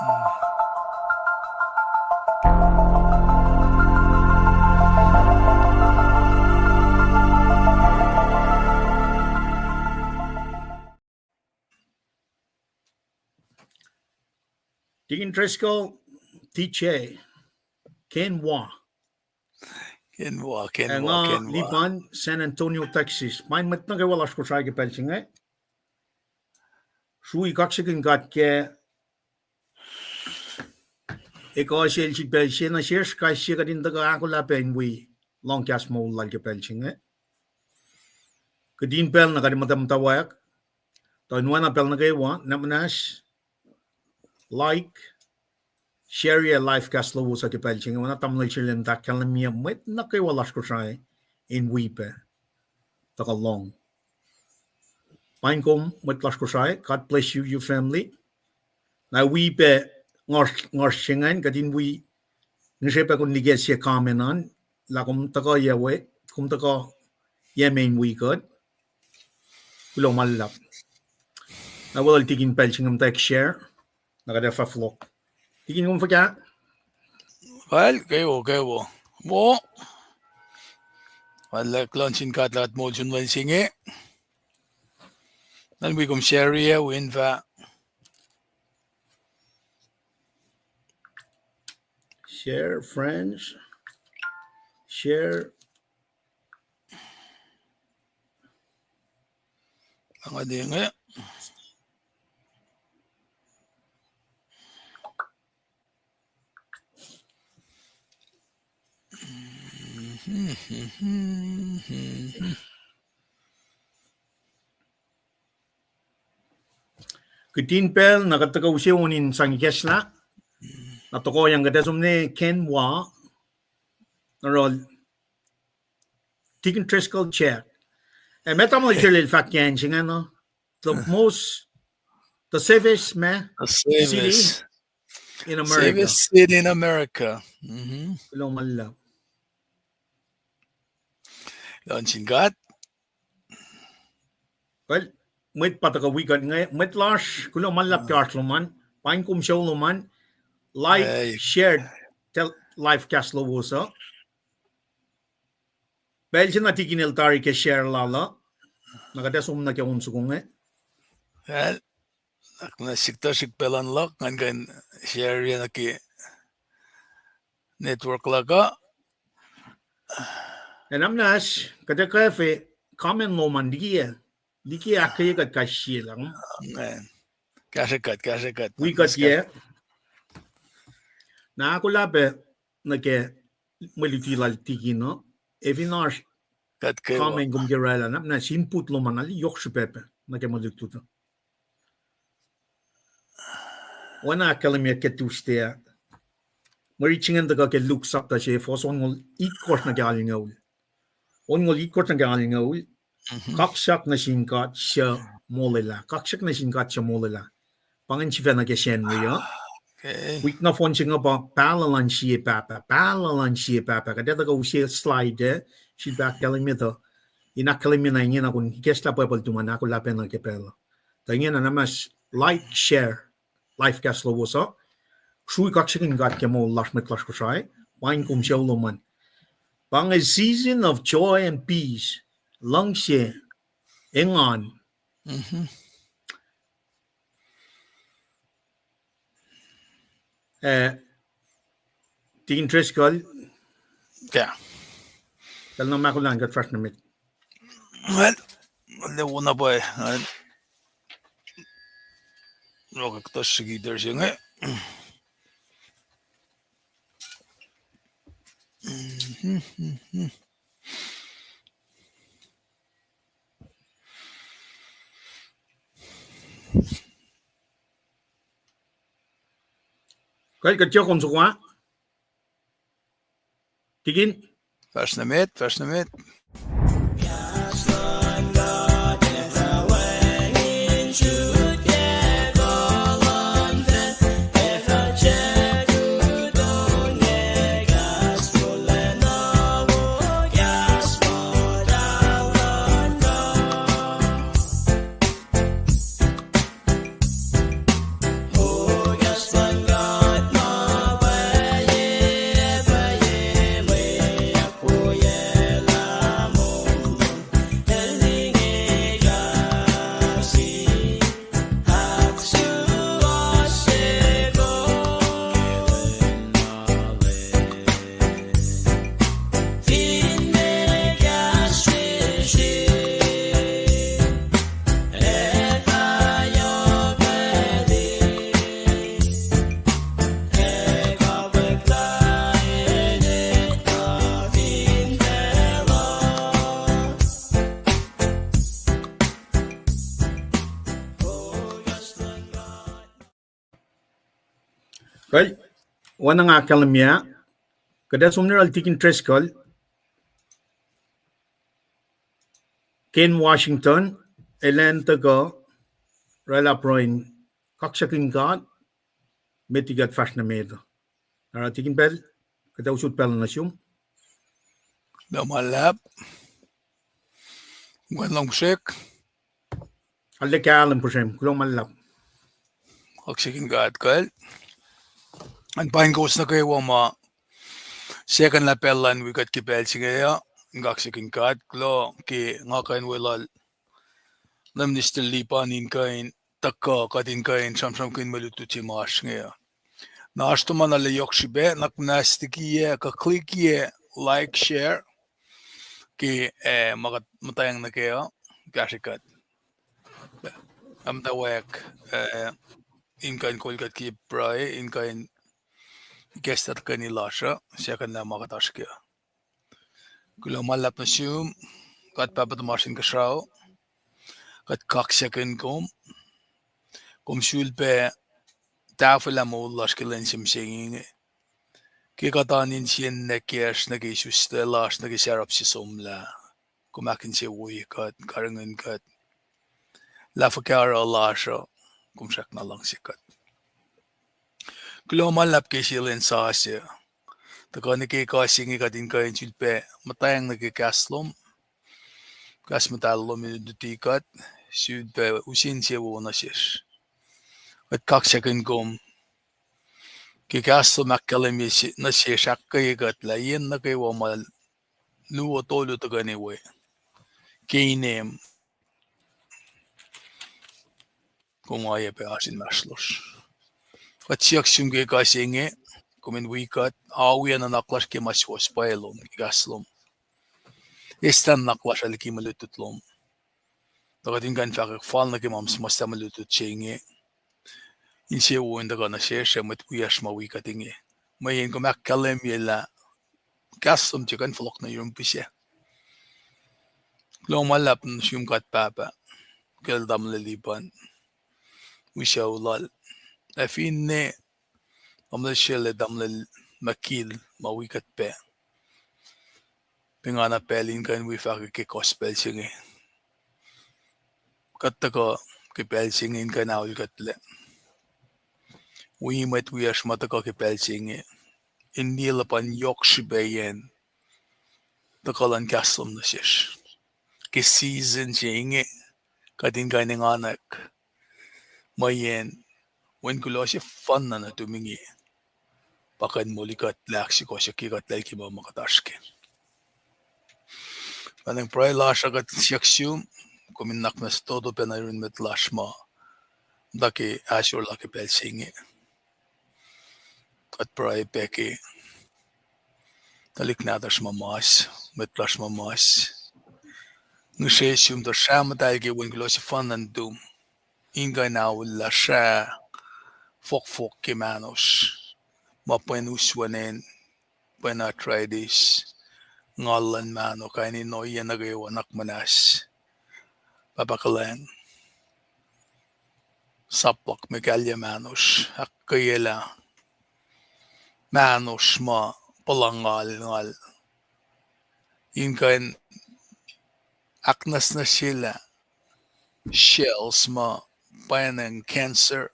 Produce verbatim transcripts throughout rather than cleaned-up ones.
Deacon Driscoll, D J, Kenwa. Kenwa, Kenwa, Kenwa. Lipan, San Antonio, Texas. Ma mwet nuh kwewa lasr Kosrae ke pacl se inge. Srui kaksakihn God ke ekuh sel sifilpac se nuh sesr kais sie kuht in tuhkuh ahkolah pac in wi lohng kahs moul lal ke pacl se inge. Kihtin pacl na kuht in muhta muhtwacwacack. Tuh in oacna pacl nuh kwewa, nahmuhnahs, like, share-ye live cast lowos uh ke pacl se inge, oacna tamuhlwel Shelem tuh ahkkahlwemye mwet nuh kwewa lasr Kosrae in wi pac tuhkuh lohng. Paing kom mwet lasr Kosrae, God bless you, your family. Na wi pac ngasr, ngasr se ingacn, kuht in wi, ngihsre pac kom liye sie comment an, lah kom tuhkuh yac we, kom tuhkuh yac me in wi kuht. Kuloh ma luhlahp. Na welul tikin pacl se inge muhtwacwacack share, na kuht ac fah fohlohk. Tikin kom fuhkah? Well, kwewa, kwewa. Wo. Well, kuloh nuh sin God lah kuht moul sun lwen se inge. Ngan wi kom share-ye, wi in fah share, friends. Share. Nga denge. Kihtin pacl na kuht tuhkuh use on in sang ikacslah. Na tohkohyang kuht ac som nuh Kenwa, na oruh Deacon Driscoll Jack. Ac ma tamuhlwel Shelel fahk ke acn se ingacn uh, the most, the safest ma, city in America. Safest city in America. Kuloh ma luhlahp. Kuloh nuh sin God. Well, mwet pa tuhkuh wi kuht inge, mwet lasr, kuloh ma luhlahp ke oasr lom an, paing kom sucu lom an, like, share, tell live cast lowos uh. Pacl se na tikin el tari ke share lal uh, na kuht ac som nuh ke on soko inge. Well, na sik tuh srihk pacl an luhk, ngan kuh in share-ye nuh ke network luhk uh. Ac nahmuhnahs, kuht ac kwacfe comment lom an likiyac, likiyac ahkkweye kuht kais sie lah. Kahsrwe kuht, kahsrwe kuht. Wi kuht yac. Na ahkolah pac nuh ke mwe luti lal tikin uh, ac fin oasr comment kom ke orwaclah, nahmuhnahs input lom an, na yohk srihpac pac nuh ke mwe lutlut uh. Oacna ahkkahlwemye ke Tuesday ah, mwe rit se ingacn tuhkuh ke Luke sapta se, fuhs onngoul itkohsr nuh ke alngoul. Onngoul itkohsr nuh ke alngoul. Kaksak nuh sin God suc molwelah. Kaksak nuh sin God suc molwelah. Pa ingacn sifacna ke Sacnri uh. Wik nohfohn se inge pa Pahluh luhn Sie Pahpah. Pahluh luhn Sie Pahpah. Kuht ac tuhkuh use slide ah, sifilpac ahkkahlwemye tuh, in ahkkahlwemye na ingena, kom ikacslah Bible tuhmwacn ahkolah pac nuh ke pacl uh. Tuh ingena nahmuhnahs, like, share live cast lowos uh. Srui kaksakihn God ke moul lasr mwet lasr Kosrae. Paing kom sucu lom an. Pa inge season of joy and peace. Luhngse, engan. Eh, Deacon Driscoll. Pacl na ma kuhlwacng kuht fahsr nuh met. Well, le wona pwacye, eh, rokak tuh srihkituh se inge. Kuht, kuht tiac kom soko ah. Tikin. Fahsr nuh met, fahsr nuh met. Kal, oacna nga ahkkahlwemye, kuht ac som nuh yohrohl Tikin Driscoll, Ken Washington, elan tuhkuh oraclah pruhe in kaksakihn God, met liki kuht fahsr nuh met uh. Oruh Tikin pacl, kuht ac usot pacl nuh sum. Kuloh ma luhlahp. Kom kuh in lohng puhsrek? Arlac kahlwem puhsrem, kuloh ma luhlahp. Kaksakihn God kal. An paing kowos nuh kwewa ma second lah pacl luhn wi kuht ke pacl se inge uh, in kaksakihn God, kuloh ke nga kuh in weluhl Minister Lipan in kuh in tuhkuh kuht in kuh in sramsramkihn mwe lutlut se ma oasr inge uh. Na oasr tuhma na lah yohk srihpac, na kuh muhnahs tikiyac kuh click-iyac like, share ke, eh, ma kuht muhtwacng nuh kac uh, kahsre kuht. Am tawak, eh, in kuh in kol kuht ke pruhe, in kuh in ikacslah tuhkweni lasr uh, second lah ma kuht oasr kac. Kuloh ma luhlahp nuh sum, God Pahpah tuhmasr Inkuhsrao, kuht kaksakihn kom, kom sulpac tahfwelah moul lasr ke lwen se mihsenge inge. Ke kuht oan insiyacn nwe kacsr nuh ke isuslac lasr nuh ke sarap se somlah, kom ahkinsewowoye kuht, karihngihn kuht, lah fuhkah oruh lasr uh, kom srackna luhngse kuht. Kuloh ma luhlahp ke sie lwen sasuc, tuhkuh nuh ke kuh se inge kuht in kuh in sulpac muhtwacng nuh ke kahs lom, kahs muhtahl lom in luti kuht, sulpac use insewowo nuh sesr. Kuht kaksakihn kom ke kahs lom ahkkahlwemye nuh sesr, ahkkweye kuht lah yen nuh kwewa ma luo tolu tuhkweni we ke inem, kom oacyacpac oasr inmahsrlosr. Kuht siyuck sum ke kuh se inge, kom in wi kuht, oacyacpac nuhnak lasr ke ma suwohs pwacye lom ke kahs lom, eslah nuhnak lasr uh liki mwe lutlut lom. Tuh kuht in kuh in fahkwack fal nuh ke ma suhmuhslah mwe lutlut se inge, insewowo in tuhkuh nuh sesr ac mwet wiyacsr ma wi kuht inge. Mweyen kom ahkkahlwemye lah kahs lom tiac kuh in fohlohk nuh yurum pihsac. Kuloh ma luhlahp nuh sum God Pahpah, kacl tamuhlwel Lipan, wi sucu lal, ac finne tamuhlwel Srele, tamuhlwel Makil ma wi kuht pac, pengana pacl in kuh in wi fahkwack ke gospel se inge. Kuht tuhkuh ke pacl se inge in kuh in aol kuhtlac, wi mwet wiyacsr ma tuhkuh ke pacl se inge, in liye luhpan yohk srihpacyacn tuhkuh luhn kahs lom nuh sesr ke season se inge. Kuht in kuh in enganak mweyen Wen kuloh sefanna nuhtum inge pa kuh in moli kuhtlac, ahksukohsyucki kuhtlac ke ma ma kuht oasr kac. Pacna pruhe lasr uh kuht siyuck sum, kom in nuhnak muhnahs fototo pacna yurin mwet lasr ma muhta ke ahsor la ke pacl se inge. Kuht pruhe pac ke tuhlihk nahtuhsr ma mas, mwet lasr ma mas. Ngihsre sum tuh srah muhtahl ke Wen kuloh sefanna nuhtum in kuh in aollah srah fohkfohk ke mahnosr ma pwen uswacnen, pwen arthritis, ngal luhn mahno, kain in ohiyac nuh kwewa nuhnak muhnahs. Pahpah kuhlwacng, sap luhk me kahlye mahnosr, ahkkweyelah mahnosr ma puhla ngal, ngal in kuh in ahknwacsnwacsyelah cells ma pwacnwacng cancer,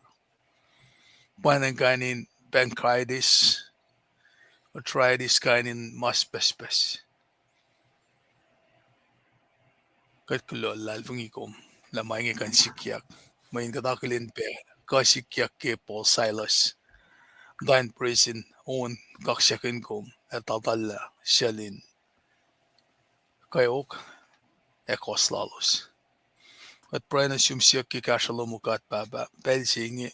pwacnwacng kain in pancreatitis, arthritis, kain in mas pucspucs. Kuht kuloh luhlahlfongi kom lah ma inge kuh in sikyak. Mweyen kuht akihlen pac kuh sikyak ke Paul, Silas, muhta in prison, on kaksakihn kom ac tatallah suc lin kweok ac kohs lalos. Kuht pruhe nuh sum, siyuck ke kahsruh lom, O God Pahpah, pacl se inge.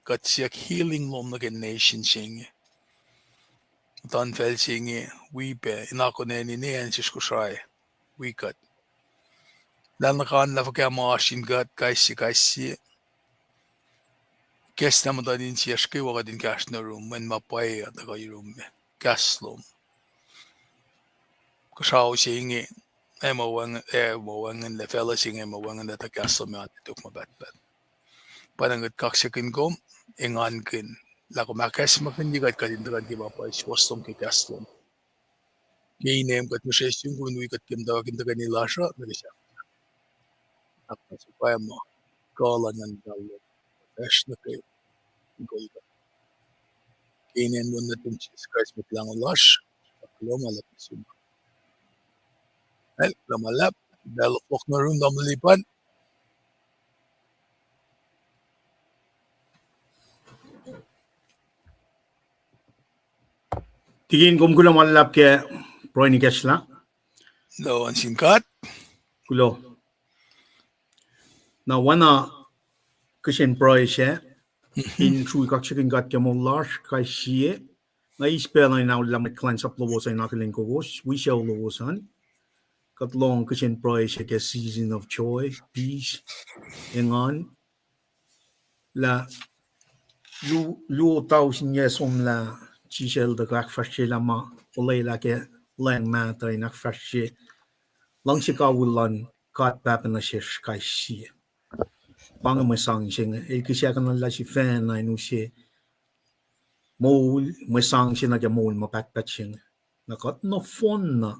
Kuht siyuck healing lom nuh ke nation se inge. Muhtuhnfacl se inge wi pac in akihlen ine acn sesr Kosrae, wi kuht. Lah nuhkanlah fuhkah ma oasr in kuht kais sie, kais sie. Kahs na muhtuhn insiyacsr kwewa kuht in kahsruh nuh yurum, mweyen ma pwacye uh tuhkuh yurum me kahs lom. Kuhsrao se inge ac muh wacng-, ac muh wacngihnlac, facluh se inge ac muh wacngihnlac tuh kahs lom ac oan tok ma pahtpaht. Pwacnwacng kuht kaksakihn kom, engankihn lah kom ahkacsmakihnye kuht, kuht in tuhkuh nuh ke ma pwacye suwohs lom ke kahs lom. Ke inem kuht ngihsre sum kom in wi kuht ke muhtwacwacack in tuhkweni lasr uh nuh ke sahflah. Ahkpwacye muh kuh luhn Nguhn Muhtahl lom fahsr nuh kwewa in kol kuht. Ke inen Wen nuhtum Jisus Kraist Mwet Lahngo lasr, kuloh ma luhlahp nuh sum. Ac kuloh ma luhlahp, pacl fohlohk nuh yurum, tamuhlwel Lipan. Tikin, kom kuloh ma luhlahp ke pruhe in ikacslah. Kuloh nuh sin God. Kuloh. Na oacna kihsen pruhe sac, in srui kaksakihn God ke moul lasr kais sie. Nga eis pacl uh in aollah mwet kuhlwacnsap lowos uh in akihlen kowos wi sucu lowos an. Kuht lohng kihsen pruhe sac ke season of joy, peace, engan. Lah lu-, luo tausin yac somlah Jisus El tuhkuh ahkfahsryelah ma olwelah ke lwacng mahtuh in ahkfahsrye luhngse kawihl luhn God Pahpah nuh sesr kais sie. Pa inge mwe sang se inge, El kihsackuhnlah sifacna in use moul, mwe sang se nuh ke moul ma pahtpaht se inge. Na kuht nohfohn na,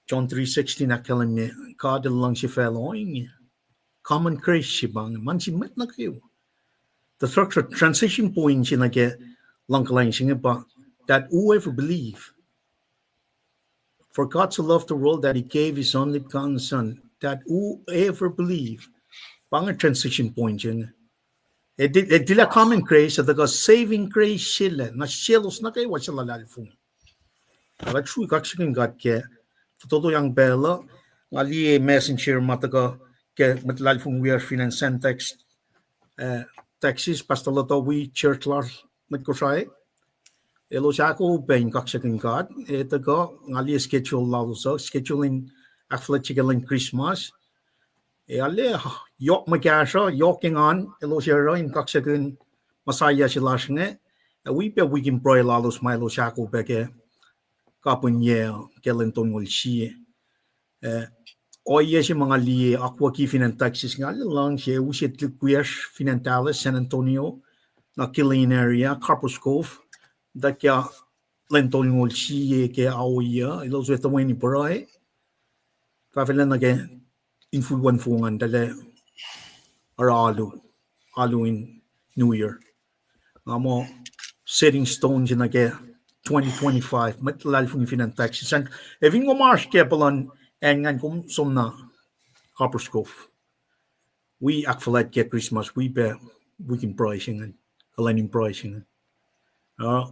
John three sixteen ahkkahlwemye, God El luhngse facluh ohinge. Common grace se pa inge, ma nuh sin mwet nuh kwewa. Tuhsruhktuh transition point se nuh ke luhngkuhlwacng se inge pa, that whoever believe. For God so loved the world that he gave his only begotten Son, that whoever believe. Pa inge transition point se inge. El ti-, el tilac common grace, ac tuhkuh saving grace se lac nuh selos nuh kwewa suc luhlahlfongi. Kuht srui kaksakihn God ke fototoyang pacl uh, nga liye messenger ma tuhkuh ke mwet luhlahlfongi wiyacsr fin acn Sand Texas, Texas, Pastor Loto wi church lasr mwet Kosrae. Elos ahkoo pac in kaksakihn God, ac tuhkuh nga liye schedule lalos uh, schedule in ahkfuhlwactye ke lwen Christmas. Ac arlac yohk mwe kahsruh, yohk engan elos oruh in kaksakihn Messiah se lasr inge, ac wi pac wik in pruhe lalos ma elos ahkoo pac ke kapihn yac ke lwen tolngoul sie. Eh, ohiyac se ma nga liye akwucki fin acn Texas inge, arlac luhngse, use tuhlihk wiyacsr fin acn Dallas, San Antonio, na Killeen area, Copperas Cove, tuh ke lwen tolngoul sie ke ao uh, elos ac toeni pruhe. Fahfahlac nuh ke infulwen fong an, tuhlac oruh alu, alu in New Year. Nga muh setting stone se nuh ke twenty twenty-five, mwet luhlahlfongi fin acn Texas an. Ac fin kom oasr ke puhlan acn ingacn, kom som na Copperas Cove. Wi ahkfuhlwact ke Christmas, wi pac wik in pruhe se ingacn, kuhlwacn in pruhe se ingacn. Uh,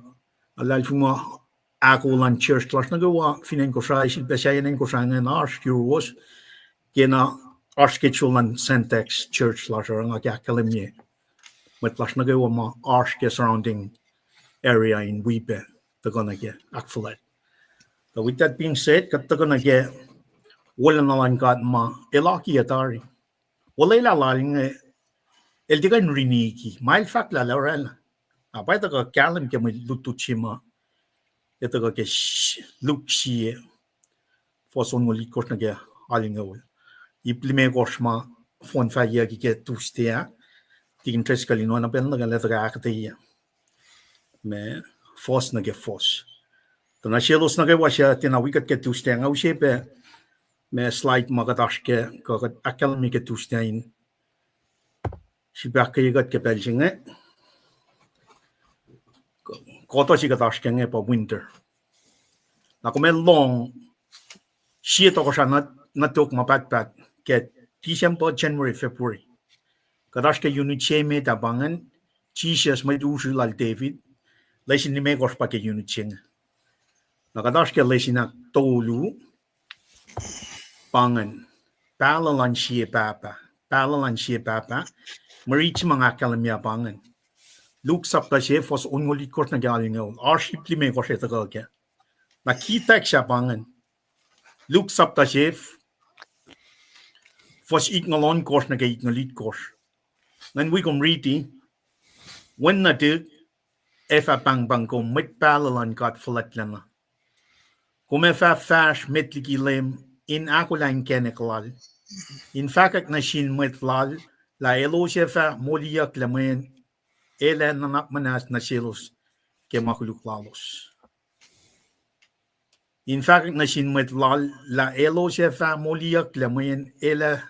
luhlahlfongi ma ahkolah in church lasr nuh kwewa fin acn Kosrae, sifilpac sahyacn acn Kosrae ingacn oasr yuruwos, ke na oasr schedule luhn Sand Texas church lasr uh, nga ke ahkkahlwemye mwet lasr nuh kwewa ma oasr ke surrounding area in wi pac tuhkuh nuh ke ahkfuhlwact. With that being said, kuht tuhkuh nuh ke wolacna luhn God ma El akiyac tari. Olwelah Lal inge, El tiac kuh in riniki, ma El fahk lah El oraclah. Na pa tuhkuh kahlwem ke mwe lutlut se ma, ac tuhkuh ke s-, Luke sie, fuhs onngoul itkohsr nuh ke alngoul. Ip limekohsr ma fohn fahyucki ke Tuesday ah, tikin Driscoll in oacna pacl nuh ke el ac tuhkuh ahkuhtweyac ma fuhs nuh ke fuhs. Tuh na selos nuh kwewa suc tiacna wi kuht ke Tuesday, nga use pac ma slide ma kuht oasr ke, kuh kuht ahkkahlwemye ke Tuesday in sifilpac ahkkweye kuht ke pacl se inge. Kuhtuh se kuht oasr ke inge pa winter. Na kom ac lohng sie tohkohsrah nuh, nuh tok ma pahtpaht ke December, January, February. Kuht oasr ke unit se met ah pa ingacn, Jisus Mwet Usru lal David, lesin limekohsr pa ke unit se inge. Na kuht oasr ke lesin ahktolu, pa ingacn, pahluh luhn sie pahpah, pahluh luhn sie pahpah, mwe rit se ma nga ahkkahlwemye pa ingacn. Luke sapta se, fuhs onngoul itkohsr nuh ke alngoul, oasr ip limekohsr ac tuhkuh kac. Na ki text ah pa ingacn. Luke sapta se, fuhs itngoul ohnkohsr nuh ke itngoul itkohsr. Ngan wi kom riti, Wen nuhtihk ac fah pahngpahng kom, mwet pahluh luhn God fuhlwactlacna. Kom ac fah fahsr met liki Leum in ahkolah inkacnek Lal, in fahkwack nuh sin mwet Lal lah elos ac fah moliyucklac mweyen El ac nuhnak muhnahs nuh selos ke ma koluk lalos. In fahkwack nuh sin mwet Lal lah elos ac fah moliyucklac mweyen El ac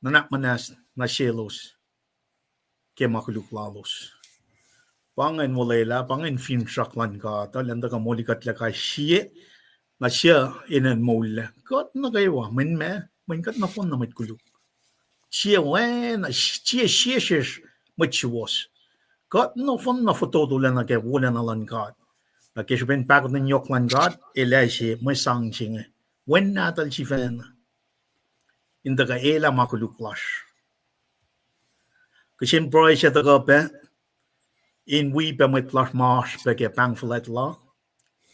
nuhnak muhnahs nuh selos ke ma koluk lalos. Pa ingacn olwelah, pa ingacn finsrak luhn God uh, elan tuhkuh moli kuht lah kais sie, na sie inen moullac. Kuht nuh kwewa, mweyen ma, mweyen kuht nohfohn na mwet koluk. Sie wen, sie, sie sesr mwet suwohs. Kuht nohfohn na fototolac nuh ke wolacna luhn God. Na ke srihpen pahkotwen yohk luhn God, El ac se mwe sang se inge. Wen nahtuhl sifacna. In tuhkuh elah ma koluk lasr. Kihsen pruhe se tuhkuh pac, in wi pac mwet lasr ma oasr pac ke pahng fuhlwact la.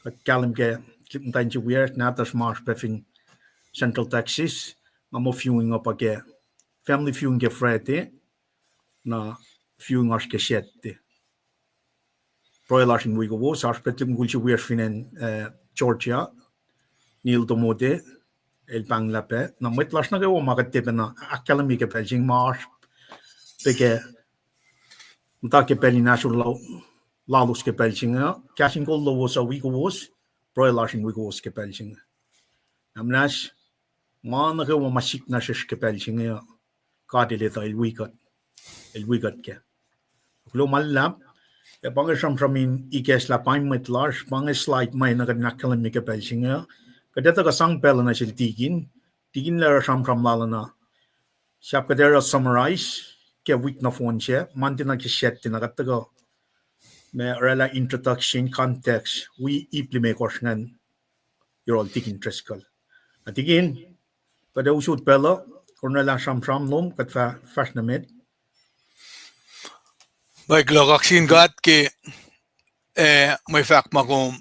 Kuht kahlwem ke muhtwacn se wiyacsr, nahtuhsr ma oasr pac fin Central Texas, nga muh viewing uh pa ke, family viewing ke Friday, na viewing oasr ke Saturday. Pruhe lasr in wi kowos, oasr pac tuhlihk mukul se wiyacsr fin acn, eh, Georgia, Neil Tomote, el pahnglah pac. Na mwet lasr nuh kwewa ma kuht tiac pacna ahkkahlwemye ke pacl se inge ma oasr pac ke muhta ke pacl in ahsor lalos ke pacl se inge, kahs in kol lowos uh wi kowos, pruhe lasr in wi kowos ke pacl se inge. Na muhnahs, ma nuh kwewa ma sikyak nuh sesr ke pacl se inge uh, God El etuh, El wi kuht. El wi kuht kac. Kuloh ma luhlahp, ac pa inge sramsram in ikacslah pain mwet lasr, pa inge slide ma na kuht in ahkkahlwemye ke pacl se inge uh. Kuht etuh kuh sang pacl uh nuh sel tikin, tikin el oruh sramsram lal uh na. Sahp kuht ac oruh summarize ke wik nohfohn se, Monday nuh ke Saturday na kuht tuhkuh ma orwaclah introduction, context, wi ip limekohsr ingacn yohrohl tikin Driscoll. Na tikin, kuht ac usot pacl uh, orwaclah sramsram lom, kuht fah fahsr nuh met. Mike, kuloh kaksakihn God ke, eh, mwe fahk ma kom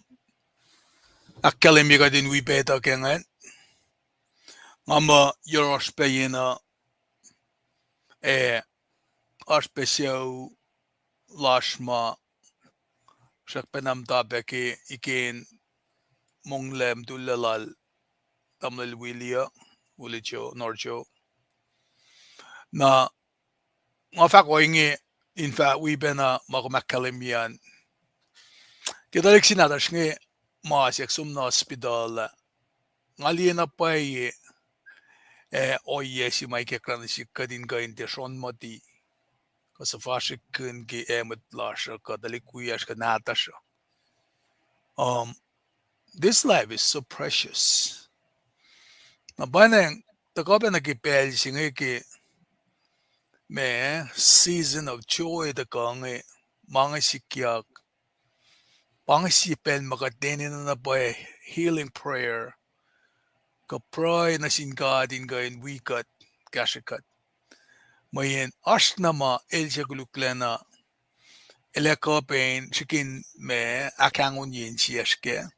ahkkahlwemye kuht in wi pac etuh ke ingacn. Nga muh yohrohsr pac yen uh, eh, oasr pac sucu lasr ma srackpacna muhta pac ke iken monglac mutullac lal tamuhlwel Willie uh, Willie Joe, Nor Joe. Na nga fahk ohinge in fah wi pacna ma kom ahkkahlwemye an. Ke tuhlihk se nahtuhsr inge ma siyuck som nuh hospital ah, nga liye na pwacye, eh, ohiyac se ma ikacklah nuh sihk kuht in kuh in tiac srohn muhti kuh suhfasrihkkihn ke eye mwet lasr uh kuh tuhlihk wiyacsr kuh nahtuhsr uh. Um, this life is so precious. Na pwacnwacng, tuhkuh pac nuh ke pacl se inge ke ma season of joy tuhkuh inge, ma inge sikyak. Pa inge sie pacl ma kuht enenuh na pwacye healing prayer, kuh pruhe nuh sin God in kuh in wi kuht, kahsrwe kuht. Mweyen oasr na ma el se koluklacna, el ac kuh pac in srihke in ma ahkahngonyacn siyacsr kac.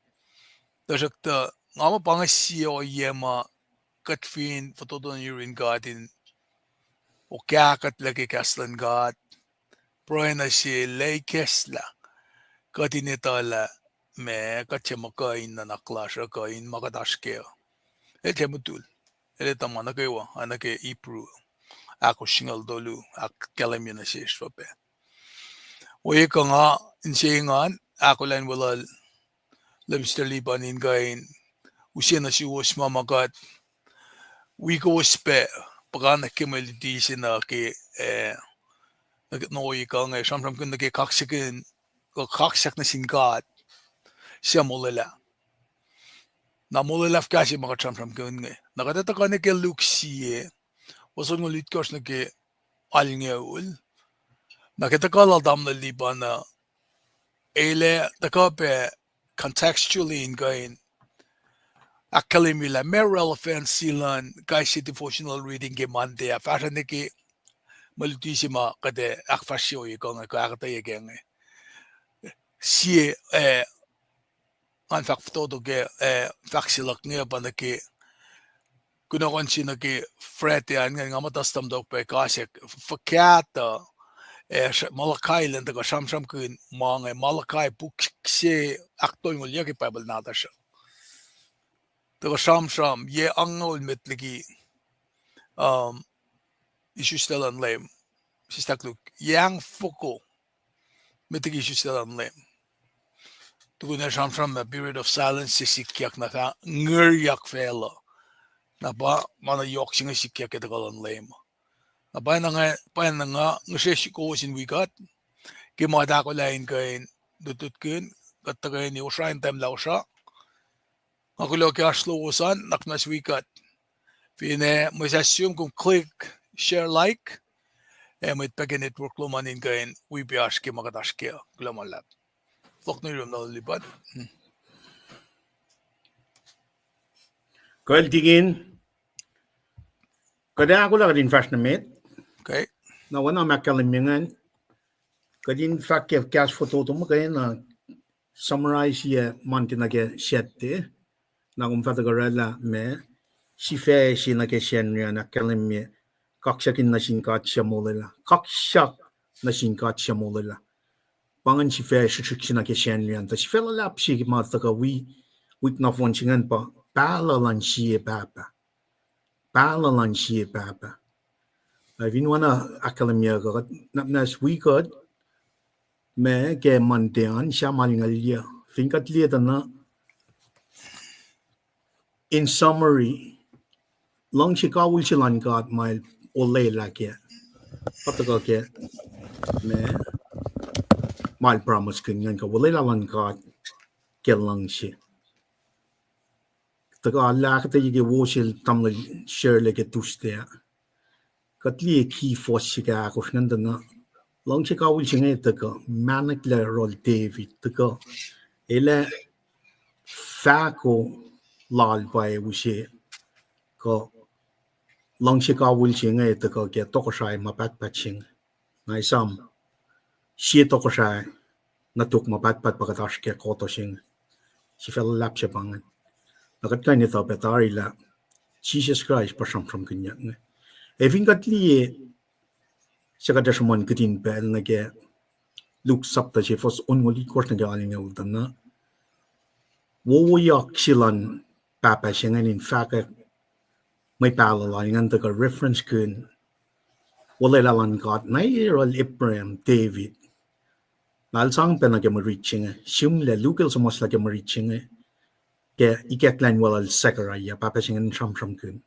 Tuhsruhktuh nga muh pa inge sie ohiyac ma kuht fin fototo nuh yurin God in okah kuhtlac ke kahs luhn God, pruhe nuh sel ikacslah kuht in etuh lah ma kuht se ma kuh in nuhnak lasr uh kuh in ma kuht oasr kac uh. El tiac mutul. El etuh ma nuh kwewa, oacna ke Hebrew ahkosr singucul tolu ahkkahlwemye nuh sesr pac. Oacyacpac nga inse engan ahkolah in weluhl Lemister Lipan in kuh in use nuh suwos ma ma kuht wi kowos pac puhkantwen ke mwe luti se nuh ke, eh, nuh ke ohiyac kuh inge, sramsramkihn nuh ke kaksakin, kaksak nuh sin God, suc molwelah. Na molwelah fuhkah se ma kuht sramsramkihn inge. Na kuht ac tuhkuh nuh ke Luke sie, fuhs longoul itkohsr nuh ke alngoul. Na ke tuhkuh lal tamuhlwel Lipan uh, el ac tuhkuh pac contextually in kuh in ahkkahlwemye lah meac relevancy luhn kais sie devotional reading ke Monday ah fahsruh nuh ke mwe luti se ma kuht ac ahkfahsrye ohiyac kuh inge kuh ahkuhtweyac kac inge. Sie, eh, ngan fahk fototo ke, eh, fahk se luhk inge pa nuh ke kunohkohn se nuh ke Friday an, nga muhta stumtok pac kasack fuhkah tuh, eh, Malachi elan tuhkuh sramsramkihn ma inge, Malachi puk se ahktolngoul yuc ke Bible nahtuhsr uh. Tuhkuh sramsram, yac angngaul met liki, um, isuslac luhn Leum, sislah koluk, yac angfoko met liki sislah luhn Leum. Tukun ac sramsram ma period of silence se sikyak na fah ngiryak facluh. Na pa ma na yohk se inge sikyak ke tuhkuh luhn Leum. Na pa, pa na nga ngihsre kowos in wi kuht ke ma ahkolah in kuh in lutlutkihn kuht tuhkweni osra in tahmlah osra. Nga kuloh ke oasr lowos an, nuhnak muhnahs wi kuht. Finne mwe sahsum kom click, share, like, ac mwet pac ke network lom an in kuh in wi pac oasr ke ma kuht oasr ke. Kuloh ma luhlahp. Fohlohk nuh yurum na liput. Kuh tikin, kuht ahkolah kuht in fahsr nuh met. Na oacna ma ahkkahlwemye ingacn, kuht in fahk ke kahs fototo muhkwena summarize-ye Monday nuh ke Saturday, na kom fah tuhkuh oraclah ma sifac se nuh ke Sacnri an ahkkahlwemye kaksakihn nuh sin God suc molwelah, kaksak nuh sin God suc molwelah. Pa ingacn sifac srihsrihk se nuh ke Sacnri an, tuh sifac luhlahp se ma tuhkuh wi wik nohfohn se ingacn pa pahluh luhn sie pahpah. Pahluh luhn sie pahpah. Ac fin oacna ahkkahlwemye kuht, nuhnak muhnahs wi kuht ma ke Monday an, Sam alngalyuc. Fin kuht liye tuh na, in summary, luhngse kawihl se luhn God ma el olwelah ke, pa tuhkuh ke, ma, ma el promise-kihn ingacn, kuh olwelah luhn God ke luhngse. Tuhkuh lah ahkuhtweyac ke wo sel tamuhlwel Shirley ke Tuesday ah. Kuht liye ki fuhs se ke ahkosr ingacn tuh na, luhngse kawihl se inge tuhkuh, mahnaklac yohrohl David tuhkuh, el ac fahko lal pwacye use, kuh luhngse kawihl se inge tuhkuh ke tohkohsrahi ma pahtpaht se inge. Nga esam, sie tohkohsrahi nuh tok ma pahtpaht pa kuht oasr ke kuhtuh se inge. Sifac luhlahp se pa ingacn. Na kuht kuh in etuh pac tari lah Jisus Kraist pa sramsramkihnyuck inge. Ac fin kuht liye, suc kuht ac sruhmuhn kihtin pacl nuh ke Luke sapta se fuhs onngoul itkohsr nuh ke alngoul tuh na, wowoyak se luhn pahpah se ingacn in fahkwack mwe pahluh lal ingacn tuhkuh reference-kihn olwelah luhn God nuh yohrohl Abraham, David. Na el sang pacna ke mwe rit se inge, sihmlac Luke el suhmuhslah ke mwe rit se inge, ke ikacklah in weluhl Zechariah, pahpah se ingacn sramsramkihn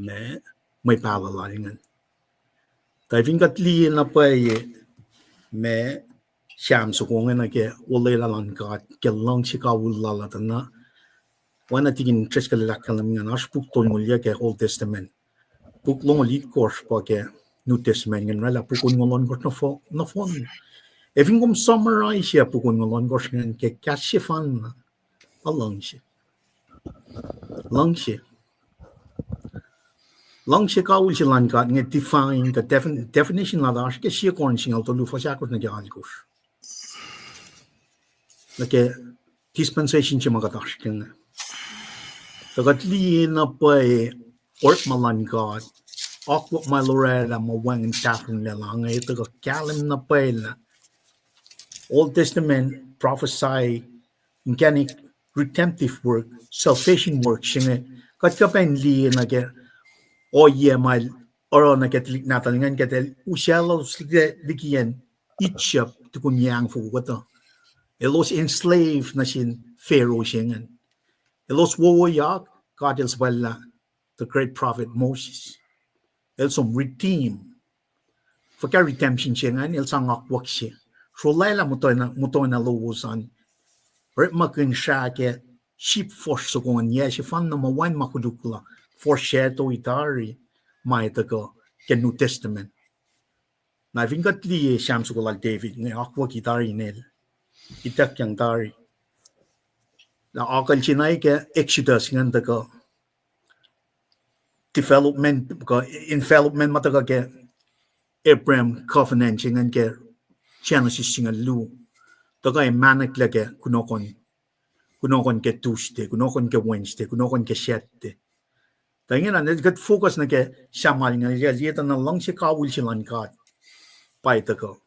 ma, mwe pahluh lal ingacn. Tuh fin kuht liye na pwacye ma Sam soko inge nuh ke olwelah luhn God ke luhngse kawihl lal uh tuh na, oacna tikin Driscoll el ahkkahlwemye ingacn, oasr puk tolngoul yuc ke Old Testament. Puk longoul itkohsr pa ke New Testament ingacn, oraclah puk onngoul ohnkohsr nohfo-, nohfohn. Ac fin kom summarize-ye puk onngoul ohnkohsr ingacn ke kahs sefanna, pa luhngse. Luhngse. Luhngse kawihl se luhn God inge define kuh defin-, definition lal oasr ke Sie Korint singucul tolu fuhs ahkosr nuh ke alkosr. Nuh ke dispensation se ma kuht oasr ke inge. Tuh kuht liye na pwacye orekma luhn God, akwuck ma el oraclah ma wacngihn tahfonglac la inge, tuhkuh kahlwem na pwacye lah Old Testament prophecy, inkacnek redemptive work, salvation work se inge, kuht kuh pac in liye nuh ke ohiyac ma el oruh nuh ke tuhlihk nahtuhl ingacn ke el usaclos liki acn Egypt tukun yac angfoko kuhtuh. Elos enslave nuh sin Pharaoh se ingacn. Elos wowoyak, God el suhpwacllah the great prophet Moses. El som redeem. Fuhkah redemption se ingacn? El sang akwuck se. Srolwaclah muhtwacn-, muhtwacna lowos an. Orekmakihn srah ke sip fuhsr soko an, yac sefanna ma wacngihn ma koluk la, foreshadow-i tari ma tuhkuh ke New Testament. Na fin kuht liye Sam soko lal David inge, akwuck-i tari inel, ituckyang tari. Na akucl se na ke Exodus ingacn tuhkuh development, kuh envelopment ma tuhkuh ke Abraham covenant se ingacn ke Genesis singucul luo. Tuhkuh ac mahnaklac ke kunohkohn, kunohkohn ke Tuesday, kunohkohn ke Wednesday, kunohkohn ke Saturday. Tuh ingena kuht focus nuh ke Sam alngalyuc, liye tuh na luhngse kawihl se luhn God pa tuhkuh.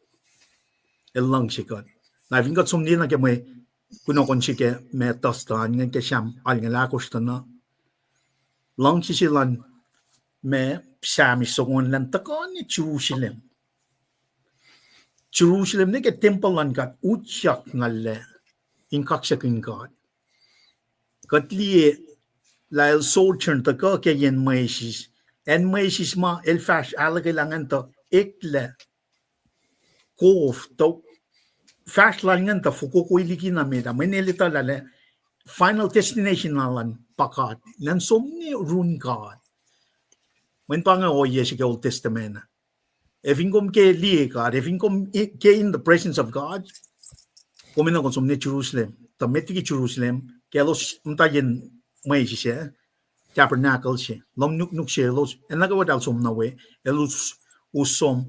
El luhngse kuht. Na fin kuht som liye nuh ke mwe kunohkohn se ke ma tuhstuhn ingacn ke Sam alngalyuc ahkosr tuh na, luhngse se luhn ma Sam soko an, elan tuhkuh nuh Jerusalem. Jerusalem nuh ke tempuhl luhn God utyak na lah in kaksakihn God. Kuht liye lah el sojourn tuhkuh ke yen mwesis. Acn mwesis ma el fahsr ahluhkwelah ingacn tuh eklac kof tuh fahsr lal ingacn tuh fokokoi liki na met ah. Mweyen el etuh lah final destination lal an pa God. Elan som nuh yurin God. Mweyen pa inge ohiyac se ke Old Testament ah. Ac fin kom ke liye God, ac fin kom ke in the presence of God, kom enenuh kom som nuh Jerusalem. Tuh met liki Jerusalem, ke elos muhta yen mwesis ah, tabernacle se, lohm nuknuk se, elos, ac nuh kwewa eltahl som nuh we, elos us som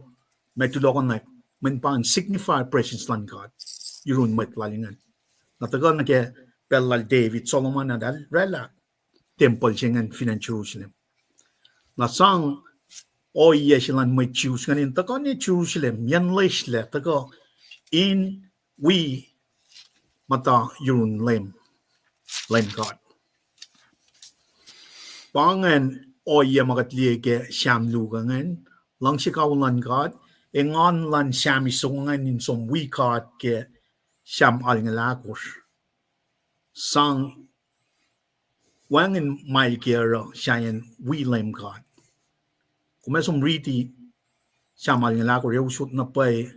ma tulohkohnak, mweyen pa in signify presence luhn God yurun mwet lal ingacn. Na tuhkuh nuh ke pacl lal David, Solomon, eltahl oraclah tempuhl se ingacn fin acn Jerusalem. Na sang ohiyac se luhn mwet Jews ingacn in tuhkuh nuh Jerusalem, yen loeslac, tuhkuh in wi muhta yurun Leum, Leum God. Pa ingacn ohiyac ma kuht liye ke Sam luhk ingacn, luhngse kawihl luhn God, engan luhn Sam isong ingacn in som wi God ke Sam alngucul ahkosr. Sang wacngihn ma el ke oruh sahyacn wi Leum God. Kom ac som riti Sam alngucul ahkosr, ac usot na pwacye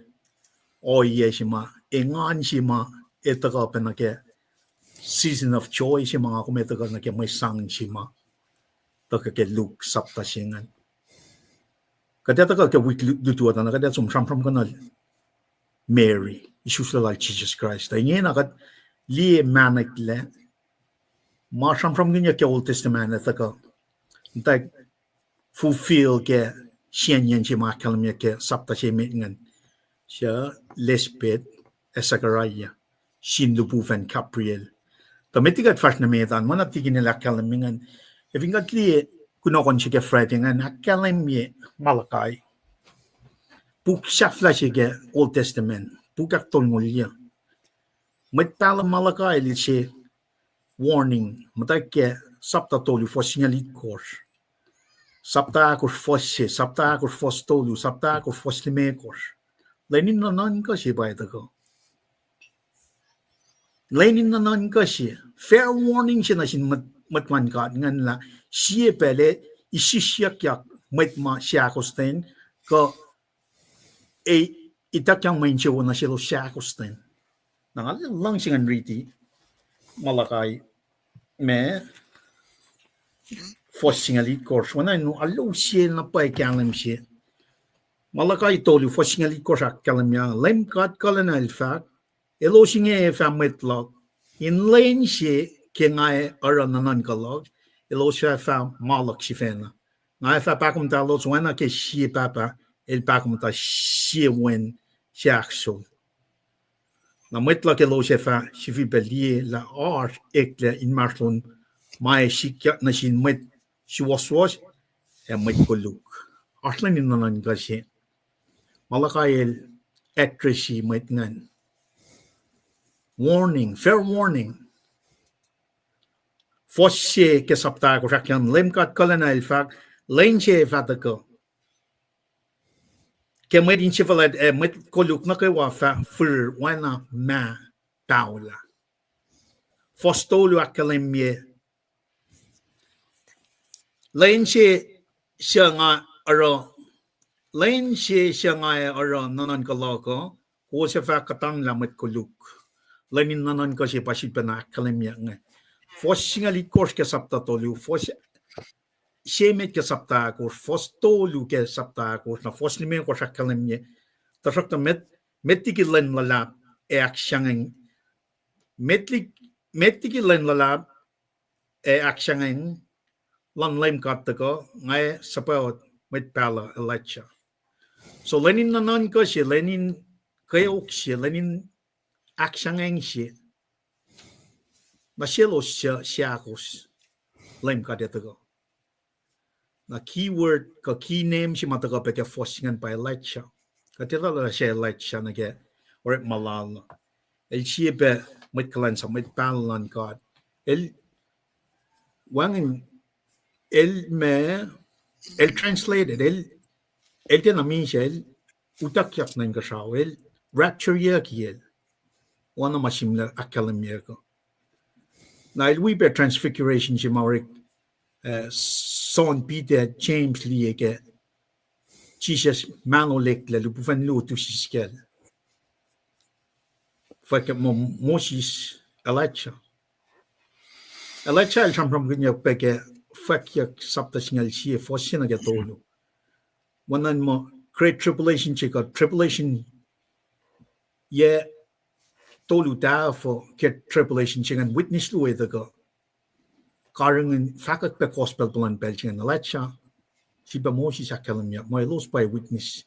ohiyac se ma, engan se ma, ac tuhkuh pac nuh ke season of joy se ma nga kom ac tuhkuh nuh ke mwe sang se ma tuhkuh ke Luke sapta se ingacn. Kuht ac tuhkuh ke wik lutu uh tuh na kuht ac som sramsramkihn Mary, isuslac lal Jisus Kraist. Tuh ingena kuht liye mahneklac ma sramsramkihnyuck ke Old Testament ah tuhkuh, muhta fulfill ke sienyacn se ma ahkkahlwemyeyuck ke sapta se emet ingacn. Suc Elizabeth ac Zechariah, sin lihpufacn Gabriel. Tuh met liki kuht fahsr nuh met an, ma na tikin el ahkkahlwemye ingacn. Ac fin kuht liye kunohkohn se ke Friday ingacn, ahkkahlwemye Malachi. Puk sahflah se ke Old Testament, puk ahktolngoul yuc. Mwet pahluh Malachi el se warning, muhta ke sapta tolu fuhs singucul itkohsr, sapta ahkosr fuhs se, sapta ahkosr fuhs tolu, sapta ahkosr fuhs limekohsr. Lwen in nuhnuhnkuh se pa tuhkuh. Lwen in nuhnuhnkuh se. Fair warning se nuh sin mwet, mwet luhn God ingacn lah sie pacl ac isisiyuckyak mwet ma seahkostwen, kuh ac ituckyang mwe insewowo nuh selos seahkostwen. Na nga luhngse ingacn riti Malachi me fuhs singucul itkohsr, oacna in alu sie na pwacye kahlwem se. Malachi tolu fuhs singucul itkohsr ahkkahlwemye, Leum God Kuhlwacna el fahk, elos inge fah mwet luhk, in lwen se ke nga ac oruh nuhnuhnkuh luhk, elos fah, fah ma luhk sifacna. Nga ac fah pahkomuhtalos oacna ke sie pahpah el pahkomuhta sie wen se ahkos. Na mwet luhk elos ac fah sifilpac liye lah oasr eklac inmahsrlon ma ac sikyak nuh sin mwet suwohswohs ac mwet koluk. Oasr lwen in nuhnuhnkuh se. Malachi el addressi mwet ingacn. Warning, fair warning. Fuhs se ke sapta ahkosr ahkkahlwemye, Leum God Kuhlwacna el fahk, lwen se fah tuhkuh ke mwet insefuhlwact ac mwet koluk nuh kwewa fah fir oacna mah paholah. Fuhs tolu ahkkahlwemye, lwen se suc nga oruh, lwen se suc nga ac oruh nuhnuhnkuh luhk uh, kowos ac fah kuhtanglah mwet koluk. Lwen in nuhnuhnkuh se pa sifilpacna ahkkahlwemye inge. Fuhs singucul itkohsr ke sapta tolu, fuhs se met ke sapta ahkosr, fuhs tolu ke sapta ahkosr, na fuhs limekohsr ahkkahlwemye, tuhsruhktuh met, met liki lwen luhlahp ac ahksangeng, met lik-, met liki lwen luhlahp ac ahksangeng luhn Leum God tuhkuh, nga ac suhpwacot mwet pahluh Elijah. So lwen in nuhnuhnkuh se, lwen in kweok se, lwen in ahksangeng se nuh selos suc seahkos Leum God ac tuhkuh. Na keyword kuh key name se ma tuhkuh pac ke fuhs se ingacn pa Elijah. Kuht etuh lah se Elijah nuh ke orekma lal uh, el sie pac mwet kuhlwacnsap, mwet pahluh luhn God. El wacngihn, el ma, el translated, el, el tiacna misac, el utuckyak nuh inkuhsrao, el raptureyuck el. Oacna ma sihmlac ahkkahlwemyeyuck uh. Na el wi pac transfiguration se ma orek, eh, John Peter, James liye ke Jisus mahnolek lah lihpufacn luo tu siskacl. Fwack muh Moses, Elijah. Elijah el sramsramkihnyuck pac ke Fwackyuck sapta singucul sie, fuhs se nuh ke tolu. Oacna muh great tribulation se kuh tribulation yac tolu tahfuh ke tribulation se ingacn witness luo tuhkuh karihngihn fahkwack pac gospel puhlan pacl se ingacn Elijah, sifilpac Moses ahkkahlwemyeyuck muh elos pa witness.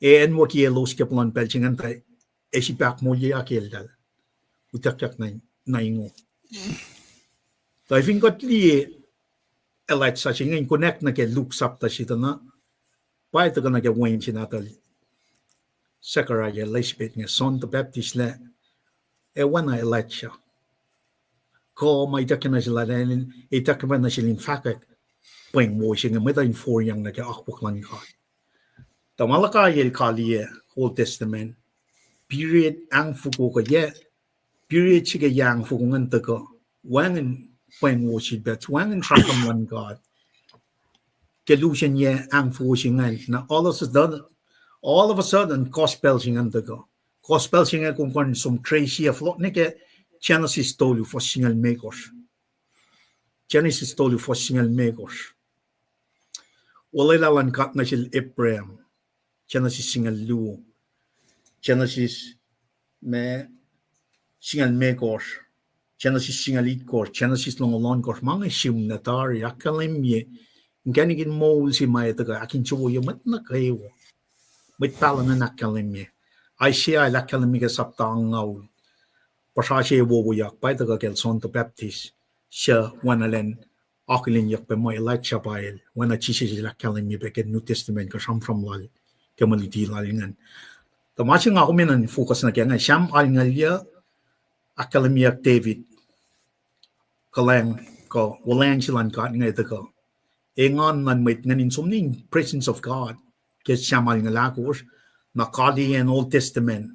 Ac acnwucki elos ke puhlan pacl se ingacn tuh ac sifilpac ahkmoulyeack eltahl. Utuckyak nuh ingo. Tuh fin kuht liye Elijah se inge in connect nuh ke Luke sapta se tuh na, pa tuhkuh nuh ke wen se nahtuhl Zechariah, Elizabeth inge, John the Baptist lah, ac oacna Elijah. Kuh ma ituckyang nuh sel, ituckyang nuh sel in fahkwack pweng wo se inge, mwet uh in foriyang nuh ke akwuck luhn God. Tuh Malachi el kaliyac Old Testament, period ahngfoko kuh yac, period se ke yac ahngfoko ingacn tuhkuh wacngihn pweng wo sifilpac, wacngihn sramsram luhn God ke lusen yac ahngfoko se ingacn. Na all of a sudden, all of a sudden, gospel se ingacn tuhkuh. Gospel se inge kom kuh in som trace ac fohlohk nuh ke Genesis tolu fuhs singucul limekohsr. Genesis tolu fuhs singucul limekohsr. Olwelah luhn God nuh sel Abraham. Genesis singucul luo. Genesis me singucul limekohsr. Genesis singucul itkohsr. Genesis longoul ohnkohsr. Ma inge sihmlac tari, ahkkahlwemye inkacnek in moul se ma tuhkuh ahkinsewowoye mwet nuh kwewa. Mwet pahluh ingacn ahkkahlwemye. Isaiah el ahkkahlwemye ke sapta angngaul. Puhsra se wowoyak pa tuhkuh kacl John the Baptist, suc oacna elan akihlenyuck pac muh Elijah pa el, oacna Jisus el ahkkahlwemye pac ke New Testament kuh sramsram lal ke mwe luti lal ingacn. Tuh ma se nga kom enenuh in focus nuh kac inge, Sam alngucul yuc, ahkkahlwemyeyuck David kuhlwacng kuh wuhlweacng se luhn God inge tuhkuh engan luhn mwet ingacn in som nuh in presence of God ke Sam alngucul ahkosr, na kaliyacn Old Testament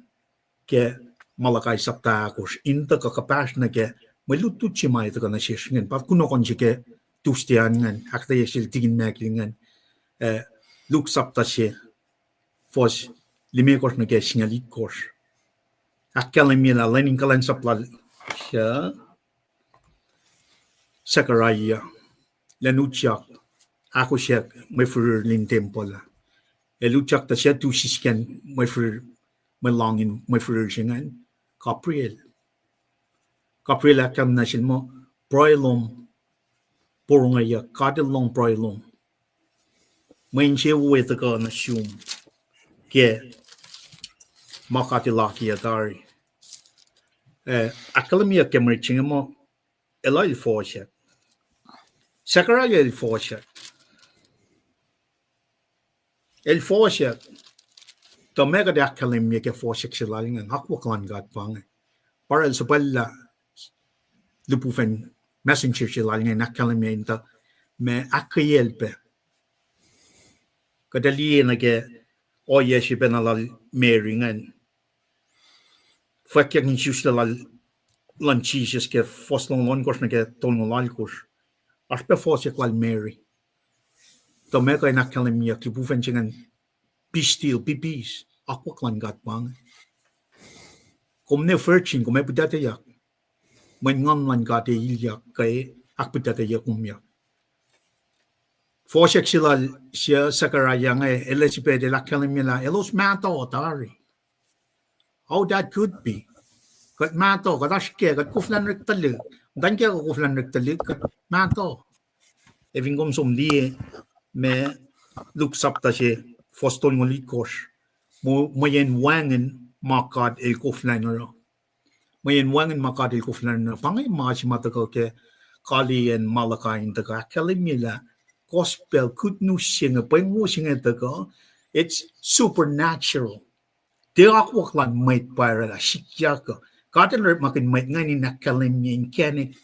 ke Malachi sapta ahkosr in tuhkuh kuhpahsr nuh ke mwe lutlut se ma tuhkuh nuh sesr ingacn. Pa kunohkohn se ke Tuesday an ingacn, ahkuhtweyac sel Tikin Michael ingacn, eh, Luke sapta se, fuhs limekohsr nuh ke singucul itkohsr. Ahkkahlwemye lah lwen in kuhlwacnsap lal, uh, Zechariah, lwen utyak, ahkosyak mwe firir lun tempuhl ah. El utyak tuh suc tu siskacn mwe firir, mwe lohng in mwe firir se ingacn? Gabriel. Gabriel ahkkahlwemye nuh sel muh, pruhe lom porongeyuck, God el lohng pruhe lom. Mwe insewowo tuhkuh nuh sum ke ma God el akiyac tari. Eh, ahkkahlwemyeyuck ke mwe rit se inge muh, el, el fohsack. Zechariah el fohsack. El fohsack. Tuh meac kuht ahkkahlwemye ke fohsack se lal ingacn? Akwuck luhn God pa inge. Pa el suhpwacllah lihpufacn messenger se lal inge in ahkkahlwemye in tuh ma ahkkweyacl pac. Kuht liye nuh ke ohiyac srihpacna lal Mary ingacn, fwackyuck in sislah lal luhn Jisus ke fuhs longoul ohnkohsr nuh ke tolngoul alkohsr. Oasr pac fohsack lal Mary. Tuh meac kuh in ahkkahlwemyeyuck lihpufacn se ingacn? Be still, be peace. Akwuck luhn God pa inge. Kom ne virgin, kom ac puhtatyeyuck. Mweyen Nguhn luhn God ac ilyak kuh ahkpuhtatyeyuck komyak. Fohsack se lal, se Zechariah inge, Elizabeth el ahkkahlwemye lah elos mahtuh tari. How that could be? Kuht mahtuh, kuht oasr kac, kuht koflah in orek tuhlihk. Muhtwacn kac kuh koflah in orek tuhlihk, kuht mahtuh. Ac fin kom som liye ma Luke sapta se, fuhs tolngoul itkohsr, mwe-, mweyen wacngihn ma God el koflah in oruh. Mweyen wacngihn ma God el koflah in oruh. Pa inge ma se ma tuhkuh ke kaliyacn Malachi in tuhkuh ahkkahlwemye lah gospel, good news se inge, pweng wo se inge tuhkuh, it's supernatural. Tiac akwuck luhn mwet pa oraclah sikyak uh. God el orekmakihn mwet ingacn in ahkkahlwemye inkacnek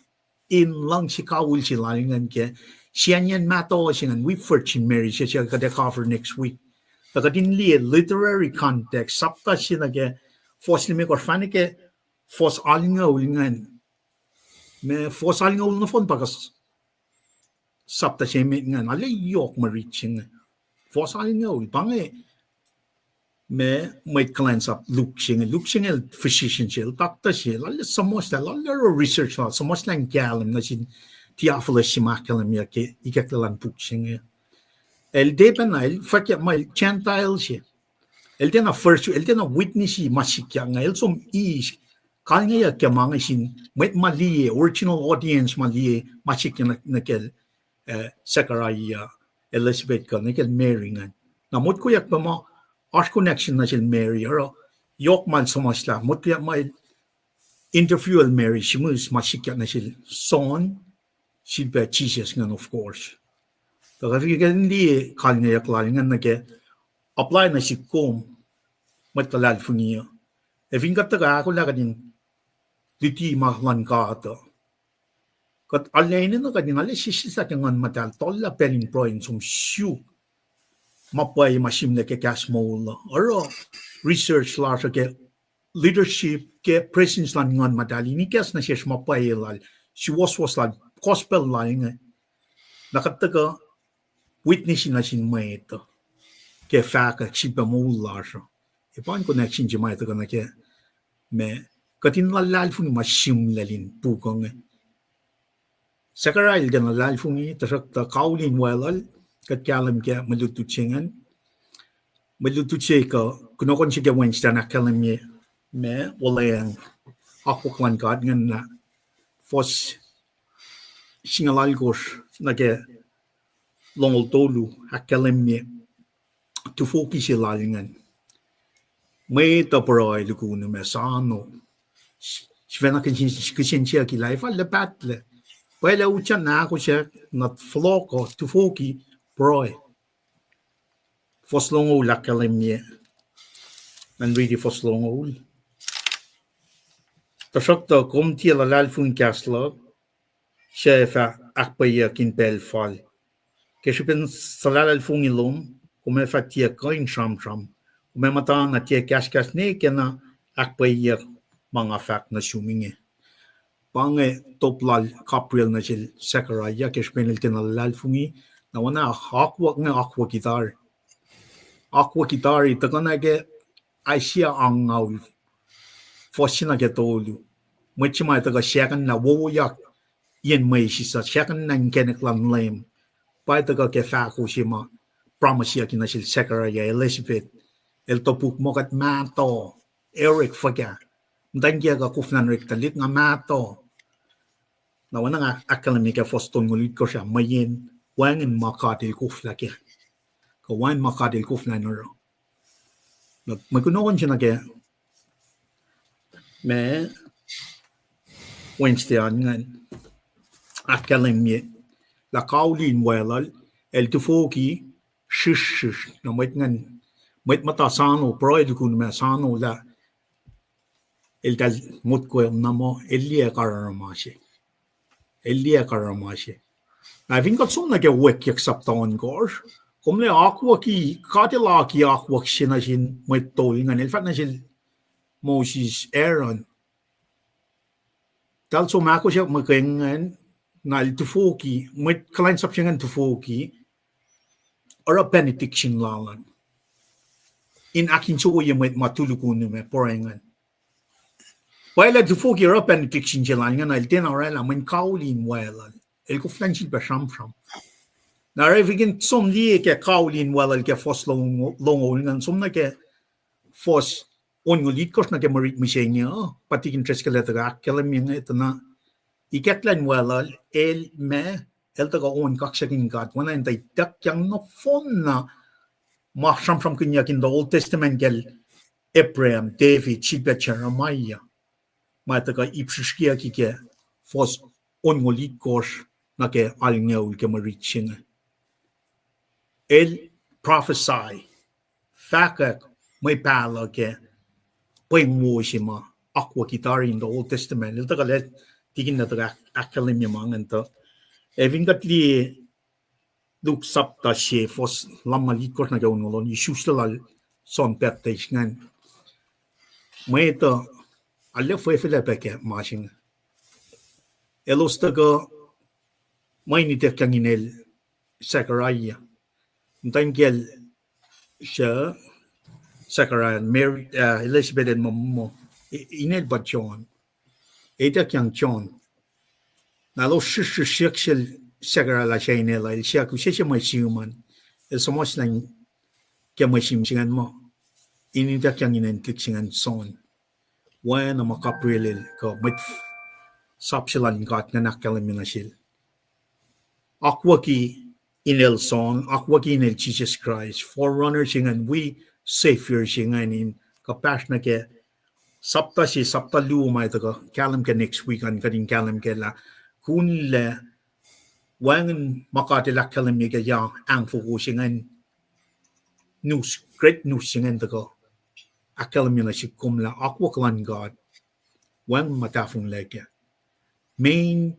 in luhngse kawihl se lal ingacn ke siyacnyacn mahtuh se ingacn wi Virgin Mary, se se kuht ac cover next week. Tuh kuht in liye literary context, sapta se nuh ke fuhs limekohsr fahna ke fuhs alngoul ingacn. Ma fuhs alngoul nohfohn pa kuh sapta se emet ingacn, arlac yohk mwe rit se inge. Fuhs alngoul, pa inge ma mwet kuhlwacnsap Luke se inge, Luke se inge el physician se, el doctor se, el arlac suhmuhslah, el arlac oruh research lal, suhmuhslah in kahlwem nuh sin Theophilus se ma ahkkahlwemye ke ikacklah luhn puk se inge. El tiac pacna, el fahk ma el Gentile se. El tiacna first, el tiacna witness ma sikyak inge, el som eis, kalngeyuck ke ma inge sin mwet ma liye, original audience ma liye ma sikyak nuh, nuh kacl, eh, Zechariah, Elizabeth kuh nuh kacl Mary ingacn. Na motkoyuck pac ma oasr connection nuh sel Mary, oruh yohk ma el suhmuhslah, motkoyuck ma el interview el Mary, sihmihs ma sikyak nuh sel John, sifilpac Jesus ingacn, of course. Tuh kuht fin liye kalngeyuck lal ingacn nuh ke apply nuh sihk kom, mwet luhlahlfongi uh. Ac fin kuht tuhkuh ahkolah kuht in luti ma luhn God uh, kuht arlac enenuh kuht in arlac sesseslah ke Nguhn Muhtahl, tuhllah pacl in pruhe in som suk ma pwacye ma sihmlac ke kahs moul uh. Oruh research lasr uh ke leadership, ke presence luhn Nguhn Muhtahl in ikacs nuh sesr ma pwacye lal, suwohswohs lal, gospel lal inge. Na kuht tuhkuh witness nuh sin mwet uh ke fahkwack sifilpac moul lasr uh. Ac pa in connection se ma tuhkuh nuh ke ma kuht in luhlahlfongi ma sihmlac in puk uh inge. Zechariah el tiacna luhlahlfongi, tuhsruhktuh kauli in weluhl, kuht kahlwem ke mwe lutlut se ingacn. Mwe lutlut se kuh kunohkohn se ke Wednesday an ahkkahlwemye ma wuhlweacng akwuck luhn God ingacn, na fuhs singucul alkosr nuh ke longoul tolu ahkkahlwemye tufoki se lal ingacn. Mwet uh pruhe lukun ma soano. Sifacna kihsen, kihsen siyuck lah efuh luhpahtlac. Pwacye lah utyak na ahkosr, na fohlohk uh, tufoki, pruhe. Fuhs longoul ahkkahlwemye. Ngan riti fuhs longoul. Tuhsruhktuh kom tiac luhlahlfongi kahs luhk, suc ac fah ahkpwacyeyuck in pacl fal. Ke srihpen suhlahlahlfongi lom, kom ac fah tiac kuh in sramsram. Kom ac muhta na tiac kahskahs ne kena ahkpwacyeyuck ma nga fahk nuh sum inge. Pa inge top lal Gabriel nuh sel Zechariah ke srihpen el tiacna luhlahlfongi, na oacna akwuck inge akwucki tari. Akwucki tari, tuhkuh na ke Isaiah angngaul, fuhs se nuh ke tolu. Mwet se ma tuhkuh siyuck na wowoyak yen mwesis uh, siyuck na inkacnek luhn Leum. Pa tuhkuh ke fahko se ma promiseyucki nuh sel Zechariah, Elizabeth. El topuk muh kuht mahtuh, orek fuhkah. Muhtwacn kiyuhk uh koflah in orek tuhlihk, nga mahtuh. Na oacna nga ahkkahlwemye ke fuhs tolngoul itkohsr ah, mweyen wacngihn ma God el koflah kac. Kuh wacngihn ma God el koflah in oruh. Na mwe kunohkohn se nuh ke ma Wednesday an ingacn ahkkahlwemye lah kauli in weluhl, el tufoki srihsrsr. Na mwet ingacn, mwet muhta soano, pruhe lukun ma soano lah eltahl motko na muh el liye kararama se. El liye kararama se. Na fin kuht som nuh ke Wekyuck sapta ohnkohsr, kom liye akwucki, God el oaki akwuck se nuh sin mwet tol ingacn, el fahk nuh sel Moses, Aaron, tahl som ahkosyak muhkwena, na el tufoki, mwet kuhlwacnsap se ingacn tufoki, oruh benediction lal an in ahkinsewowoye mwet ma tuh lukun ma pruhe ingacn. Pwacye lah tufoki oruh benediction se lal ingacn, el tiacna orwaclah mweyen kauli in weluhl, el koflah in sifilpac sramsram. Na oruh fin kuht som liye ke kauli in weluhl ke fuhs longoul ingacn, som nuh ke fuhs onngoul itkohsr nuh ke mwe rit mihsenge uh, pa tikin Driscoll el tuhkuh ahkkahlwemye inge tuh na ikacklah in weluhl, el ma, el tuhkuh on kaksakihn God, oacna in tuh ituckyang nohfohn na ma sramsramkihnyuck in the Old Testament kacl Abraham, David, sifilpac Jeremiah, ma tuhkuh ip srihsrkiyucki ke fuhs onngoul itkohsr nuh ke alngoul ke mwe rit se inge. El prophesy, fahkwack mwe pahluh ke pweng wo se ma akwucki tari in the Old Testament. El tuhkuh lah tikin na tuhkuh ahk-, ahkkahlwemye ma ingacn tuh. Ac fin kuht liye Luke sapta se, fuhs lumngaul itkohsr nuh ke onngoul, isuslac lal John Baptist ingacn. Mwet uh arlac fwefelac pac ke ma se inge. Elos tuhkuh, mwe in ituckyang inel Zechariah. Muhtwacn kiyacl se Zechariah, Mary, uh, Elizabeth el muh, muh, inel pa John. Ituckyang John. Na elos srihsrihk sel Zechariah lah se inel uh, el siyuck use se mwe sihm an. El suhmuhslah ke mwe sihm se ingacn muh, in ituckyang inen tuhlihk se ingacn John. Oacna ma Gabriel el kuh mwet sap se lal God ingacn ahkkahlwemye nuh sel. Akwucki inel John, akwucki inel Jisus Kraist, forerunner se ingacn, wi Savior se ingacn in kuhpahsr nuh ke sapta se, sapta luo ma tuhkuh kahlwem ke next week an, kuht in kahlwem ke lah kunlac wacngihn ma God El ahkkahlwemye ke yac ahngfoko se ingacn, news, great news se ingacn tuhkuh ahkkahlwemye nuh sihk kom lah akwuck luhn God wacngihn ma tahfonglac kac. Main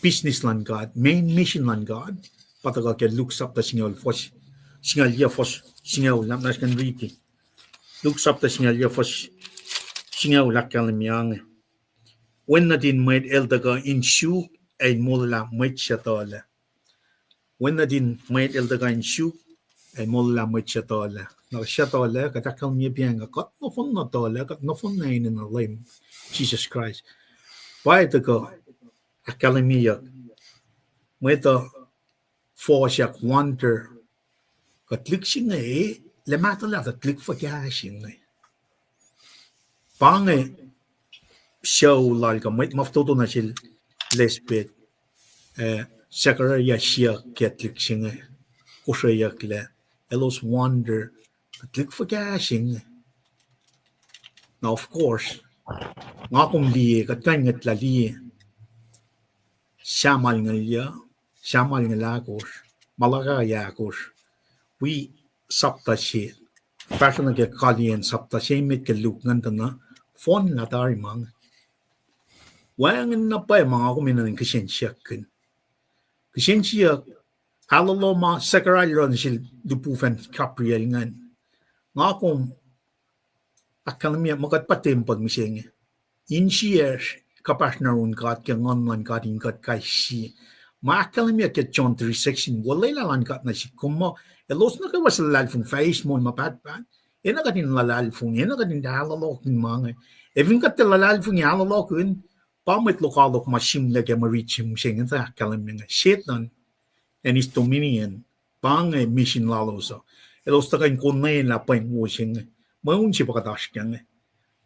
business luhn God, main mission luhn God pa tuhkuh ke Luke sapta singucul, fuhs singucul yac, fuhs singucul, na muhnahs ngan riti. Luke sapta singucul yac, fuhs singucul ahkkahlwemye inge. Wen nuhtin mwet el tuhkuh in suk ac in molwelah mwet suhtuhlac. Wen nuhtin mwet el tuhkuh in suk ac in molwelah mwet suhtuhlac. Na suhtuhlac, kuht ahkkahlwemye pacng, kuht nohfohn na tuhlac, kuht nohfohn na enenuh Leum Jisus Kraist. Pwacye tuhkuh ahkkahlwemyeyuck. Mwet uh fohsyak wonder, kuh tuhlihk se inge, lah mahtuhlah tuhlihk fuhkah se inge. Pa inge sucu lal kuh mwet ma fototo nuh sel Elizabeth, eh, Zechariah siyuck ke tuhlihk se inge, kosreyucklac, elos wonder, tuhlihk fuhkah se inge. Na, of course, nga kom liye, kuht kuh in ngwetlah liye Samuel singucul yac, Samuel singucul ahkosr, Malachi ahkosr, wi sapta se, fahsruh nuh ke kalweni sapta se met ke Luke ingacn tuh na fohnlah tari ma inge. Wacngihn na pwacye ma nga kom enenuh in kihsen siyuck kihn. Kihsen siyuck, ahlolo ma Zechariah el oruh nuh sel lihpufacn Gabriel ingacn. Nga kom ahkkahlwemye muh kuht pa tempuhl mihsenge. Insiyacsr kuhpahsr nuh yurin God ke Nguhn luhn God in kuht kais sie. Ma ahkkahlwemye ke John three sixteen, olwelah luhn God nuh sihk kom muh elos nuh kwewa suc luhlahlfongi fah eis moul ma pahtpaht. Enenuh kuht in luhlahlfongi, enenuh kuht in ahlolohkihn ma inge. Ac fin kuht tiac luhlahlfongi ahlolohkihn, pa mwet lokoalok ma sihmlac ke mwe rit se mihsenge tuh ahkkahlwemye inge. Satan and his dominion, pa inge misin lalos uh. Elos tuhkuh in konwelah pweng wo se inge. Mweun se pa kuht oasr kac inge.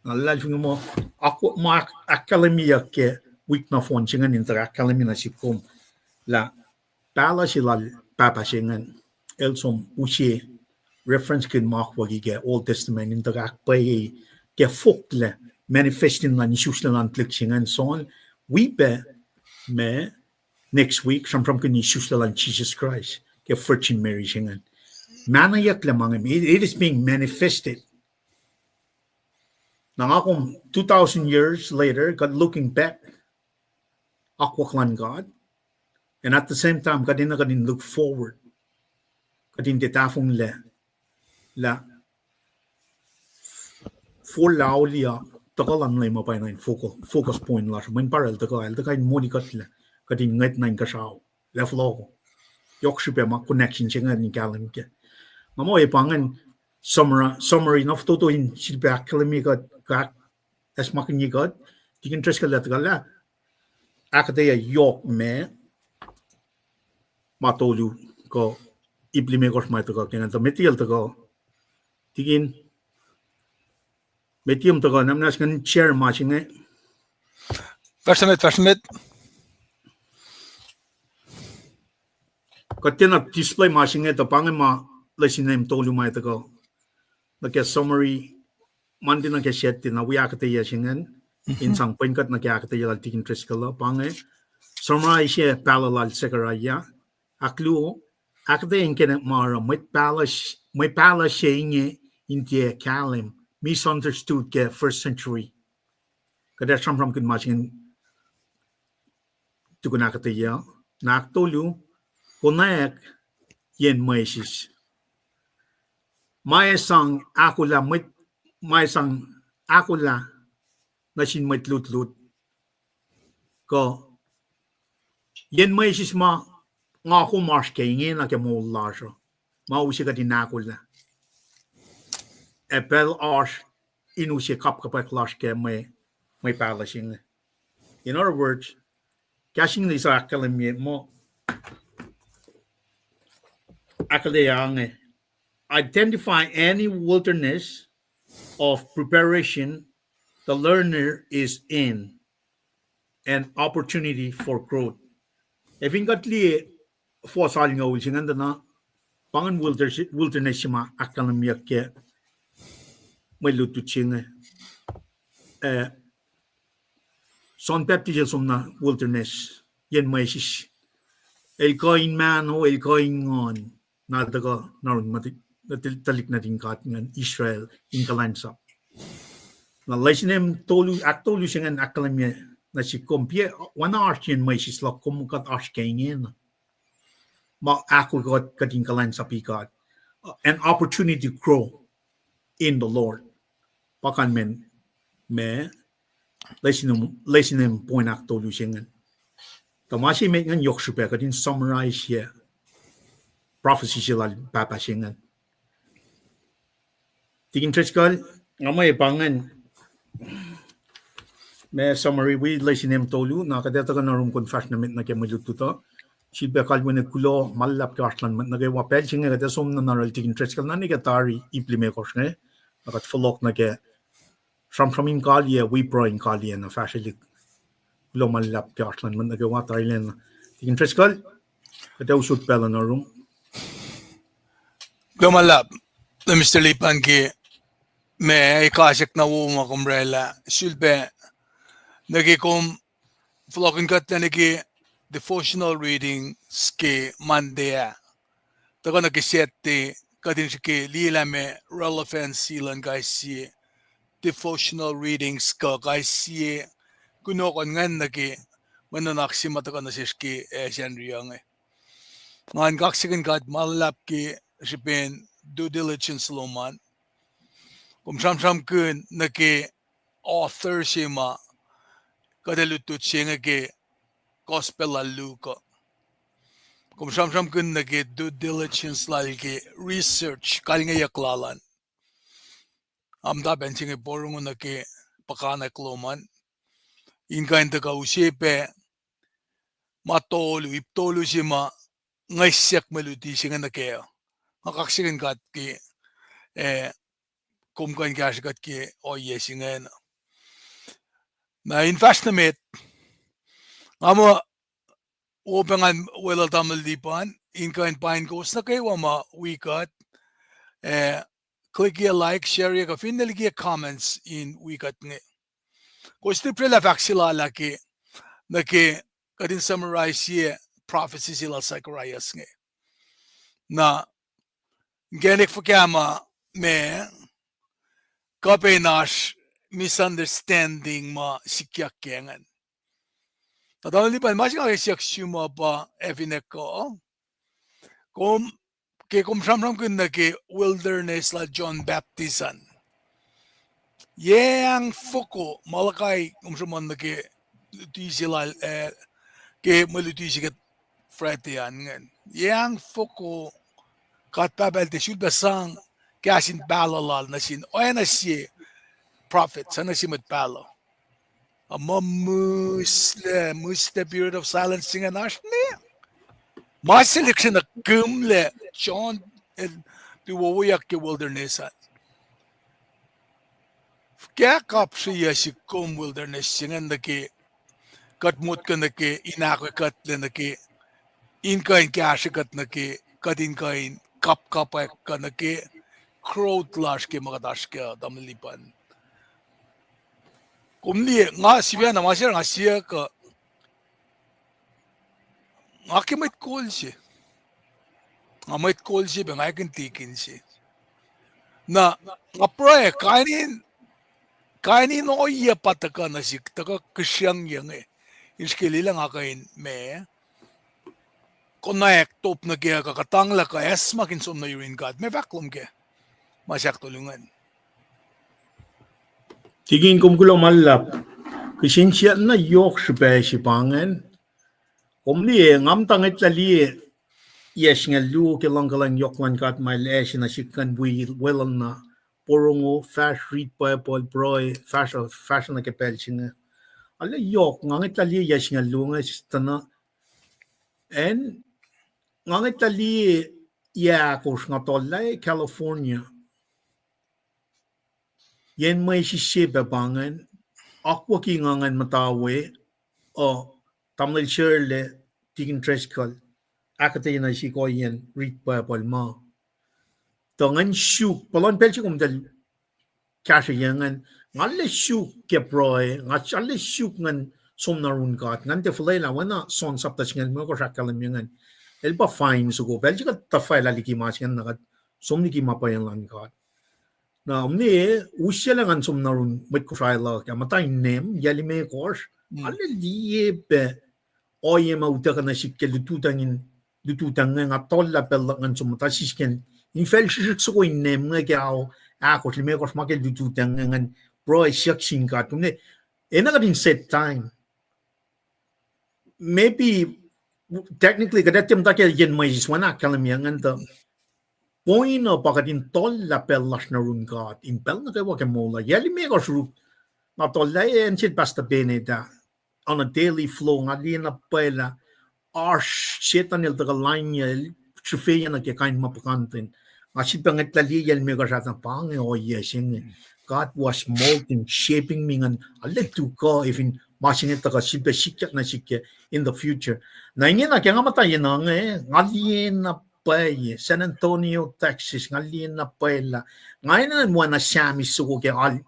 Na luhlahlfongi muh, ma ahkkahlwemyeyuck ke wik nohfohn se ingacn in tuh ahkkahlwemye nuh sihk kom lah pahluh se lal pahpah se ingacn, el som use reference kihn ma akwucki ke Old Testament in tuh ahkpwacye ke foklac manifesting luhn isuslac luhn tuhlihk se ingacn John, wi pac ma next week, sramsramkihn isuslac luhn Jisus Kraist ke Virgin Mary se ingacn. Mahneyucklac ma inge, it, it is being manifested. Na nga kom two thousand years later, kuht looking back, akwuck luhn God. And at the same time, kuht enenuh kuht in look forward. Kuht in tiac tahfonglac lah forlah auliyak, tuhkuh luhn Leum uh pa in focus point lasr. Mweyen pa el tuhkuh, el tuhkuh in moli kuhtlac, kuht in ngwet nuh inkuhsrao, lah fohlohko. Yohk srihpac ma connection se ingacn in kahlwem kac. Nga muh e pa ingacn summary, summary na fototo in sifilpac ahkkahlwemye kuht, kuh ahkacsmakihnye kuht, Tikin Driscoll el tuhkuh lah ahkuhtweyac yohk ma, ma tolu kuh ip limekohsr ma tuhkuh ke ingacn, tuh met el tuhkuh, Tikin, met el tuhkuh, na muhnahs ngan share ma se inge. Fahsr met, fahsr met. Kuht tiacna display ma se inge, tuh pa inge ma lesin em tolu ma tuhkuh nuh ke summary, Monday nuh ke Saturday, na wi ahkuhtweyac se ingacn, in sang pwen kuht nuh ke ahkuhtweyac lal Tikin Driscoll uh, pa inge summary se pahluh lal Zechariah, ahkluo, ahkuhtweyac inkacnek ma oruh mwe pahluh se inge in tiac kahlwem, misunderstood ke first century. Kuht ac sramsramkihn ma se ingacn tukun ahkuhtweyac. Na ahktolu, konwacack yen mwesis. Ma sang ahkolah mwet, ma sang ahkolah nuh sin mwet lutlut. Kuh yen mwesis ma nga kom oasr ke ingena ke moul lasr uh, ma use kuht in ahkolah. Ac pacl oasr in use kapkapwack lasr ke mwe, mwe pahluh se inge. In other words, kahs inge sa ahkkahlwemye muh ahkkahlwemye, identify any wilderness of preparation the learner is in, an opportunity for growth. Ac fin kuht liye fuhs alngoul se ingacn tuh na, pa ingacn wilderness, wilderness se ma ahkkahlwemyeyuck ke mwe lutlut se inge. Eh, John Baptist el som nuh wilderness, yen mwesis. El kuh in mahno, el kuh in nguhn, na el tuhkuh na run tuhlihk nuhtin God ingacn Israel in kuhlwacnsap. Na lesin em tolu, ahktolu se ingacn ahkkahlwemye nuh sihk kom pa oacna oasr yen mwesis luhk kom kuht oasr ke ingena. Ma ahkoo kuht, kuht in kuhlwacnsapi God. Uh, an opportunity to grow in the Lord. Pa kalmen ma lesin, lesin em point ahktolu se ingacn. Tuh ma se met ingacn yohk srihpac kuht in summarize-ye prophecy se lal pahpah se ingacn. Tikin Driscoll, nga mwe pa ingacn ma summary wi lesin em tolu, na kuht ac tuhkuh na rum kom fahsr nuh met nuh ke mwe lutlut uh. Sifilpac kalweni kuloh ma luhlahp ke oasr luhn mwet nuh kwewa. Pacl se inge kuht ac som nuh na yohrohl Tikin Driscoll na nuh ke tari ip limekohsr inge, na kuht fohlohk nuh ke sramsram in kaliyac, wi pruhe in kaliyac, na fahsrwelihk. Kuloh ma luhlahp ke oasr luhn mwet nuh kwewa, tarilacna. Tikin Driscoll, kuht ac usot pacl uh na rum. Kuloh ma luhlahp, Mister Lipan, ke ma ikacsyak na wo ma kom oraclah. Sifilpac nuh ke kom fohlohkihn kuht nuh ke devotional readings ke Monday ah, tuhkuh nuh ke Saturday, kuht in srihke liyelah ma relevancy luhn kais sie devotional readings kuh kais sie kunohkohn ingacn nuh ke mwe nuhnak se ma tuhkuh nuh sesr ke, eh, Sacnri uh inge. Ngan kaksakihn God ma luhlahp ke srihpen due diligence lom an. Kom sramsramkihn nuh ke author se ma kuht ac lutlut se inge ke Gospel lal Luke uh. Kom sramsramkihn nuh ke due diligence lal ke research, kalngeyuck lal an. Amtapacn se inge porongo nuh ke puhkantwen lom an in kuh in tuhkuh use pac ma tolu, ip tolu se ma ngihsyak mwe luti se inge nuh kac. Nga kaksakihn God ke, eh, kom kuh in kahsrwe kuht ke ohiyac se ingacn. Na in fahsr nuh met, nga muh wo pac ngan weluhl tamuhlwel Lipan in kuh in pain kowos nuh kwewa ma wi kuht, eh, click-ye like, share-ye, kuh finne likiye comments in wi kuht inge. Kowos tiac pruhe lah fahk se lal ah ke, nuh ke kuht in summarize-ye prophecy se lal Zacharias inge. Na inkacnek fuhkah ma, ma kuh pac in oasr misunderstanding ma sikyak ke ingacn. Na tamuhlwel Lipan, ma se nga ke siyuck sum uh pa, ac finne kuh, kom, ke kom sramsramkihn nuh ke wilderness lal John Baptist an, yac foko, Malachi, kom sruhmuhn nuh ke luti se lal, eh, ke mwe luti se ke Friday an ingacn. Yac foko God Pahpah el tiac sulpac sang kahs in pahluh lal nuh sin oacna sie prophet, oacna sie mwet pahluh. Ac ma mihslac, mihslac period of silence se ingacn oasr ne, ma se lihksreni kihmlac John el tuh wowoyak ke wilderness an. Fuhkah kapsreyuc sihk kom wilderness se ingacn nuh ke kuht motko nuh ke in ahkoekuhtlac nuh ke in kuh in kahsrwe kuht nuh ke kuht in kuh in kapkapwack kuh nuh ke growth lasr ke ma kuht oasr kac uh, tamuhlwel Lipan. Kom liye, nga sifacna ma se nga siyuck uh, nga ke mwet kol se. Nga mwet kol se pac, nga ekihn tikin se. Na nga pruhe kain in, kain in ohiyac pa tuhkuh nuh sihk, tuhkuh kihsrungye inge, in srihke liye lah nga kuh in ma konwacack top nuh ke kuh kuhtanglah kuh acsmakihn som nuh yurin God. Meac fahk lom ke ma se ahktolu ingacn? Tikin, kom kuloh ma luhlahp. Kihsen siyuck na yohk srihpac se pa ingacn. Kom liye, nga muhta ngwetlah liye yac singucul luo ke luhngkuhlwacng yohk luhn God ma El ase nuh sihk ingacn wi weluhl na porongo, fahsr, rit Bible, pruhe, fahsr, fahsr nuh ke pacl se inge. Arlac yohk, nga ngwetlah liye yac singucul luo inge tuh na, acn, nga ngwetlah liye yac ahkosr nga tuhlac California. Yen mwesis se pac pa ingacn, akwucki nga ingacn muhta we, uh, tamuhlwel Shirley, Tikin Driscoll, ahkuhtweyac nuh sihk ohiyacn rit Bible ma. Tuh ngan suk, puhlan pacl se kom tuh kahsrweyuc ingacn, nga arlac suk ke pruhe, nga arlac suk ngan som nuh yurin God, ngan tiac fuhlwelah, oacna John sapta singucul limekohsr ahkkahlwemye ingacn. El pa fine soko, pacl se kuht tuhfahlah liki ma se ingacn na kuht som liki ma pwacye luhn God. Na, omne, usyaclah ngan som nuh yurin mwet Kosrae luhk ah, muhta in Nacm, yac limekohsr, arlac liye pac ohiyac ma utuckuh nuh sihk ke lututacng in, lututacng inge, nga tuhlac pacl luhk ngan som muhta sisken, in facl srihsrihk soko in Nacm inge ke ao ahkosr limekohsr ma ke lututacng inge ngan pruhe siyuck sin God. Kom ne, enenuh kuht in set time. Maybe, technically, kuht ac tiac muhta ke yen mwesis, oacna ahkkahlwemye ingacn tuh, point uh pa kuht in tuhlac pacl lasr nuh yurin God in pacl nuh kwewa ke moul uh. Yac limekohsr sruk, nga tuhlac, acn se Pastor Bennett ah, on a daily flow, nga liye na pwacye lah oasr Setan el tuhkuh lainyac, el srihfeyac nuh ke kain ma puhkantwen. Nga sifilpac ngwetlah liye yac limekohsr ah, pa inge ohiyac se inge. God was molding, shaping me ngan arlac tuhkuh efin ma se inge tuhkuh sifilpac sikyak nuh sihk in the future. Na ingena ke nga muhta yen inge, nga liye na pwacye, San Antonio, Texas, nga liye na pwacye lah nga enenuh in oacna Sam soko ke al,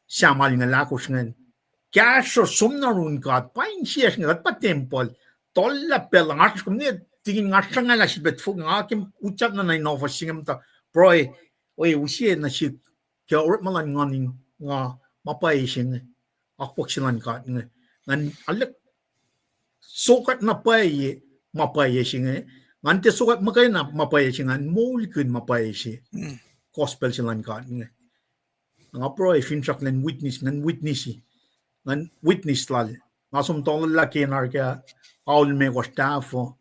Sam alngoul ahkosr ingacn. Kahsruh som nuh yurin God, pa insiyacsr inge, kuht pa tempuhl, tuhlac pacl, nga kom ne, tikin nga sruhngalah srihpac fok, nga ke utyak nuh in ohfohs se inge muhta pruhe, oi, use nuh sihk ke orekma luhn nguhn in nga, ma pwacye se inge, akwuck se luhn God inge, ngan arlac sokwack na pwacye ma pwacye se inge, ngan tiac sokwack muhkwena ma pwacye se inge, ngan moulkihn ma pwacye se, gospel se luhn God inge. Nga pruhe finsrak lacn witness, ngan witness, ngan witness lal. Nga som tuhlac lah K N R ke ao limekohsr tahfuh.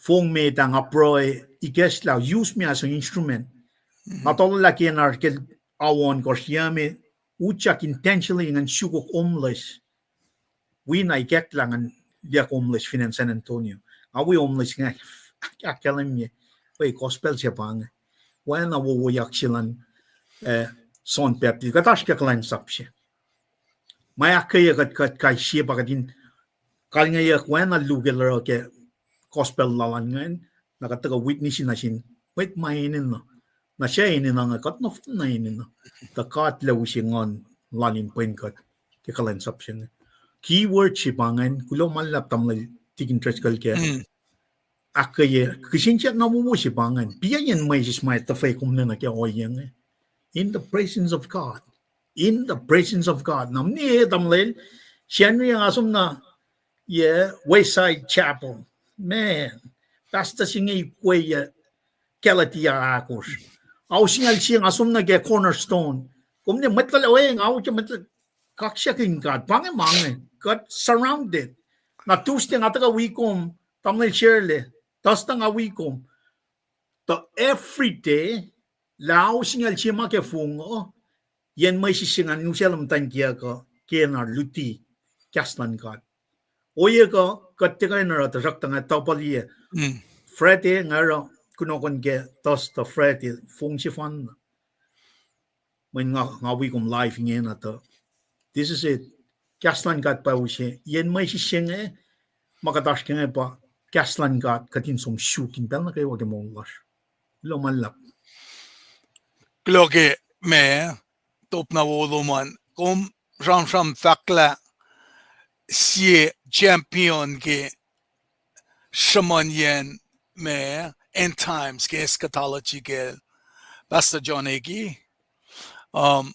Fong met ah nga pruhe, ikacslah, use me as an instrument. Nga tuhlac lah K N R ke ao ohnkohsr, yac me, utyak intentionally ngan sukok homeless. Wi na ikacklah ngan liye homeless fin acn San Antonio. Nga wi homeless inge, ahkkahlwemye, wi gospel se pa inge. Oacna wowoyak se luhn, eh, John Baptist. Kuht oasr ke kuhlwacnsap se. Ma ahkkweye kuht, kuht kais sie pa kuht in kalngeyuck oacna Luke el oruh ke gospel lal an ingacn, na kuht tuhkuh witness nuh sin mwet ma enenuh. Na suc enenuh inge, kuht nohfohn na enenuh. Tuh God El use Nguhn lal in pwen kuht ke kuhlwacnsap se inge. Keyword se pa ingacn, kuloh ma luhlahp tamuhlwel Tikin Driscoll ke ahkkweye, kihsen siyuck na wowo se pa ingacn. Piyayen mwesis ma tuhfah kom nuh ke ohiyac inge. In the presence of God. In the presence of God. Na mwe tamuhlwel, Sacnri nga som nuh, yac, Wayside Chapel. Man, pastor se inge ikwe yac Galatia ahkosr. Ao singucul sie nga som nuh ke Cornerstone. Kom ne mwet luhlahlfongi, ao ke mwet kaksakihn God. Pa inge ma inge. Kuht surrounded. Na Tuesday nga tuhkuh wi kom, tamuhlwel Shirley. Thursday nga wi kom. Tuh every day, lah ao singucul sie ma ke fong uh, yen mwesis se ngan usacllah muhtwacn kiyuck uh, K N R luti, kahs luhn God. Ohiyac kuh, kuht tiac kuh in oruh, tuhsruhktuh nga tuhpaliye. Friday nga oruh, kunohkohn ke Thursday, Friday, fong sefanna. Mweyen nga, nga wi kom live ingena tuh. This is it. Kahs luhn God pa use. Yen mwesis se inge, ma kuht oasr ke inge pa kahs luhn God, kuht in som suk in pacl nuh kwewa ke moul lasr. Kuloh ma luhlahp. Kuloh ke ma, top na wo lom an. Kom sramsram fahk lah sie champion ke sruhmuhnyacn ma end times ke eschatology ke Pastor John Hagee. Um,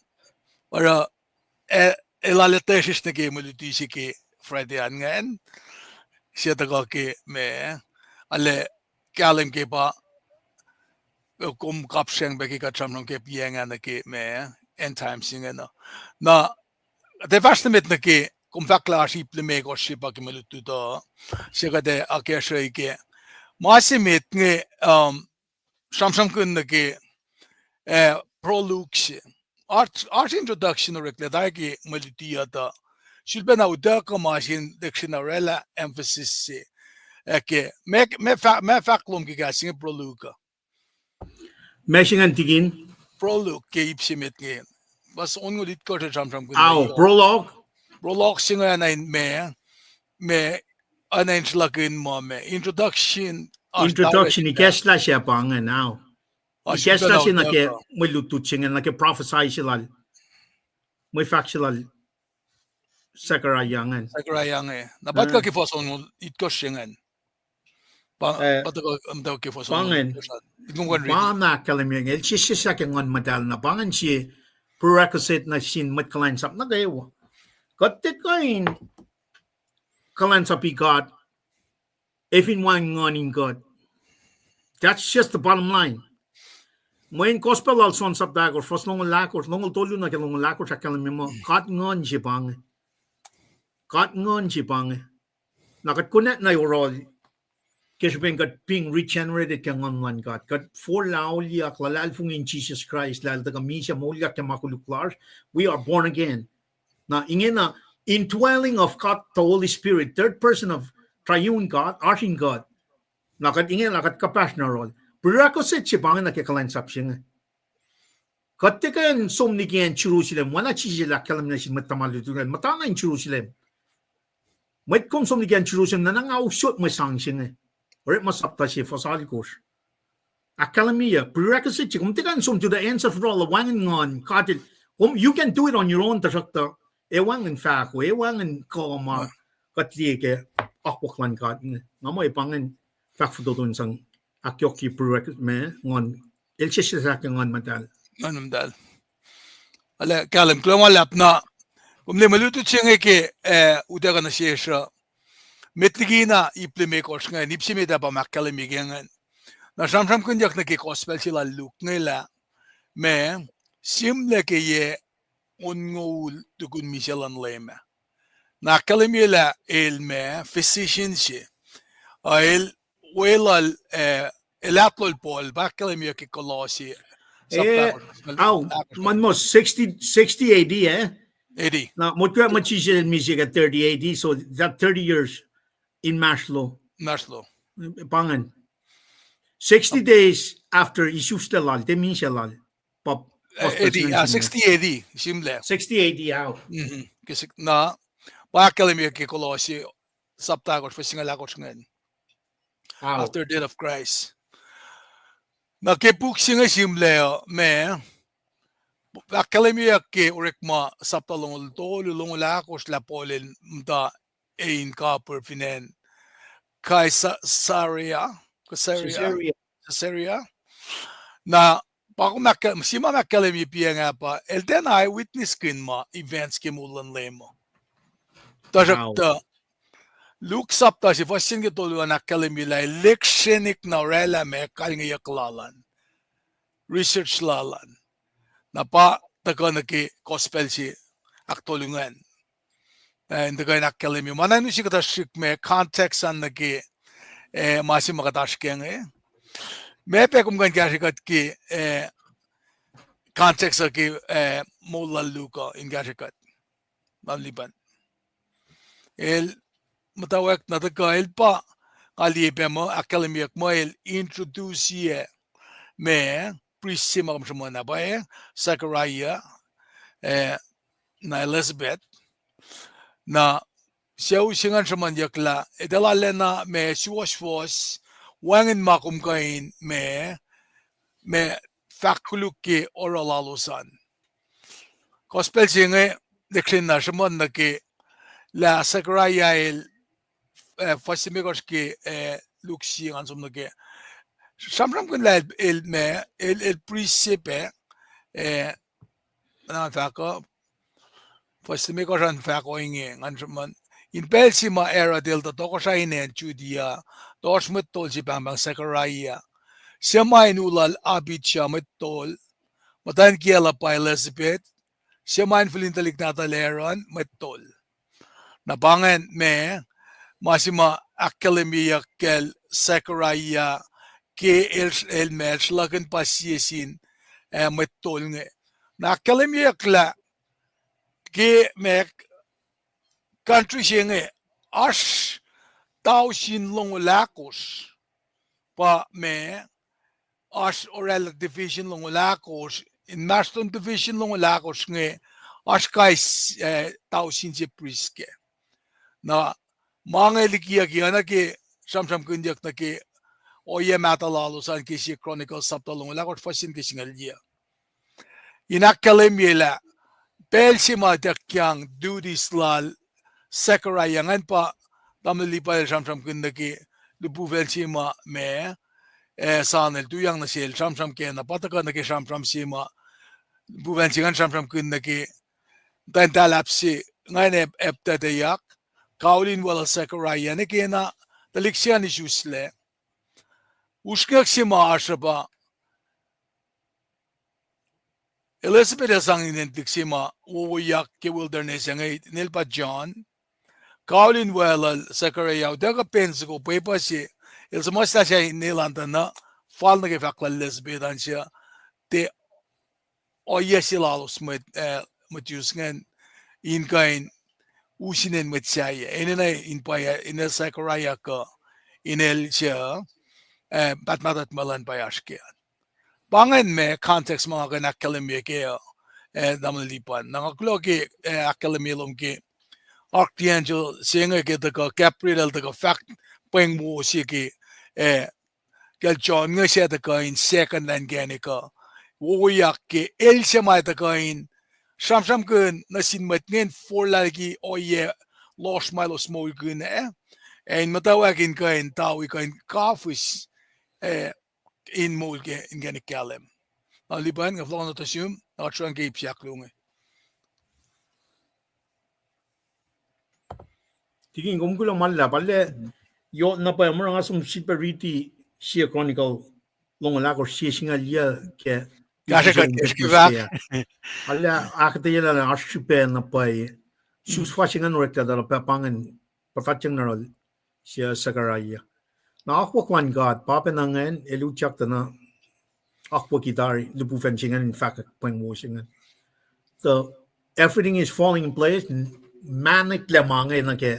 oruh, eh, el ac letashi nuh ke mwe luti se ke Friday an ingacn. Sie tuhkuh ke ma, Arlac kahlwem ke pa, eh, kom kapsreng pac ke kuht sramsram ke piacng ah nuh ke ma, end times ingena. Na, tiac fahsr nuh met nuh ke, kom fahk lah oasr ip limekohsr se pa ke mwe lutlut uh, se kuht ac akacsruhi ke. Ma se met inge, um, sramsramkihn nuh ke, eh, prologue se. Oasr, oasr introduction oreklac tari ke mwe luti uh tuh sulpac na utuckuh ma se in lihksreni orwaclah emphasis se. Eh, ke, ma, ma fah-, ma fahk lom ke kahs se inge prologue uh. Ma se ingacn tikin? Prologue ke ip se met inge. Fuhs onngoul itkohsr sramsramkihn. Ao, prologue? Prologue se inge oacna in ma, ma, oacna in sruhlakihn ma, ma introduction. Introduction, ikacslah se pa ingacn, ao. Ikacslah se nuh ke mwe lutlut se ingacn, nuh ke prophecy se lal, mwe fahk se lal Zechariah ingacn. Zechariah inge. Na pa tuhkuh ke fuhs onngoul itkohsr se ingacn. Pa, eh, pa tuhkuh, um, tuhkuh ke fuhs onngoul itkohsr. Ma na ahkkahlwemye inge, el sesseslah ke Nguhn Muhtahl, na pa ingacn sie prerequisite nuh sin mwet kuhlwacnsap nuh kwewa. Kuht tiac kuh in kuhlwacnsapi God ac fin wacngihn nguhn in God. That's just the bottom line. Mweyen Gospel lal John sapta ahkosr, fuhs longoul ahkosr, longoul tolu nuh ke longoul ahkosr ahkkahlwemye muh God nguhn se pa inge. God nguhn se pa inge. Na kuht konwacack na yohrohl ke srihpen kuht being regenerated ke Nguhn luhn God. Kuht forlah auliyak, luhlahlfongi in Jisus Kraist, lah El tuhkuh misac, moulyak ke ma koluk lasr. We are born again. Na ingena, indwelling of God the Holy Spirit, third person of triune God, oasr in God. Na kuht ingena kuht kuhpahsr na yohrohl. Prerequisite se pa inge nuh ke kuhlwacnsap se inge. Kuht tiac kuh in som liki acn Jerusalem, oacna Jisus El ahkkahlwemye nuh sin mwet tuhma lutlut ingacn, muhtana in Jerusalem. Mwet kom som liki acn Jerusalem, na nga usot mwe sang se inge. Orekma sapta se fuhs alkosr. Ahkkahlwemyeyuck, prerequisite se, kom tiac kuh in som to the ends of the world, wacngihn nguhn, God El, kom, you can do it on your own, tuhsruhktuh, ac wacngihn fahko, ac wacngihn kuh ma kuht liye ke akwuck luhn God inge. Nga muh pa ingacn fahk fototo in sang ahkyohkye prerequisite ma, nguhn, el sesseslah ke Nguhn Muhtahl. Nguhn Muhtahl. Arlac kahlwem, kuloh ma luhlahp na, kom liye mwe lutlut se inge ke, eh, utuckuh nuh sesr uh. Met liki na ip limekohsr ingacn, ip se met ah pa ma ahkkahlwemye ke ingacn. Na sramsramkihnyuck nuh ke Gospel se lal Luke inge lah, ma, sihmlac ke yac onngoul tukun misac luhn Leum ah. Na ahkkahlwemye lah el ma physician se. Uh, el weluhl, eh, el ahtlohl Paul, pa ahkkahlwemye ke Kolosi, eh, ao, man mo sixty, sixty A D, eh? A D. Na motko mwet Jisus el misac ke thirty A D, so that thirty years inmahsrlo. Inmahsrlo. Pa ingacn. Sixty days after isuslac lal, tiac misac lal. Pap, eh, A D, ah, sixty A D, sihmlac. Sixty A D, ao. Mhm. Ke sik-, na, pa ahkkahlwemye ke Kolosi, sapta ahkosr, fuhs singucul ahkosr ingacn. After death of Christ. Na ke puk se inge sihmlac uh, ma, ahkkahlwemyeyuck ke Orekma sapta longoul tolu, longoul ahkosr lah Paul el muhta e in kapihr fin acn Caesarea, Caesarea, Caesarea. Na, pa kom ahk-, sie ma ahkkahlwemye piacng ah pa, el tiacna eyewitnesskihn ma events ke moul luhn Leum uh. Tuhsruhktuh, Luke sapta se fuhs se ke tolu an ahkkahlwemye lah el lihksreni na orwaclah ma kalngeyuck lal an, research lal an. Na pa tuhkuh nuh ke Gospel se ahktolu ingacn. Eh, in tuhkuh in ahkkahlwemye. Ma na in use kuhtuh srihk ma context an nuh ke, eh, ma se ma kuht oasr kac inge. Ma pac kom kuh in kahsrwe kuht ke, eh, context uh ke, eh, moul lal Luke uh in kahsrwe kuht. Lal Lipan. El muhtwacwacack na tuhkuh, el pa, nga liye pac muh, ahkkahlwemyeyuck muh el introduce-i ma, priest se ma kom sruhmuhn ah pa, Zechariah, eh, na Elizabeth. Na sucu se ingacn sruhmuhnyuck lah, etuh lal ah na ma suwohswohs, wacngihn ma kom kuh in ma, ma fahk koluk ke oruh lalos an. Gospel se inge, lihksreni na sruhmuhn nuh ke, lah Zechariah el, eh, fuhs limekohsr ke, eh, Luke sie ngan som nuh ke. Sramsramkihn lah el, el ma, el, el priest se pac, eh, na fahk uh, fuhs limekohsr an fahk ohinge, ngan sruhmuhn, In pacl se ma Herod el tuh tohkohsrahi in acn Judea, tohkohsr mwet tol se pahngpahng Zechariah. Suc ma in u lal Abijah mwet tol, muhtwacn kiyacl uh pa Elizabeth, suc ma in fihl in tuhlihk nahtuhl Aaron mwet tol. Na pa ingacn ma, ma se ma ahkkahlwemyeyuck kacl Zechariah ke el, el ma el sruhlahkihn pa sie sin, eh, mwet tol inge. Na ahkkahlwemyeyuck lah ke ma country se inge, oasr tausin longoul ahkosr, pa ma, oasr oraclah division longoul ahkosr, inmahsrlon division longoul ahkosr inge, oasr kais, eh, tausin se priest kac. Na ma inge likiyucki oacna ke sramsramkihnyuck nuh ke ohiyac mahtuh lalos an ke sie Chronicles sapta longoul ahkosr fuhs se nuh ke singucul yuc. In ahkkahlwemye lah pacl se ma ituckyang duties lal Zechariah ingacn pa, tamuhlwel Lipan el sramsramkihn nuh ke lihpufacn se ma ma, eh, John el tuyak nuh sel sramsram kac na pa tuhkuh nuh ke sramsram se ma lihpufacn se ingacn sramsramkihn nuh ke muhtwacn tahlahp se ingacn ac, ac ptactacyak, kaul in weluhl Zechariah nuh ke na, tuhlihk se an isuslac. Usrnguck se ma oasr uh pa Elizabeth el sang inen tuhlihk se ma wowoyak ke wilderness inge, inel pa John. Kaul in weluhl Zechariah, utuckuh pen soko pwepuh se, el suhmuhslah sa inel an tuh na, fal nuh ke fahk lal Elizabeth an se, tiac ohiyac se lalos mwet, eh, mwet Jews ingacn, in kuh in us inen mwet sahyac. Enenuh in pwacye, inel Zechariah kuh, inel se, eh, pahtpaht muh luhn pwacye oasr ke an. Pa ingacn ma context ma nga kuh in ahkkahlwemye kac uh, eh, tamuhlwel Lipan. Na nga kuloh ke, eh, ahkkahlwemye lom ke archangel se inge ke tuhkuh Gabriel el tuhkuh fahk pweng wo se ke, eh, kacl John inge suc tuhkuh in second lah inkacnek uh. Wowoyak ke el suc ma tuhkuh in sramsramkihn nuh sin mwet inge in forlah liki ohiyac lohsr ma elos moulkihn ah, ac in muhtwacwacack in kuh in tau kuh in kafis, eh, in moul ke inkacnek kahlwem. Na Lipan, nga fohlohk nuh sum, na kuht sruhn ke ip se ahkluo inge. Tikin, kom kuloh ma luhlahp, arlac, yohk na pwacye, mura nga som sifilpac riti sie Chronicle longoul ahkosr, sie singucul yuc ke, kahsruh kuht ke srihke fahk. Arlac ahkuhtweyac lah oasr srihpac na pwacye. Sus fuhs se ingacn oreklac tuh pa, pa ingacn, pa fahkyang nuh yohrohl sie Zechariah. Na akwuck luhn God pa pacna ingacn, el utyak tuh na akwucki tari lihpufacn se ingacn in fahkwack pweng wo se ingacn. So everything is falling in place. Mahneklac ma inge nuh ke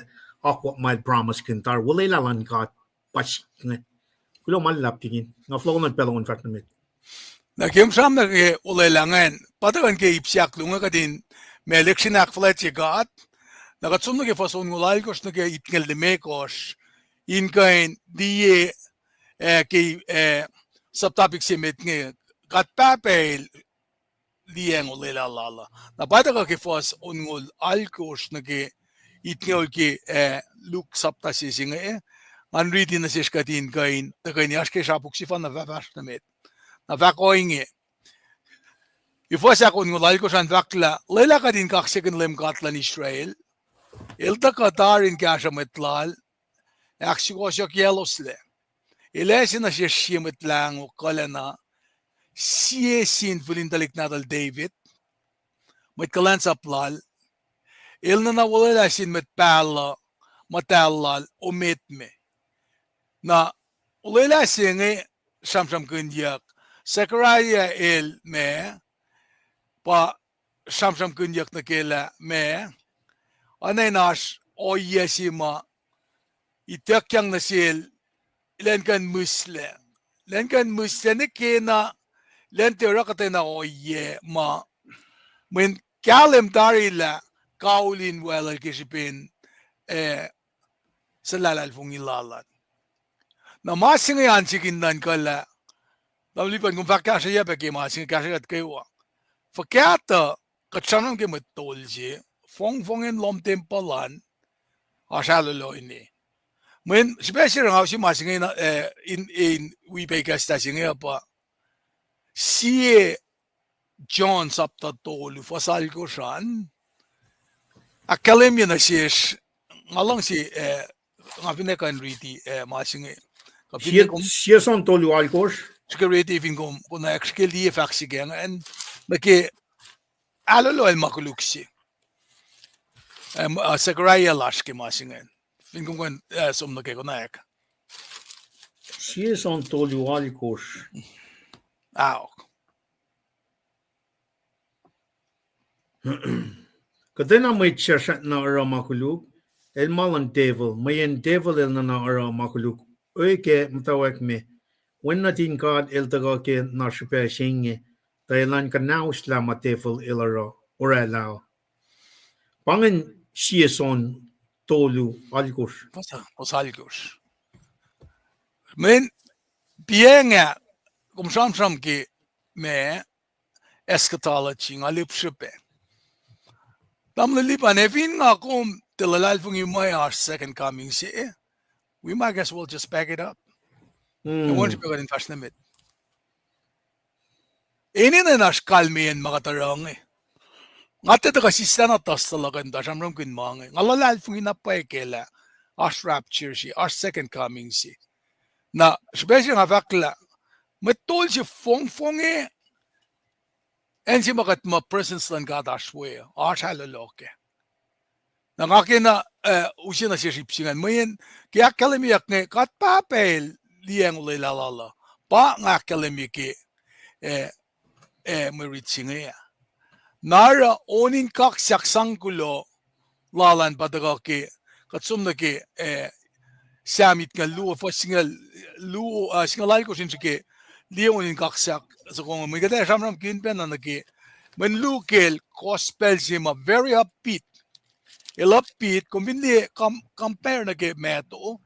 akwuck ma el promisekihn tari, olwelah luhn God pa sik inge. Kuloh ma luhlahp tikin. Nga fohlohk nuh pacl on fahsr nuh met. Na ke kom sramsram nuh ke olwelah ingacn, pa tuhkuh ke ip se ahkluo inge kuht in, ma lihksreni ahkfuhlwactye God. Na kuht som nuh ke fuhs onngoul alkosr nuh ke itngucul limekohsr, in kuh in liye, eh, ke, eh, subtopic se met inge, God Pahpah El liyacacng olwelah Lal uh. Na pa tuhkuh ke fuhs onngoul alkosr nuh ke itngucul ke, eh, Luke sapta se se inge, ngan riti nuh sesr kuht in kuh in tuhkweni oasr ke srapuk sefanna fahfahsr nuh met. Na fahk ohinge, ke fuhs ahkonngoul alkosr an fahk lah, lwelah kuht in kaksakihn Leum God luhn Israel, El tuhkuh tari in kahsruh mwet Lal, ahksukohsohkyacloslac. El ase nuh sesr sie Mwet Lahngo kuhlacna, sie sin fihl in tuhlihk nahtuhl David, mwet kuhlwacnsap Lal, El nuhna olwelah sin mwet pahluh, muhtahl Lal, ometme. Na olwelah se inge sramsramkihnyuck, Zechariah el ma, pa sramsramkihnyuck nuh ke lah ma, oacna in oasr ohiyac se ma ituckyang nuh sel, elan kuh in mihslac. Elan kuh in mihslac nuh ke na, elan tiac oruh kuhtwena ohiyac ma, mweyen kahlwem tari lah kaul in weluhl ke srihpen, eh, suhlahlahlfongi lal an. Na ma se inge an sik in nuhnkuh lah, tamuhlwel Lipan, kom fahk kahsrweyuc pac ke ma se inge kahsrwe kuht kwewa. Fuhkah tuh kuht sramsram ke mwet tol se, fongfongin lohm tempuhl an, oasr ahlolo ine. Mweyen srihpac se ruhngaus ma se inge, eh, in, in wi pac ikacslah se inge uh pa, sie John sapta tolu fuhs alkosr an, ahkkahlwemye nuh sesr nga luhngse, eh, nga fin kuh in riti, eh, ma se inge. Kuh fin sie, kom sie som tolu alkosr. Srihke riti fin kom konwacack, srihke liye fahk se ke ingacn. Nuh ke ahlolo el ma koluk se. Eh, Zechariah lasr ke ma se ingacn. Fin kom kuh in, eh, som nuh ke konwacack. Sie som tolu alkosr. Aok. Kuhtwena mwet srihsrihk na oruh ma koluk, el ma luhn devil, mweyen devil el nuhna oruh ma koluk, oe ke muhtwacwacack me, Wen nuhtin God el tuhkuh ke na srihpac se inge, tuh elan kuhnahoslah ma devil el oruh, oraclah uh. Pa ingacn sie som tolu alkosr. Kos alkosr. Mweyen, piacng ah, kom sramsram ke ma eschatology, nga lihpsrihpac. Tamuhlwel Lipan, ac fin nga kom tiac luhlahlfongi muh oasr second coming se, we might as well just pack it up. Ac won srihpac kuht in fahsr nuh met. Enenuh in oasr kalmeyacn ma kuht oruh inge. Nga tiac tuhkuh sislah na tuhstuh luhk uh in tuh sramsramkihn ma inge. Nga luhlahlfongi na pwacye kac lah oasr rapture se, oasr second coming se. Na srihpac se nga fahk lah mwet tol se fongfonge, acn se ma kuht muh presence luhn God oasr we, oasr ahlolo kac. Na nga kena, eh, use nuh sesr ip se ingacn. Mweyen ke ahkkahlwemyeyuck inge, God Pahpah el liyacacng olwelah lal uh. Pa nga ahkkahlwemye ke, eh, eh, mwe rit se inge ah. Na oruh on in kaksak sang kuloh lal an pa tuhkuh ke, kuht som nuh ke, eh, Sam itngucul luo, fuhs singucul luo, ah, singucul alkosr in srihke, liye on in kaksak soko inge. Mweyen kuht ac sramsramkihn pacna nuh ke, mweyen Luke el gospel se ma very upbeat. El upbeat, kom fin liye com-, compare nuh ke Matthew.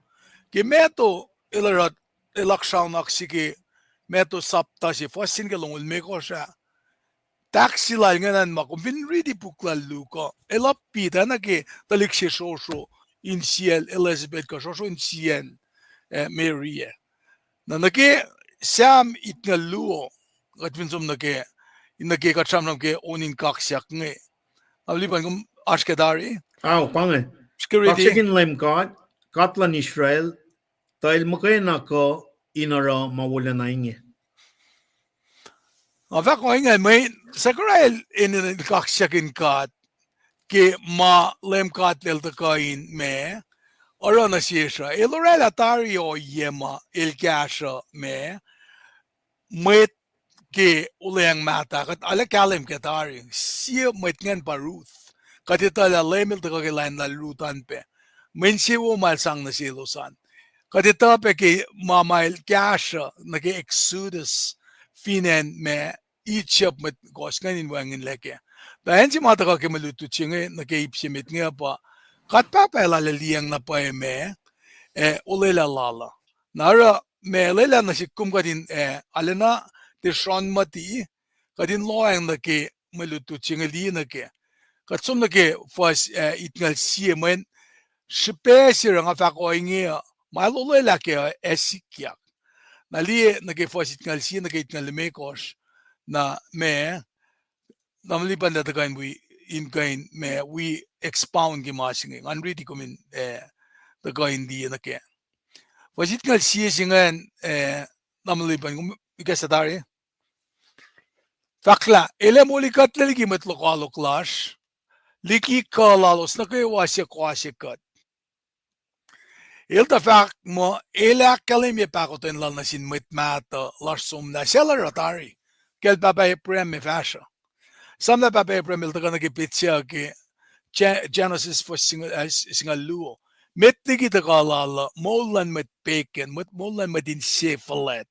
Ke Matthew, el oruh, el oaksraonak se ke Matthew sapta se, fuhs se nuh ke longoul limekohsr ah. Tahk se lal ingena ma kom fin riti puk lal Luke uh, el upbeat ah nuh ke tuhlihk se srohsroh insiyacl Elizabeth kuh srohsroh insiyacn, eh, Mary ah. Na nuh ke Sam itngucul luo, kuht fin som nuh ke, nuh ke kuht sramsram ke on in kaksak inge. Tamuhlwel Lipan, kom oasr ke tari? Ao, pa inge. Srihke riti. Kaksakin Leum God, God luhn Israel, tuh el muhkwena kuh in oruh ma wolacna inge. Nga fahk ohinge, mweyen Zechariah el enenuh in kaksakin God ke ma Leum God el tuhkuh in ma oruh nuh sesr uh. El oraclah tari ohiyac ma el kahsruh ma mwet ke olweacng mahtuh, kuht arlac kahlwem ke tari, sie mwet ingacn pa Ruth. Kuht etuh lah Leum el tuhkuh ke lain lal Ruth an pac. Mwe insewowo ma el sang nuh selos an. Kuht etuh pac ke ma ma el kahsruh nuh ke Exodus, fin acn ma Egypt mwet kohs ingacn in wacngihnlac kac. Tuh acn se ma tuhkuh ke mwe lutlut se inge nuh ke ip se met inge pa, God Pahpah el arlac liyacacng na pwacye ma, eh, olwelah lal uh. Na oruh ma lwelah nuh sihk kom kuht in, eh, arlacna tiac srohn muhti, kuht in lohacng nuh ke mwe lutlut se inge liye nuh kac. Kuht som nuh ke fuhs, eh, itngucul sie, mweyen srihpac se oruh nga fahk ohinge uh, ma el olwelah kac uh ac sikyak. Na liye nuh ke fuhs itngucul sie nuh ke itngucul limekohsr, na ma, Tamuhlwel Lipan, lah tuhkuh in wi, in kuh in ma wi expound ke ma se inge. Ngan riti kom in, eh, tuhkuh in liye nuh kac. Fuhs itngucul sie se ingacn, eh, Tamuhlwel Lipan, kom ikacslah tari. Fahk lah, El ac molikuhtlac liki mwet lokoalok lasr, liki kuh lalos nuh kwewa suc kohse kuht. El tuh fahk muh El ahkkahlwemye pahkotwen Lal nuh sin mwet mahtuh lasr somlah suc El oruh tari, kacl pahpah Abraham ac fahsruh. Esam lah pahpah Abraham el tuhkuh nuh ke petsac ke Ge-, Genesis fuhs singucul, eh, singucul luo. Met liki tuhkuh lal uh, moul luhn mwet pegan, mwet, moul luhn mwet inse fuhlwact.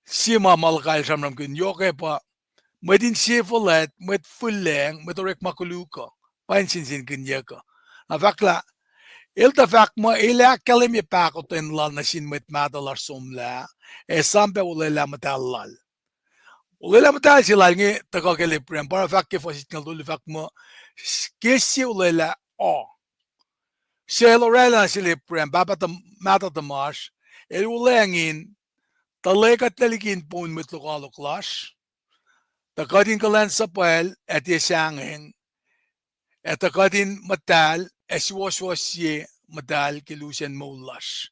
Sie ma Malachi el sramsramkihn yohk ah pa, mwet inse fuhlwact, mwet fuhlwacng, mwet orekma koluk uh, pa in sensenkihnyuck uh. Na fahk lah, El tuh fahk muh El ahkkahlwemye pahkotwen Lal nuh sin mwet mahtuh lasr somlah, ac esam pac olwelah muhtahl Lal. Olwelah muhtahl se Lal inge tuhkuh kacl Abraham, pa oruh fahk ke fuhs itngucul tolu fahk muh, s-, ke sie olwelah uh, suc El oraclah nuh sel Abraham, pahpah tuh, mahtuh tuhmasr, El olwelah in tuhlekuhtlac liki in poun mwet lokoalok lasr, tuh kuht in kuhlwacnsuhpwacl ac tiac sahngweng, ac tuh kuht in muhtahl ac suwohswohsye muhtahl ke lusen moul lasr.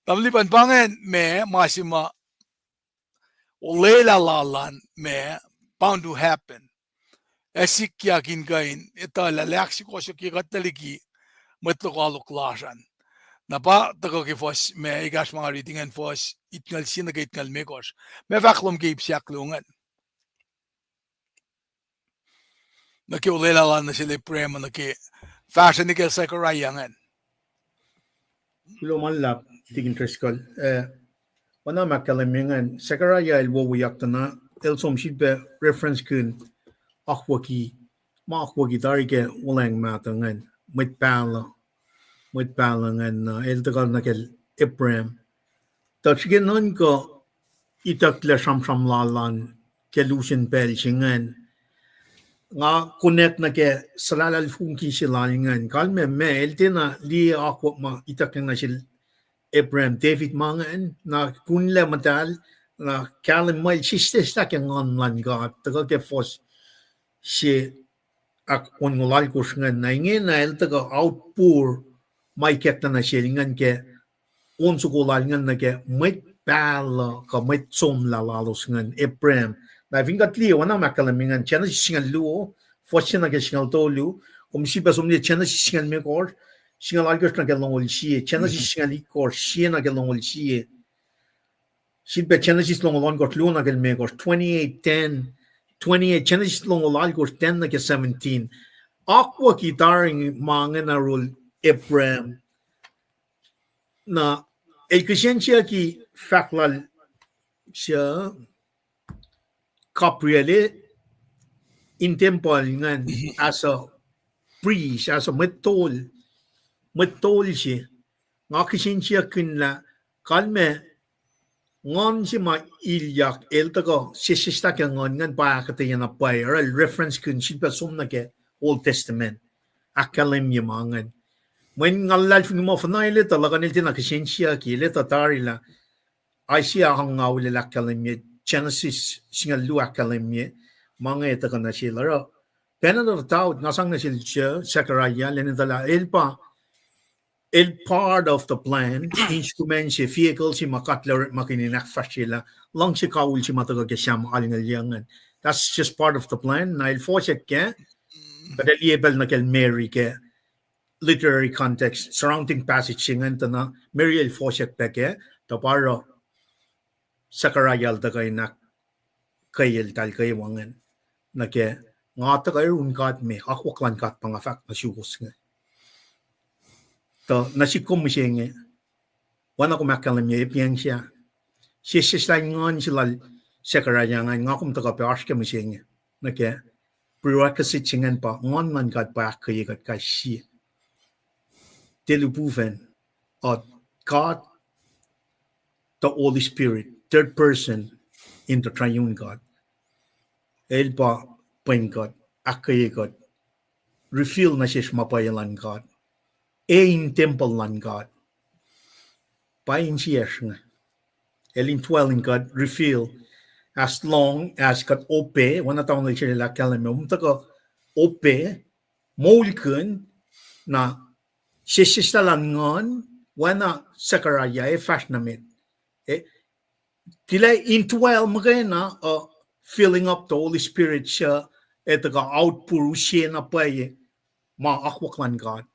Tamuhlwel, pa ingacn ma, ma se ma olwelah lal an ma bound to happen. Ac sikyak in kuh in etuh lah el ahksukohsohkye kuht liki mwet lokoalok lasr an. Na pa tuhkuh ke fuhs ma ekahsr ma nga riti ingacn, fuhs itngucul sie nuh ke itngucul limekohsr. Ma fahk lom ke ip se ahkluo ingacn nuh ke olwelah lal nuh sel Abraham, nuh ke fahsruh nuh ke Zechariah ingacn. Kuloh ma luhlahp, Tikin Driscoll. Eh, oacna ma ahkkahlwemye ingacn, Zechariah el wo wiyuck tuh na, el som sifilpac reference kihn akwucki, ma akwucki tari ke Wuhlweacng Mahtuh ingacn, mwet pahluh, mwet pahluh ingacn, uh, el tuhkuh nuh kacl Abraham. Tuh srihke nuhnkuh itucklac sramsram lal an ke lusen pacl se ingacn, nga connect nuh ke suhlahlahlfongi se lal ingacn. Kalmac ma el tiacna liye akwuck ma ituckyang nuh sel Abraham, David ma ingacn, na kunlac muhtahl, na kahlwem muh el sesseslah ke Nguhn luhn God, tuhkuh ke fuhs se ahk onngoul alkosr ingacn, na ingena el tuhkuh outpour ma ikacklah nuh sel ingacn ke on soko lal ingacn nuh ke mwet pahluh kuh mwet somlah lalos ingacn, Abraham. Na fin kuht liye oacna ma ahkkahlwemye ingacn, Genesis singucul luo, fuhs se nuh ke singucul tolu, kom sifilpac som liye Genesis singucul limekohsr, singucul alkosr nuh ke longoul sie, Genesis singucul itkohsr, sie nuh ke longoul sie. Sifilpac Genesis longoul ohnkohsr, luo nuh ke limekohsr, twenty-eight ten, twenty-eight, Genesis longoul alkosr, ten nuh ke seventeen. Akwucki tari ma ingena rol Abraham. Na el kihsen siyucki fahk lal, suc, Gabriel in tempuhl ingacn as a priest, as a mwet tol, mwet tol se. Nga kihsen siyuck kihn lah kalmac Nguhn se ma ilyak el tuhkuh sesseslah ke Nguhn ingacn pa ahkuhtweyac na pwacye, oruh el reference kihn sifilpac som nuh ke Old Testament, ahkkahlwemye ma ingacn. Mweyen nga luhlahlfongi muh fin el etuh luhkuhn el tiacna kihsen siyucki, el etuh tari lah Isaiah angngaul el ahkkahlwemye, Genesis singucul luo ahkkahlwemye ma inge tuhkuh nuh sel, oruh pacna tuh doubt nga sang nuh sel Zechariah, el etuh lah el pa, el part of the plan, instrument se, vehicle se ma God El orekmakihn in ahkfahsryelah luhngse kawihl se ma tuhkuh ke Sam alngucul yuc ingacn. That's just part of the plan. Na el fohsack kac, kuht ac liye pacl nuh kacl Mary ke literary context, surrounding passage se ingacn tuh na Mary el fohsack pac kac, tuh pa oruh Zechariah el tuhkuh in ahkkweyacl tahl kwewa ingacn nuh ke, nga tuhkuh yurin God me, akwuck luhn God pa nga fahk nuh suwos inge. Tuh nuh sihk kom mihsenge, oacna kom ahkkahlwemye, epiyacng sah, sesseslah in Nguhn se lal Zechariah ingacn, nga kom tuhkuh pac oasr ke mihsenge nuh ke prerequisite se ingacn pa Nguhn luhn God pa ahkkweye kuht kais sie. Tuh lihpufacn, uh, God, the Holy Spirit, third person in the triune God. El pa pwen kuht, ahkkweye kuht, reveal nuh sesr ma pwacye luhn God, e in tempuhl luhn God. Pa insiyacsr inge. El indwell in kuht, reveal, as long as kuht obey, oacna tamuhlwel se el ahkkahlwemye, kom tuhkuh obey, moulkihn, na sesseslah luhn Nguhn, oacna Zechariah, e fahsr nuh met. E, tilac indwell muhkwena, uh, filling up the Holy Spirit, suc, e tuhkuh outpour use na pwacye ma akwuck luhn God.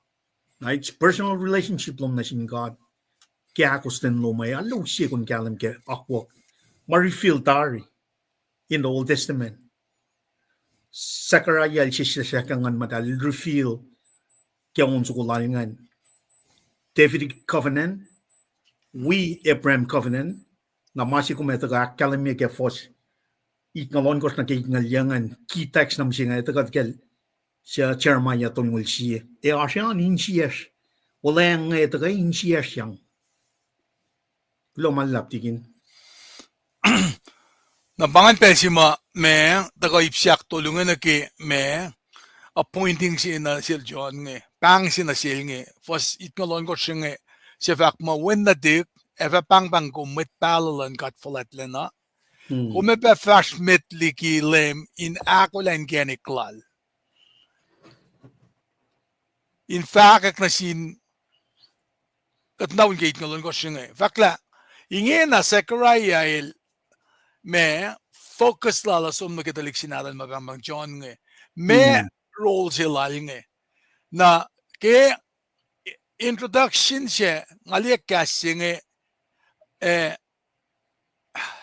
Na it's personal relationship lom nuh sin God ke ahkostwen lom ah, alu sie kom kahlwem ke akwuck ma reveal tari in the Old Testament. Zechariah el sesseslah ke Nguhn Muhtahl, el reveal ke on soko lal ingacn. Davidic covenant, wi Abraham covenant, na ma se kom etuh kuh ahkkahlwemye ke fuhs itngucul ohnkohsr nuh ke itngucul yuc ingacn, key text na mihsenge etuh kuht kacl, suc Jeremiah tolngucul sie. E oasr an insiyacsr, olweacng inge tuhkuh insiyacsr yang. Kuloh ma luhlahp, Tikin. Na pa ingacn pacl se ma, ma, tuhkuh ip se ahktolu inge nuh ke ma, appointing se nuh sel John inge, pahng se nuh sel inge, fuhs itngucul ohnkohsr inge, se fahk muh, wen nuhtihk, ac fah pahngpahng kom mwet pahluh luhn God Fuhlwactlacna, kom ac fah fahsr met liki Leum in ahkolah inkacnek lal. in fahkwack nuh sin, kuht na un ke itngoul ohnkohsr inge. Fahk lah, ingena Zechariah el, ma, focus lal uh som nuh ke tuhlihk se nahtuhl ma pahngpahng John inge. Ma role se lal inge. Na ke introduction se, nga liye kahs se inge, eh,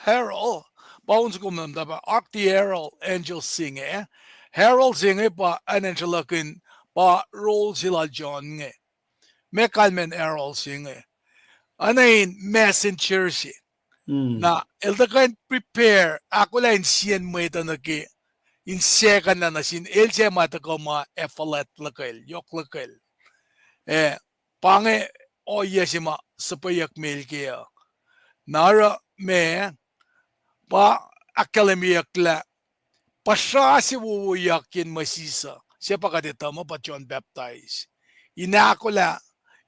herald, pa un soko muhta pa ark the herald angel se inge. Herald se inge pa an angel luhkin, pa role se lal John inge. Ma kalmacn herald se inge. Oacna in messenger se. Na el tuhkuh in prepare, ahkolah insiyacn mwet uh nuh ke, in second na nuh sin, el se ma tuhkuh ma ac fuhlwact luhkel, yohk luhkel. Eh, pa inge ohiyac se ma suhpweyuck me el ke uh. Na oruh ma, pa ahkkahlwemyeyuck lah, puhsra se wowoyak yen Moses uh, se pa kuht etuh muh pa John Baptist. In ahkolah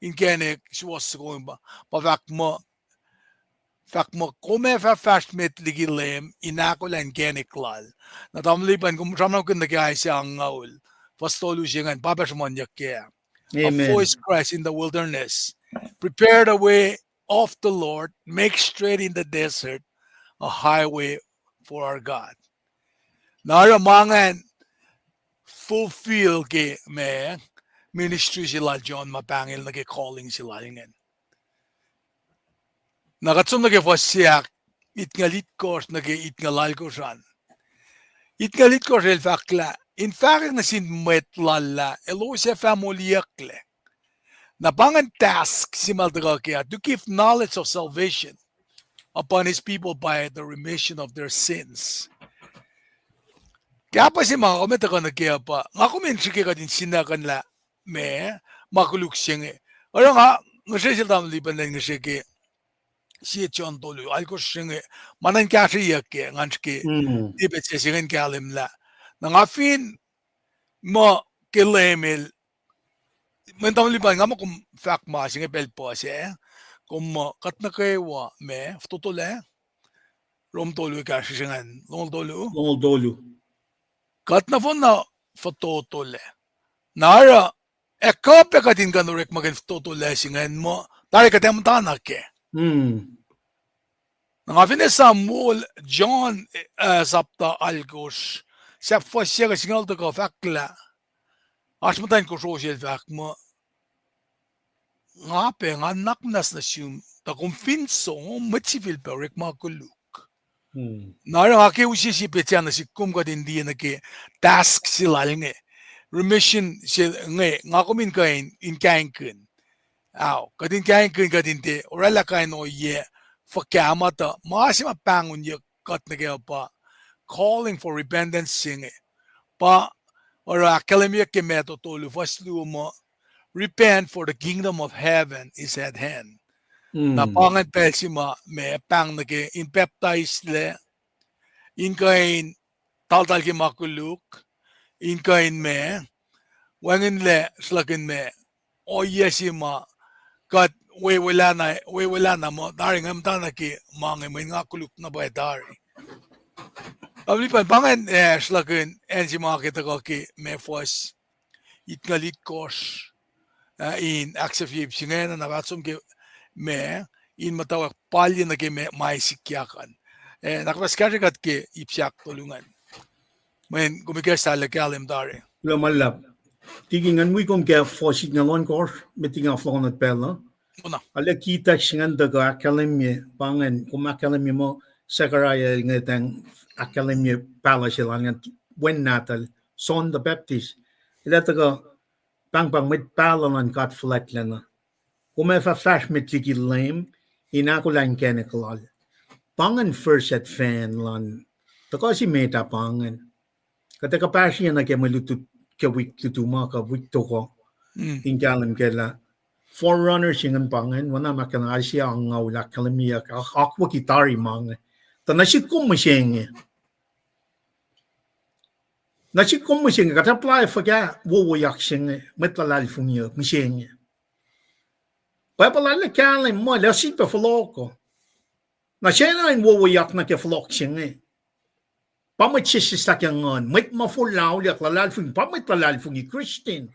inkacnek suwohs soko pa, pa fahk muh, fahk muh kom ac fah fahsr met liki Leum in ahkolah inkacnek lal. Na tamuhlwel, pa kom sramsramkihn nuh ke Isaiah angngaul, fuhs tolu se ingacn, pa pac sruhmuhnyuck ke, a voice cries in the wilderness, prepare the way of the Lord, make straight in the desert a highway for our God. Na oruh ma ingacn fulfill ke ma ministry se lal John ma pahngel nuh ke calling se lal ingacn. Na kuht som nuh ke fuhs se ahk, itngucul itkohsr nuh ke itngucul alkohsr an. Itngucul itkohsr el fahk lah, in fahkwack nuh sin mwet lal lah elos ac fah moliyucklac. Na pa ingacn task se ma el tuhkuh ke ah, to give knowledge of salvation upon his people by the remission of their sins. Kahpah se ma kom ac tuhkuh nuh ke uh pa, nga kom in srihke kuht in sinakuhnlah ma, ma koluk se inge. Oruh nga, ngihsre sel tamuhlwel Lipan, ngihsre ke sie John tolu, alkohsr se inge, ma na in kahsrweyuck ke, ngan srihke, tiac pet se se inge in kahlwem lah. Na nga fin muh ke Leum el, mweyen tamuhlwel Lipan, nga muh kom fahk ma se inge pacl puhs ah, kom muh kuht nuh kwewa ma fototolac, Rom tolu, kahsruh se ingacn, longoul tolu. Longoul tolu. Kuht nohfohn na fototolac. Na oruh, ac kuh pac kuht in kuh in orekmakihn fototolac se ingacn muh, tari kuht ac muhtana kac. Na nga fin esam wol John, eh, sapta alkohsr, sahp fuhs se ke singucul tuhkuh fahk lah, oasr muhtwacn kosro se el fahk muh, nga pac, nga nuhnak muhnahs nuh sum, tuh kom fin som, mwet sifilpac orekma koluk. Na oruh nga ke use sie petsac nuh sihk kom kuht in liye nuh ke task se lal inge. Remission se inge, nga kom in kuh in, in kahingkihn. Ao, kuht in kahingkihn, kuht in tiac oraclah kain ohiyac fuhkah ma tuh, ma se ma pahngonyuck kuht nuh ke uh pa, calling for repentance se inge. Pa oruh ahkkahlwemyeyuck ke Matthew tolu, fuhs luo muh, repent for the kingdom of heaven is at hand. Na pa ingacn pacl se ma, ma pahng nuh ke in pacptaislac, in kuh in taltal ke ma koluk, in kuh in ma, wacngihnlac slakihn ma, ohiyac se ma, kuht wewelah na, wewelah na muh, tari nga muhtana ke ma inge mweyen nga koluk na pwacye tari. Tamuhlwel Lipan, pa ingacn, eh, slakihn acn se ma ke tuhkuh ke ma fuhs itngucul itkohsr, ah, in ahksahfyelah se ingena na fahk som ke ma, in muhtwacwacack palye nuh ke ma, ma sikyak an. Eh, na kuhpahs kahsre kuht ke ip se ahktolu ingacn. Mweyen kom ikacslah kahlwem tari. Kuloh ma luhlahp. Tiki ngan wi kom ke fuhs itngucul ohnkohsr, met liki nga fohlohkohnot pacl uh. Arlac key text se ingacn tuhkuh ahkkahlwemye, pa ingacn, kom ahkkahlwemye muh Zechariah el ngwetacng ahkkahlwemye pahluh se lal ingacn, wen nahtuhl, John the Baptist. El ac tuhkuh pahngpahng mwet pahluh luhn God Fuhlwactlacna. Kom ac fah fahsr met liki Leum, in ahkolah inkacnek lal. Pa ingacn first advent luhn, tuhkuh se met ah pa ingacn. Kuht ac kuhpahsrye nuh ke mwe lutlut ke wik lutu ma kuh wik toko. In kahlwem kac lah forerunner se ingacn pa ingacn, oacna ma ahkkahlwemye Isaiah angngaul ahkkahlwemyeyuck, ak-, akwucki tari ma inge. Tuh nuh sihk kom mihsenge. Nuh sihk kom mihsenge, kuht apply fuhkah wowoyak se inge, mwet luhlahlfongi uh mihsenge. Bible ah el kahlwem muh, lah sifilpac fohlohk uh. Na sacna in wowoyak nuh ke fohlohk se inge. Pa mwet sesseslah ke nguhn, mwet ma forlah auliyak luhlahlfongi, pa mwet luhlahlfongi Christian.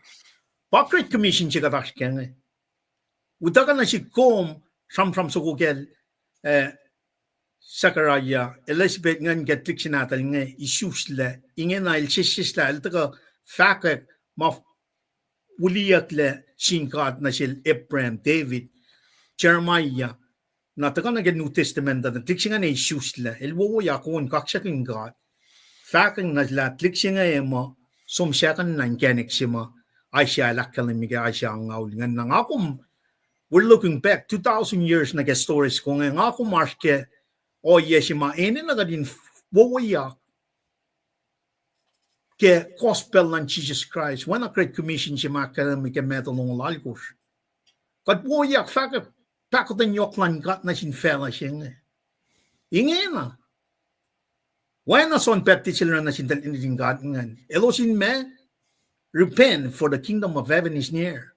Pa Great Commission se kuht oasr kac inge. Utuckuh nuh sihk kom, sramsram soko kacl, eh, Zechariah, Elizabeth ingacn ke tuhlihk se nahtuhl inge isuslac, ingena el sesseslah, el tuhkuh fahkwack ma woliyucklac sin God nuh sel Abraham, David, Jeremiah, na tuhkuh nuh ke New Testament uh, tuhlihk se ingacn isuslac, el wowoyak on kaksakihn God. Fahkwacng na lah tuhlihk se inge muh som sahkuhn na inkacnek se ma Isaiah el ahkkahlwemye ke Isaiah angngaul ingacn. Na nga kom, we're looking back two thousand years nuh ke story soko inge, nga kom oasr ke ohiyac se ma enenuh kuht in wowoyak ke gospel luhn Jisus Kraist, oacna Great Commission se ma ahkkahlwemye ke Matthew longoul alkosr. Kuht wowoyak fahkwack pahkotwen yohk luhn God nuh sin facluh se inge. Ingena, oacna John Baptist el oruh nuh sin tuhlihk nuhtin God ingacn, elos in ma, repent, for the kingdom of heaven is near.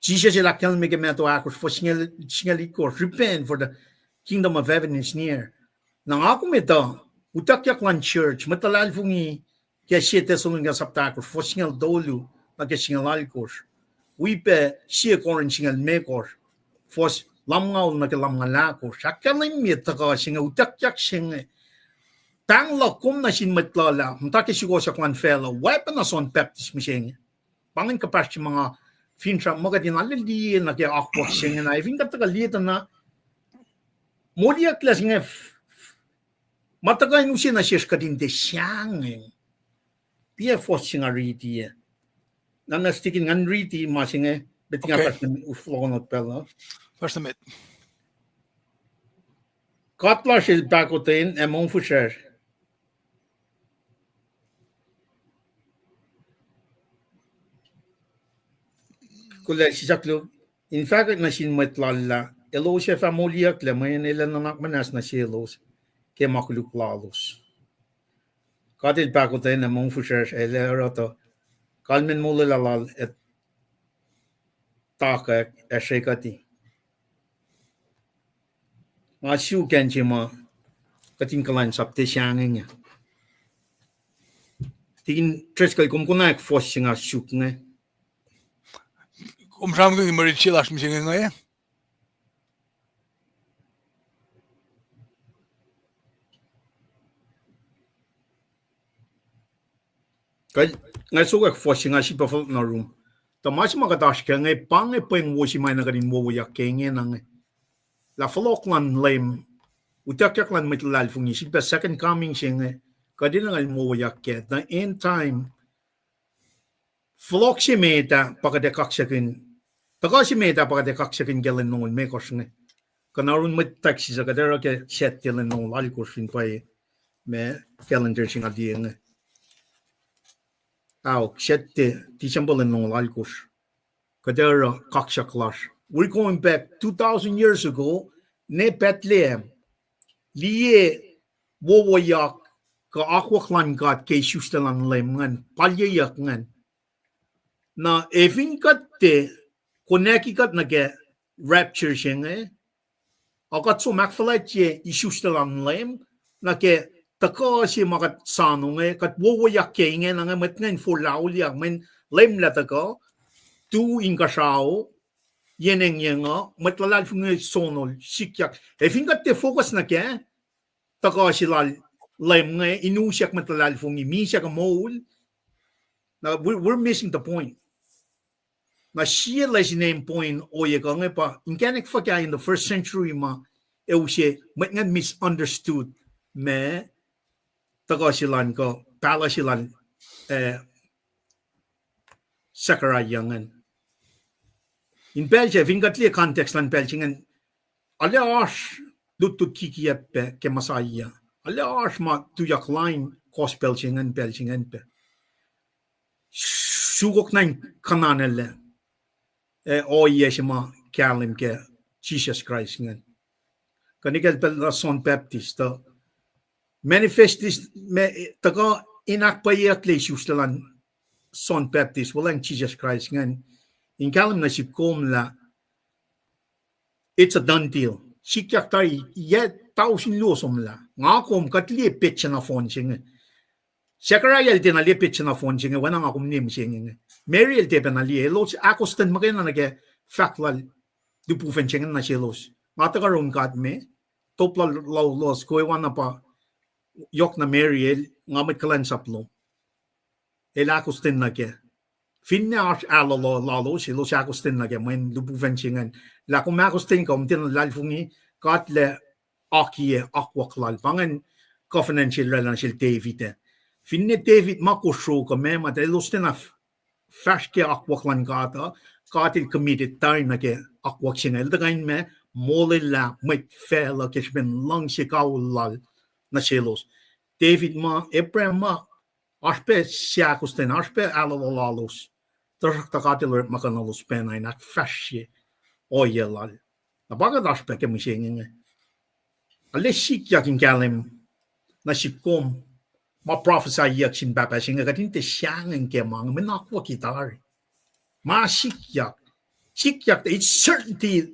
Jisus el ahkkahlwemye ke Matthew ahkosr, fuhs singucul itkohsr, repent, for the kingdom of heaven is near. Na nga kom etuh, utuckyak luhn church, mwet luhlahlfongi ke sie Thessalonica sapta ahkosr, fuhs singucul tolu nuh ke singucul alkosr. Wi pac sie Corinth singucul limekohsr, fuhs lumngaul nuh ke lumngaul ahkosr. Ahkkahlwemye tuhkuh se inge, utuckyak se inge. Pahng luhk kom nuh sin mwet luhlah, muhta ke sukohsohk luhn facluh, oacpacna John Baptist mihsenge. Pa ingacn kuhpahsr se ma nga finsrak muh kuht in arlac liye nuh ke akwuck se inge na, ac fin kuht tuhkuh liye tuh na, moliyucklac se inge, ma tuhkuh in use nuh sesr kuht in tiac sahngweng. Tiac fuhs se nga riti ah. Na, na stikin ngan riti ma se inge, met nga fahsr nuh met, us fohlohkohnot pacl uh. Fahsr nuh met. God lasr el pahkotwen ac mongfihsrwacsr. Kuloh sisaklu, in fahkwack nuh sin mwet lal lah elos ac fah moliyucklac mweyen el ac nuhnak muhnahs nuh selos ke ma koluk lalos. God el pahkotwen ac mongfihsrwacsr, el ac oruh tuh kalmacn molwelah lal ac takwack ac srekuhti. Nga suk acn se ma kuht in kuhlwacnsap tiac sahngweng ah. Tikin Driscoll, kom konwacack fuhs se nga suk inge. Kom sramsramkihn mwe rit se lasr mihsenge inge. Kuh, nga sokwack fuhs se nga sifilpac fohlohk nuh yurum. Tuh ma se ma kuht oasr kac inge, pa inge pweng wo se ma na kuht in wowoyak ke ingena inge. Lah fohlohk luhn Leum, utuckyak luhn mwet luhlahlfongi, sifilpac second coming se inge, kuht enenuh in wowoyak kac, the end time. Fohlohk se met ah pa kuht ac kaksakihn, tuhkuh se met ah pa kuht ac kaksakihn ke lwen longoul limekohsr inge. Kuh na yurin mwet text se kuht ac oruh ke Saturday lwen longoul alkosr fin pwacye ma calendar se nga liye inge. Aok, Saturday, December lwen longoul alkosr. Kuht ac oruh kaksak lasr. We're going back two thousand years ago, ne Bethlehem. Liye wowoyak kuh akwuck luhn God ke isuslac luhn Leum ingacn, palyeyuck ingacn. Na efin kuht tiac konwacack kuht nuh ke rapture se inge, a kuht som ahkfuhlwactye isuslac luhn Leum, nuh ke tuhkuh se ma kuht soano inge, kuht wowoyak ke ingena inge, mwet ingacn forlah auliyak, mweyen Leum El ac tuhkuh, tu inkuhsrao, yen engyeng uh, mwet luhlahlfongi sonol, sikyak. Efin kuht tiac focus nuh ke tuhkuh se lal Leum inge, in usyak mwet luhlahlfongi, misac kuh moul. Na we're, we're missing the point. Na sie lesson in point ohiyac kuh inge pa inkacnek fuhkah in the first century ma ac use mwet ingacn misunderstood ma tuhkuh se lal kuh pahluh se lal, eh, Zechariah ingacn. In pacl se, fin kuht liye context luhn pacl se ingacn, arlac oasr lutlut kikiacp pac ke Messiah. Arlac oasr ma tuyak lain gospel se ingacn pacl se ingacn pac. Sukok na in kuhnahoslah, eh, ohiyac se ma kahlwem ke Jisus Kraist ingacn. Kuh nwe kacl pacl John Baptist uh, manifest, ma, tuhkuh in ahkpwacyeyucklac isuslac luhn John Baptist, wuhlweacng Jisus Kraist ingacn. In kahlwem nuh sihk kom lah it's a done deal. Sikyak tari, yac tausin luo somlah. Nga kom kuht liye petsac nohfohn se inge. Zechariah el tiacna liye petsac nohfohn se inge, oacna nga kom liye mihsenge inge. Mary el tiac pacna liye, elos ahkostwen muhkwena nuh ke fahk lal lihpufacn se inge nuh selos. Nga tuhkuh run God me, top lal, lal, lalos kwewana pa yohk na Mary el, nga mwet kuhlwacnsap lom. El ahkostwen nuh kac. Finne oasr ahlolo lalos, elos ahkostwen nuh kac, mweyen lihpufacn se ingacn. Lah kom ahkostwen kuh, kom tiacna luhlahlfongi, God El ac akiyac akwuck lal. Pa ingacn covenant se El oraclah nuh sel David ah. Finne David ma kosro kuh meac ma, tuh elos tiacna f-, fahsr ke akwuck luhn God uh, God El committed tari nuh ke akwuck se inge. El tuhkuh in ma, molwelah mwet facluh ke srihpen luhngse kawihl lal nuh selos. David ma, Abraham ma, oasr pac seahkostwen, oasr pac ahlolo lalos. Tuhsruhktuh God El orekmakihnuhlos pacna in ahkfahsrye ohiyac lal. Na pa kuht oasr pac ke mihsenge inge. Arlac sikyak in kahlwem nuh sihk kom, ma prophesyyuck sin pahpah se inge, kuht in tiac sahngweng ke ma inge, mwe akwuck tari. Ma sikyak, sikyak, it's certainty,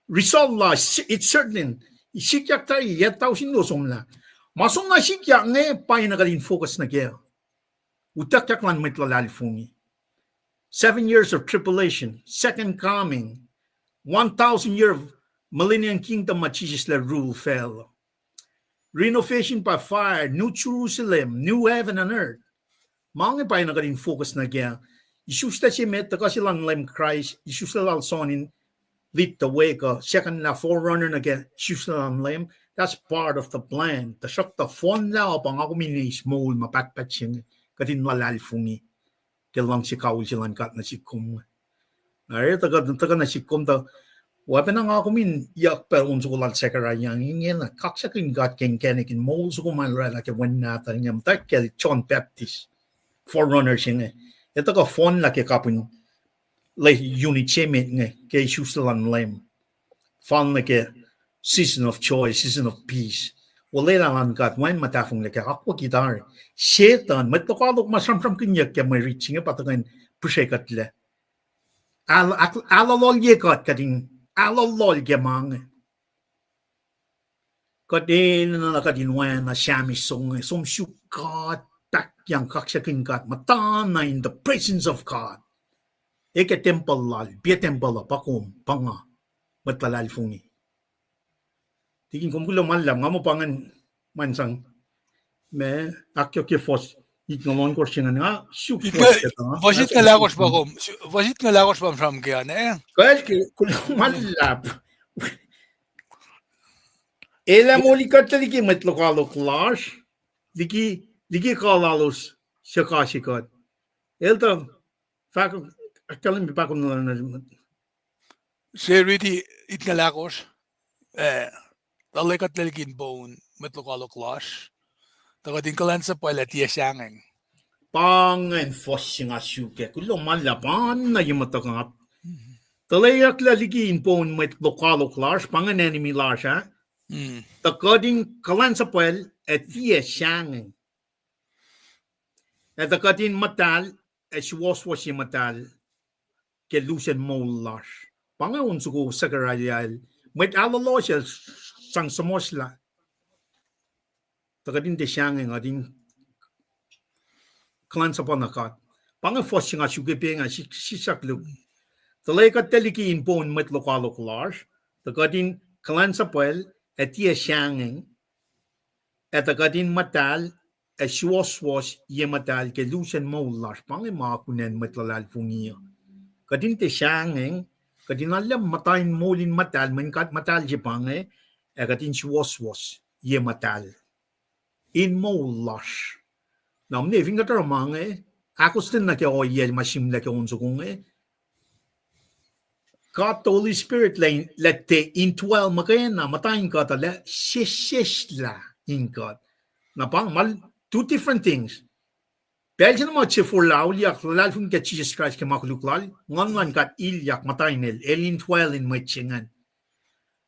result la, it's certain. Sikyak tari, yac tausin luo somlah. Ma somlah sikyak inge pa na kuht in focus nuh kac. Utuckyak luhn mwet luhlahlfongi. Seven years of tribulation, second coming, one thousand year of millennium kingdom ma Jisus El ac rule facluh. Renovation by fire, New Jerusalem, new heaven and earth. Ma inge pa na kuht in focus nuh kac. Isuslac se met, tuhkuh se luhn Leum Kraist, isuslac lal John in lead the way kuh second lah forerunner nuh ke isuslac luhn Leum. That's part of the plan. Tuhsruhktuh fohnlah uh pa nga kom in eis moul ma pahtpaht se inge, kuht in luhlahlfongi ke luhngse kawihl se luhn God nuh sihk kom. Na e tuhkuh, tuhkuh nuh sihk kom tuh, oacpacna nga kom in yuck pac on soko lal Zechariah ingena, kaksakihn God ke inkacnek in moul soko ma el oraclah ke wen nahtuhl inge, muhta kacl John Baptist, forerunner se inge. El tuhkuh fohnlah ke kapihn unit se met inge ke isuslac luhn Leum. Fal nuh ke season of joy, season of peace. Olwelah luhn God wacngihn muhtahfonglac ke akwuck tari. Setuhn, mwet lokoalok ma sramsramkihnyuck ke mwe rit se inge pa tuhkuh in pihsrekuhtlac. Ahl-, ahl-, ahlololye kuht, kuht in ahlolol ke ma inge. Kuht enenuh na kuht in oacna Psalmist soko inge, som suk God, pahyang, kaksakihn God, muhtana in the presence of God. Eke tempuhl lal, pa tempuhl uh, pa kom, pa nga, mwet luhlahlfongi. Tikin, kom kuloh ma luhlahp, nga muh pa ingacn, ma sang, ma, ahkyohkye fuhs itngoul ohnkohsr se inge, nga suk fuhs, fuhs itngoul ahkosr pa kom, fuhs itngoul ahkosr pa sramsram kac an, eh? Kuloh ma luhlahp. El ac molikuhtlac liki mwet lokoalok lasr, liki, liki kuh lalos suhkasikuht. El tuh, fahk, ahkkahlwemye pahkomuhta se riti itngoul ahkosr, eh, tuhlac kuhtlac liki in poun mwet lokoalok lasr, tuh kuht in kuhlwacnsapuhl ac tiac sahngweng. Pa ingacn fuhs se nga suk ah, kuloh ma luhlahp, pa na ye muhtuhk uh. Tuhlaclah liki in poun mwet lokoalok lasr, pa ingacn enemy lasr ah. Tuh kuht in kuhlwacnsapuhl ac tiac sahngweng. Ac tuh kuht in muhtahl ac suwohswohs ye muhtahl ke lusen moul lasr. Pa inge on soko Zechariah el, mwet ahlolo se sang suhmuhslah. Tuh kuht in tiac sahngweng, kuht in kuhlwacnsapuh na God. Pa inge fuhs se nga suk ah, pa inge sik-, sisaklu. Tuhlac kuhtlac liki in poun mwet lokoalok lasr, tuh kuht in kuhlwacnsapuhl ac tiac sahngweng, ac tuh kuht in muhtahl ac suwohswohs ye muhtahl ke lusen moul lasr. Pa inge ma kunacn mwet luhlahlfongi uh. Kuht in tiac sahngweng, kuht in arlac muhta in moul in muhtahl, mweyen God muhtahl se pa inge, ac kuht in suwohswohs ye muhtahl in moul lasr. Na mne fin kuht oruh ma inge, ahkostwen nuh ke ohiyac ma sihmlac ke on soko inge, God the Holy Spirit lah, lah tiac indwell muhkwena, muhta in kuht uh, lah sesseslah in kuht. Na pa inge ma two different things. Pacl se na ma se forlah auliyak, luhlahlfongi ke Jisus Kraist ke ma koluk lal, Nguhn luhn God ilyak muhta in el, el indwell in mwet se ingacn.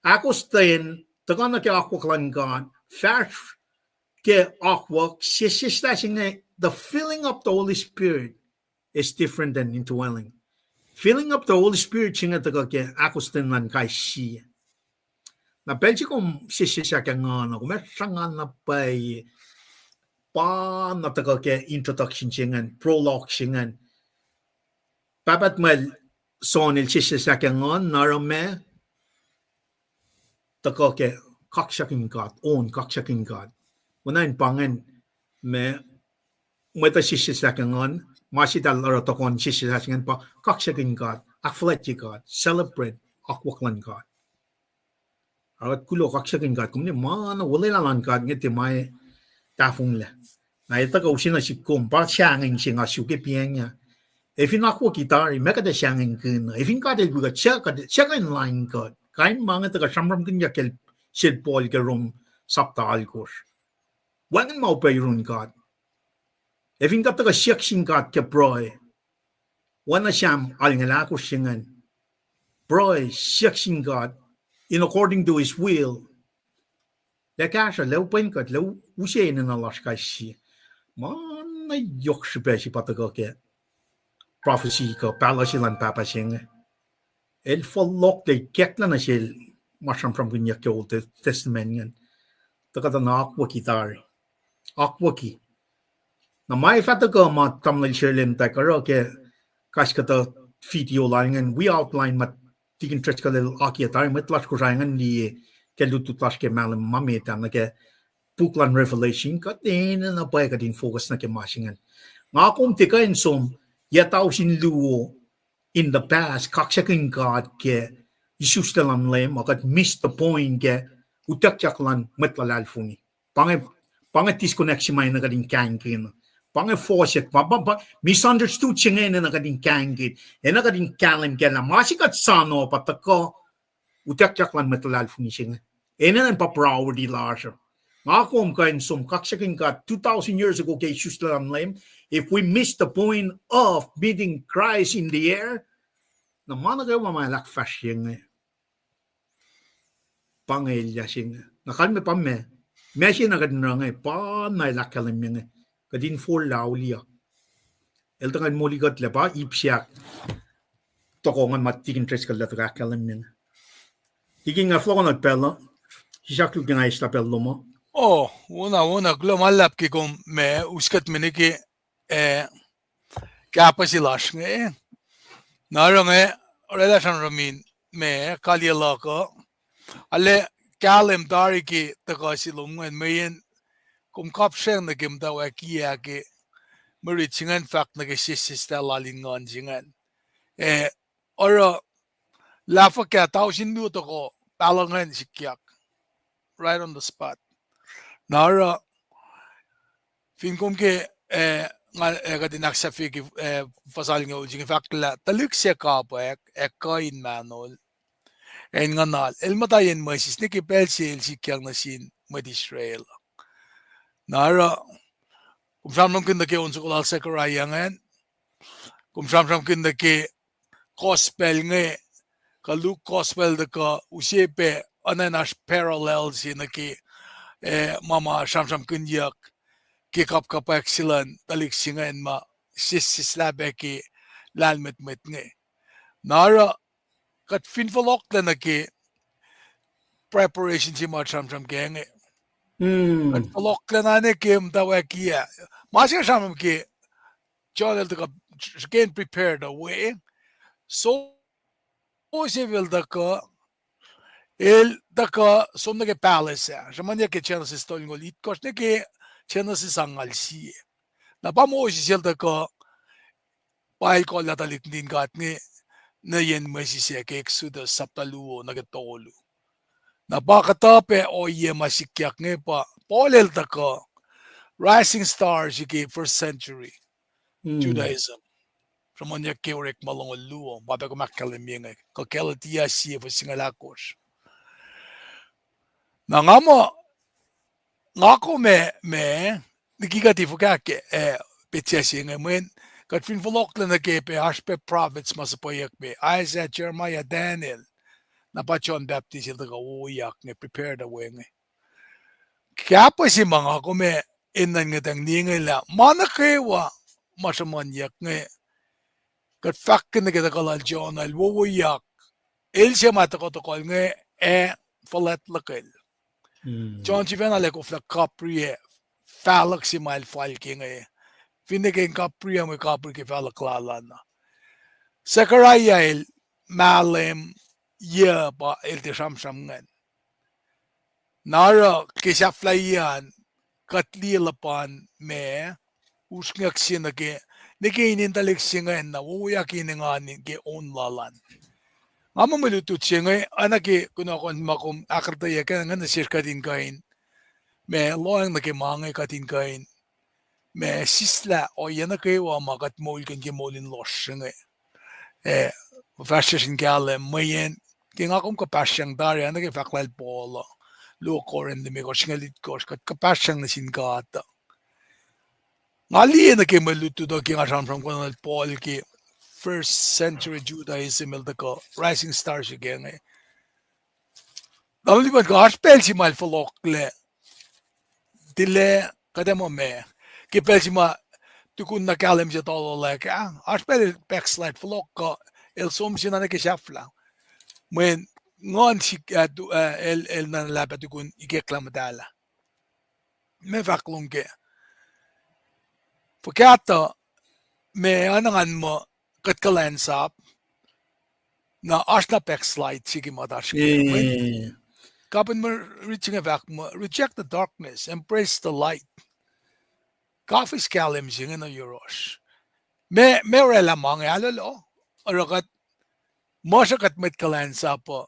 Ahkostwen, tuhkuh nuh ke akwuck luhn God, fahsr ke akwuck, sesseslah se inge, the filling of the Holy Spirit is different than indwelling. Filling of the Holy Spirit se inge tuhkuh ke ahkostwen luhn kais sie. Na pacl se kom sesseslah ke Nguhn uh, kom ac sruhnga na pwacye. Pa na tuhkuh ke introduction se ingacn, prologue se ingacn. Pahpah Tuhmwacl John el sesseslah ke nguhn, na oruh ma tuhkuh ke kaksakihn God, on kaksakihn God. Oacna in pa ingacn ma mwet uh sesseslah ke nguhn, ma se eltahl oruh tuhkuh in sesseslah se ingacn pa kaksakihn God, ahkfuhlwactye God, celebrate akwuck luhn God. Oruh kuht kuloh kaksakihn God, kom ne ma na olwelah luhn God inge tiac ma tahfonglac. Na etuh kuh use nuh sihk kom, pa sahngweng se nga suk ke piacng ah. Ac fin akwucki tari, ma kuht ac sahngwengkihn uh. Ac fin God el wi kuht, suc kuht, suc kuh in lain kuht. Kain ma inge tuhkuh sramsramkihnyuck ke sel Paul ke Rom sapta alkosr. Wacngihn ma upac yurin God. Ac fin kuht tuhkuh siyuck sin God ke pruhe, oacna Sam alngoul ahkosr se ingacn, pruhe, siyuck sin God in according to his will. Lah kahsruh, lah upwen kuht, lah u-, use enenuh lasr kais sie. Ma na yohk srihpac se pa tuhkuh ke prophecy kuh pahluh se luhn pahpah se inge. El fohlohklac, ikacklah nuh sel ma sramsramkihnyuck ke Old Testament ingacn. Tuhkuh tuh na akwucki tari. Akwucki. Na ma ac fah tuhkuh ma tamuhlwel Sherlem ta kuh oruh ke kais kuhtuh video lal ingacn, wi outline ma Tikin Driscoll el akiyac tari, mwet lasr Kosrae ingacn liye ke lutlut lasr ke mahlwem ma met ah nuh ke puk luhn Revelation, kuht enenuh pwacye kuht in focus nuh ke ma se ingacn. Nga kom tiac kuh in som, yac tausin luo in the past, kaksakihn God ke isuslac luhn Leum, a kuht miss the point ke utuckyak luhn mwet luhlahlfongi. Pa inge, pa inge disconnect se ma enenuh kuht in kahingkihn. Pa inge fohsack, pa, pa, pa misunderstood se inge enenuh kuht in kahingkihn. Enenuh kuht in kahlwem kac lah ma se kuht soano pa tuhkuh utuckyak luhn mwet luhlahlfongi se inge. Enenuh in pa priority lasr uh. Nga kom kuh in som kaksakihn God two thousand years ago ke isuslac luhn Leum, if we miss the point of meeting Christ in the air, na ma nuh kwewa ma el ahkfahsrye inge, pa inge elyah se inge. Na kalmac pa ma, ma se na kuht in oruh inge, pa na el ahkkahlwemye inge. Kuht in forlah auliyak. El tuhkuh in molikuhtlac pa ip se ahk tohkoh ingacn ma Tikin Driscoll el tuhkuh ahkkahlwemye inge. Tikin, nga fohlohkohn pacl uh, sisaklu ke nga eslah pacl lom uh. O, wona, wona, kuloh ma luhlahp ke kom ma us kuht me nuh ke, eh, kahpah se lasr inge. Na oruh inge, orwaclah sramsram in ma kaliyac luhk uh. Arlac kahlwem tari ke tuhkuh se lom ingacn, mweyen kom kapsreng nuh ke muhtwacwacack ah ke mwe rit se ingacn fahk nuh ke sesseslah lal in nguhn se ingacn. Eh, oruh lah fuhkah tausin luo tohkoh pahluh ingacn sikyak. Right on the spot. Na oruh fin kom ke, eh, nga, eh, kuht in ahksahfye ke, eh, fuhs alngoul se inge fahk lah tuhlihk se kapwack ac kuh in mahnol, ac in nguhnal. El muhta yen Moses nuh ke pacl se el sikyak nuh sin mwet Israel. Na oruh, kom sramsramkihn nuh ke on soko lal Zechariah ingacn, kom sramsramkihn nuh ke gospel inge, kuh Luke gospel tuhkuh use pac oacna in oasr parallel se nuh ke, eh, ma ma sramsramkihnyuck ke kapkapwack se luhn tuhlihk se ingacn ma sesseslah pac ke lahlmwetmwet inge. Na oruh, kuht fin fohlohklac nuh ke preparation se ma sramsram kac inge, kuht fohlohklac na nuh ke muhtwacwacack ah. Ma se sramsram ke John el tuhkuh, again, prepared a way. So, Joseph el tuhkuh, el tuhkuh som nuh ke palace ah. Sruhmuhnyuck ke Genesis tolngoul itkohsr nuh ke Genesis angngaul sie. Na pa Moses el tuhkuh, pa el kohllah tuhlihk nuhtin God inge, nuh yen mwe siswack ke Exodus sapta luo nuh ke tolu. Na pa kuhtuh pac ohiyac ma sikyak inge pa Paul el tuhkuh, rising star se ke first century Judaism. Sruhmuhnyuck ke Orekma longoul luo, ma pac kom ahkkahlwemye inge, kuh Galatia sie fuhs singucul ahkosr. Na nga muh, nga kom ac, ma, liki kuht in fuhkah ke, eh, petsac se inge mweyen, kuht fin fohlohklac nuh ke pac oasr pac prophets ma suhpweyuck me, Isaiah, Jeremiah, Daniel, na pa John Baptist el tuhkuh wowoyak inge, prepared a way inge. Kahpah se ma nga kom ac enenuh in ngwetacng liye inge lah ma nuh kwewa ma sruhmuhnyuck inge, kuht fahkkihn nuh ke tuhkuh lal Jonah el wowoyak, el se ma tuhkuhtuhkuhl inge ac fuhlwact luhkel. John sifacna el ac koflah kapri ac fahluhk se ma el fal ke inge, finne ke in kapriya mwe kapihr ke fahluhk lal an. Zechariah el mahlwem yac pa el tiac sramsram ingacn. Na oruh ke sahflahiyac an, kuht liye luhpan ma usrnguck se nuh ke, nuh ke inen tuhlihk se ingacn na wowoyak in engan ke on lal an. Nga muh mwe lutlut se inge, oacna ke kunohkohn ma kom ahkuhtweyac ke inge nuh sesr kuht in kuh in, ma lohacng nuh ke ma inge kuht in kuh in, ma sislah ohiyac nuh kwewa ma kuht moulkihn ke moul in lohsr se inge. Eh, fahsr sesr in kahlwem, mweyen, ke nga kom kuhpahsryang tari, oacna ke fahk lal Paul uh, luo Corinth limekohsr singucul itkohsr, kuht kuhpahsryang nuh sin God uh. Nga liye nuh ke mwe lutlut uh ke nga sramsram kuh lal Paul ke first century Judaism el tuhkuh rising star se ke inge. Tamuhlwel, kuh oasr pacl se ma el fohlohklac, tilac kuht ac muh ma, ke pacl se ma tukun na kahlwem se tololack ah, oasr pacl el backslide, fohlohk kuh el som se na nuh ke sahflah. Mweyen nguhn sik, ah, tu-, ah, el, el na luhlahp ah tukun ikacklah muhtahlah. Ma fahk lom ke, fuhkah tuh, ma oacna ngan muh, kuht kuhlwacnsap, na oasr na backslide se ke muhta oasr ke. Kapihn mwe rit se inge fahk muh, reject the darkness, embrace the light. Kafis kahlwem se inge nuh yohrohsr. Ma, ma orwaclah ma inge ahlolo, oruh kuht, ma sruh kuht mwet kuhlwacnsap uh,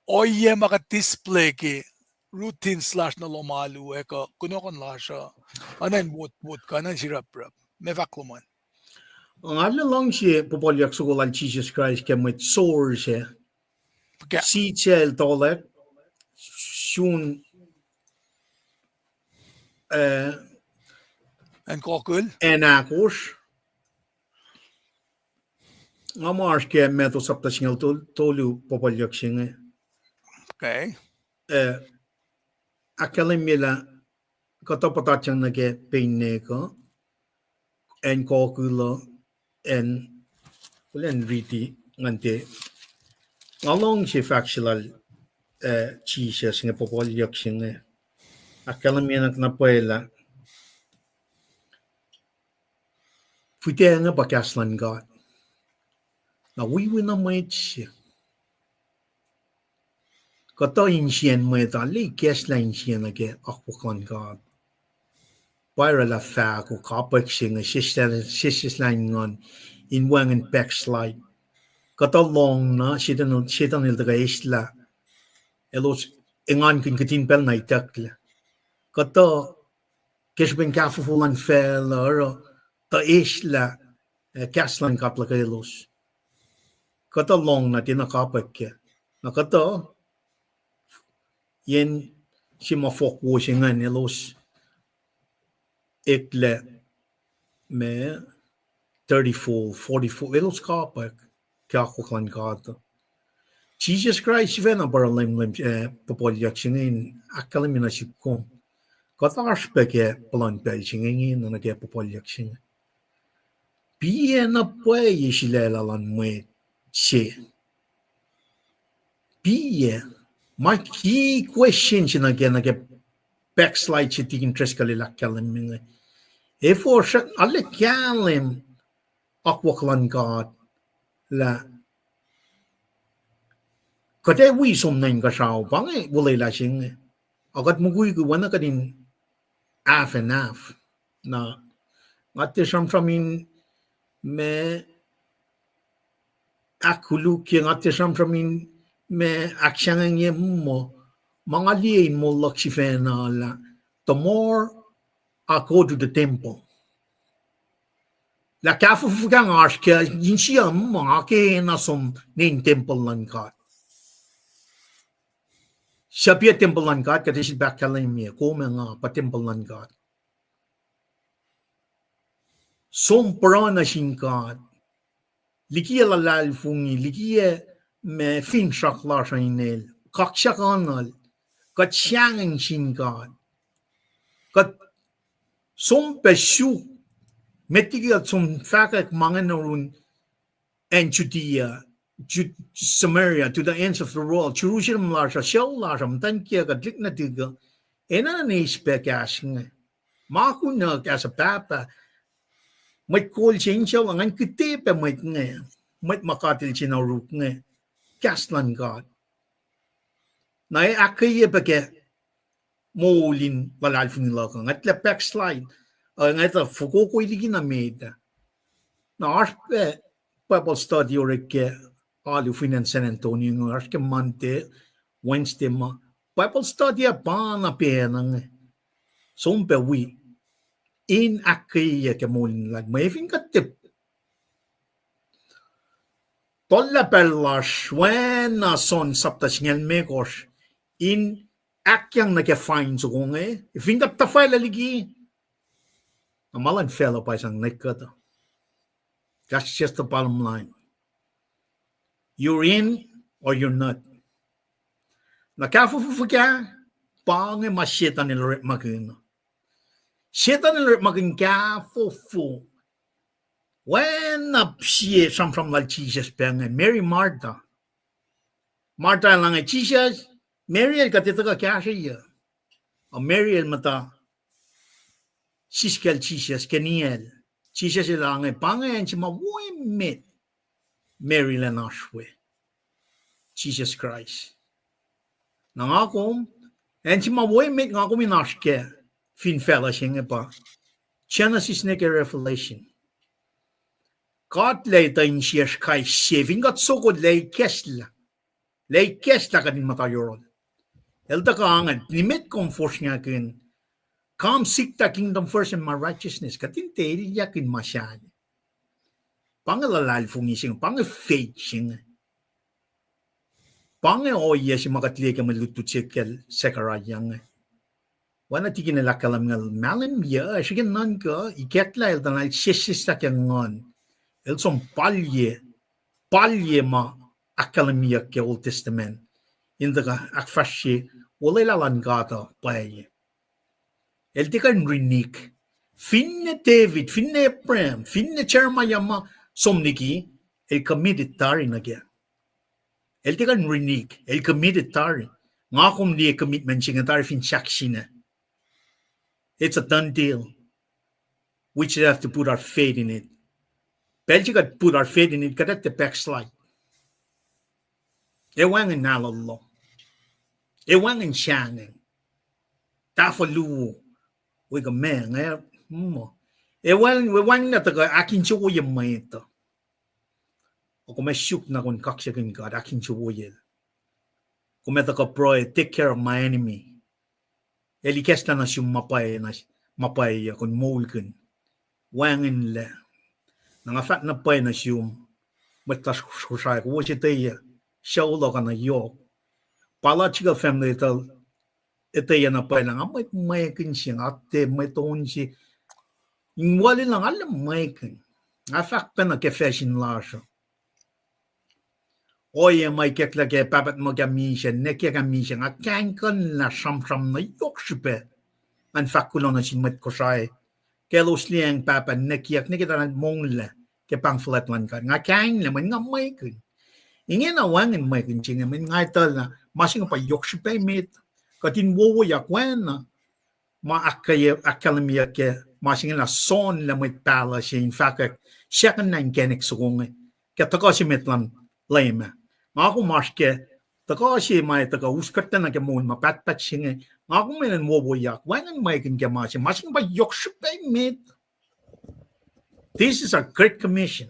ohiyac ma kuht display ke routines lasr nuh lohm alu ac kuh kunohkohn lasr uh, oacna in wotwot kuh oacna in sirapsrap. Ma fahk lom an. Nga luhngse puhpuhlyuck soko lal Jisus Kraist ke mwet sohrohr se. Fuhkah? Sise el tolack, sun, eh, acn Kokil, acn ahkosr. Nga muh oasr ke Matthew sapta singucul tol-, tolu puhpuhlyuck se inge. Okay. Eh, ahkkahlwemye lah kuhtuh puhtatyang nuh ke Peinek uh, acn Kokil uh, acn, kuhlwacng riti ngan tiac. Nga luhngse fahk se lal, eh, Jisus inge, puhpuhlyuck se inge. Ahkkahlwemye na kuh na pwacye lah fihtac inge pa kahs luhn God. Na wiwi na mwet se kuhtuh insiyacn mwet ah, ikacslah insiyacn nuh ke akwuck luhn God. Pa orwaclah fahko kapwack se inge, sesseslah in nguhn, in wacngihn backslide. Kuhtuh lohng na, Setuhn, Setuhn el tuhkuh eslah. Elos engankihn kihtin pacl na itucklac. Kuhtuh ke srihpen kahfofo luhn facluh oruh tuh eslah, eh, kahs luhn God luhkelos. Kuhtuh lohng na tiacna kapwack kac. Na kuhtuh, yen se ma fohk wo se ingacn elos eklac ma thirty-fold, forty-fold, elos kapwack ke akwuck luhn God. Jisus Kraist sifacna pa oruh leumleum, eh, puhpuhlyuck se inge in ahkkahlwemye nuh sihk kom. Kuht oasr pac ke puhlan pacl se inge, nuh ke puhpuhlyuck se inge. Piyac na pwacye sulaclah luhn mwet se? Piyac? Ma key question se nuh ke, nuh ke backslide se Tikin Driscoll el ahkkahlwemye inge. Efuh srack arlac kahlwem akwuck luhn God lah kuht ac wi som nuh inkuhsrao, pa inge olwelah se inge. A kuht mukwikwi oacna kuht in half and half. Na nga tiac sramsram in ma ahkkolukye, nga tiac sramsram in ma ahksahngwengye, muh ma nga liye in moul luhk sifacna lah the more I go to the temple, lah kahfofo fuhkah nga oasr kac, insiyom muh nga kena som nuh in tempuhl luhn God. Suc pa tempuhl luhn God? Kuht ac sifilpac ahkkahlwemye, kom ac nga pa tempuhl luhn God. Som pruhe nuh sin God, likiyac luhlahlfongi, likiyac ma finsrak lasr uh inel, kaksakuhnuhl, kuht sahngweng sin God. Kuht som pac suk, met liki kuht som fahkwack ma inge nuh yurin acn Judea, Ju-, Samaria, to the ends of the world, Jerusalem lasr uh, sucu lasr uh, muhtwacn kiyuck uh, tuhlihk nuhtihk uh, enenuh in eis pac kahs inge. Ma kunuhk as a pahpah, mwet kol se insuc uh ngan kihte pac mwet inge, mwet ma God El se na oruk inge, kahs luhn God. Na ahkkweye pac ke moul in luhlahlfongi luhk uh, ngwetlah backslide, uh, ngwetlah fokokoi liki na met ah. Na oasr pac Bible study orek ke alu fin acn San Antonio inge, oasr ke Monday, Wednesday ma. Bible study ah pa na pacna inge. Som pac wi in ahkkweye ke moul in luhlahl. Mwe fin kuht tiac tollah pacl lasr, oacna John sapta singucul limekohsr, in ahkyang nuh ke fain soko inge, fin kuht tuhfahlah liki, na ma luhn facluh pa sang nwe kuhtuh. That's just the bottom line. You're in or you're not. Na kahfofo fuhkah, pa inge ma Setan el orekmakihn. Setan el orekmakihn kahfofo. Oacna sie sramsram lal Jisus pa inge, Mary, Martha. Martha el inge, Jisus, Mary el kuht etuh kuh kahsrweyuc. Ac Mary el muhta siskacl Jisus ke niyacl. Jisus el inge, pa inge acn se ma wo emet Mary el an oasr we, Jisus Kraist. Na nga kom, acn se ma wo emet nga kom in oasr kac fin facluh se inge pa Genesis nuh ke Revelation. God El etuh insiyacsr kais sie, fin kuht sokol lah ikacslah, lah ikacslah kuht in muhta yohrohl. El tuhkuh inge, nimet kom fosrngakihn, come seek thy kingdom first and my righteousness. Kuht in tiac elyahkihn ma sahyac. Pa inge luhlahlfongi se inge, pa inge faith se inge. Pa inge ohiyac se ma kuht liye ke mwe lutlut se kacl Zechariah inge. Oacna Tikin el ahkkahlwemyacl, mahlwem yac, srihke nuhnkuh, ikacklah el tuh na el sesseslah ke nguhn. El som palye, palye ma ahkkahlwemyeyuck ke Old Testament. In tuhkuh ahkfahsrye olwelah luhn God uh pwacye. El tiac kuh in renege. Finne David, finne Abraham, finne Jeremiah ma som liki, el committed tari nuh kac. El tiac kuh in renege, el committed tari. Nga kom liye commitment se inge tari fin sahk sina. It's a done deal. We just have to put our faith in it. Pacl se kuht put our faith in it, kuht ac tiac backslide. Ac wacngihn ahlolo. Ac wacngihn sahngweng. Tahfuh luo. Wi kuh ma inge, mm. Ac wacngihn, wacngihn na tuhkuh ahkinsewowoye mwet uh. Ac kom ac suk na kom kaksakihn God ahkinsewowoyacl. Kom ac tuhkuh pruhe, take care of my enemy. El ikacslah nuh sum ma pwacye, ma pwacye uh, kom moulkihn. Wacngihnlac. Na nga fahk na pwacye nuh sum, mwet lasr Kosrae, kowos etweyuc, sucu luhk uh na yohk. Biological family tuh etweyuc na pwacye lah nga mwet mwekihn se, nga tiac mwet on se. In wal in lah nga arlac mwekihn. Nga fahk pacna ke facsin lasr uh. Ohiyac ma ikacklah ke pahpah muh kah misac, nwe kiyuck ah misac, nga kaingkuhnlah sramsram na yohk srihpac. Ngan fahk kuloh nuh sin mwet Kosrae, ke elos liyacacng pahpah, nwe kiyuck, nwe ke tuh na monglac ke pahng fuhlwact luhn God. Nga kainglac, mweyen nga mwekihn. Ingena wacngihn mwekihn se inge, mweyen nga etuh lah ma se inge pa yohk srihpac emet. Kuht in wowoyak wacna ma ahkkahlwemyeyuck ke ma se inge lah soenlac mwet pahluh se in fahkwack, siyuck na inkacnek soko inge ke tuhkuh se met luhn Leum ah. Nga kom oasr ke tuhkuh se ma tuhkuh uskuhtlac nuh ke moul ma pahtpaht se inge. Nga kom enenuh in wowoyak, wacngihn mwekihn ke ma se, ma se inge pa yohk srihpac emet. This is our great commission.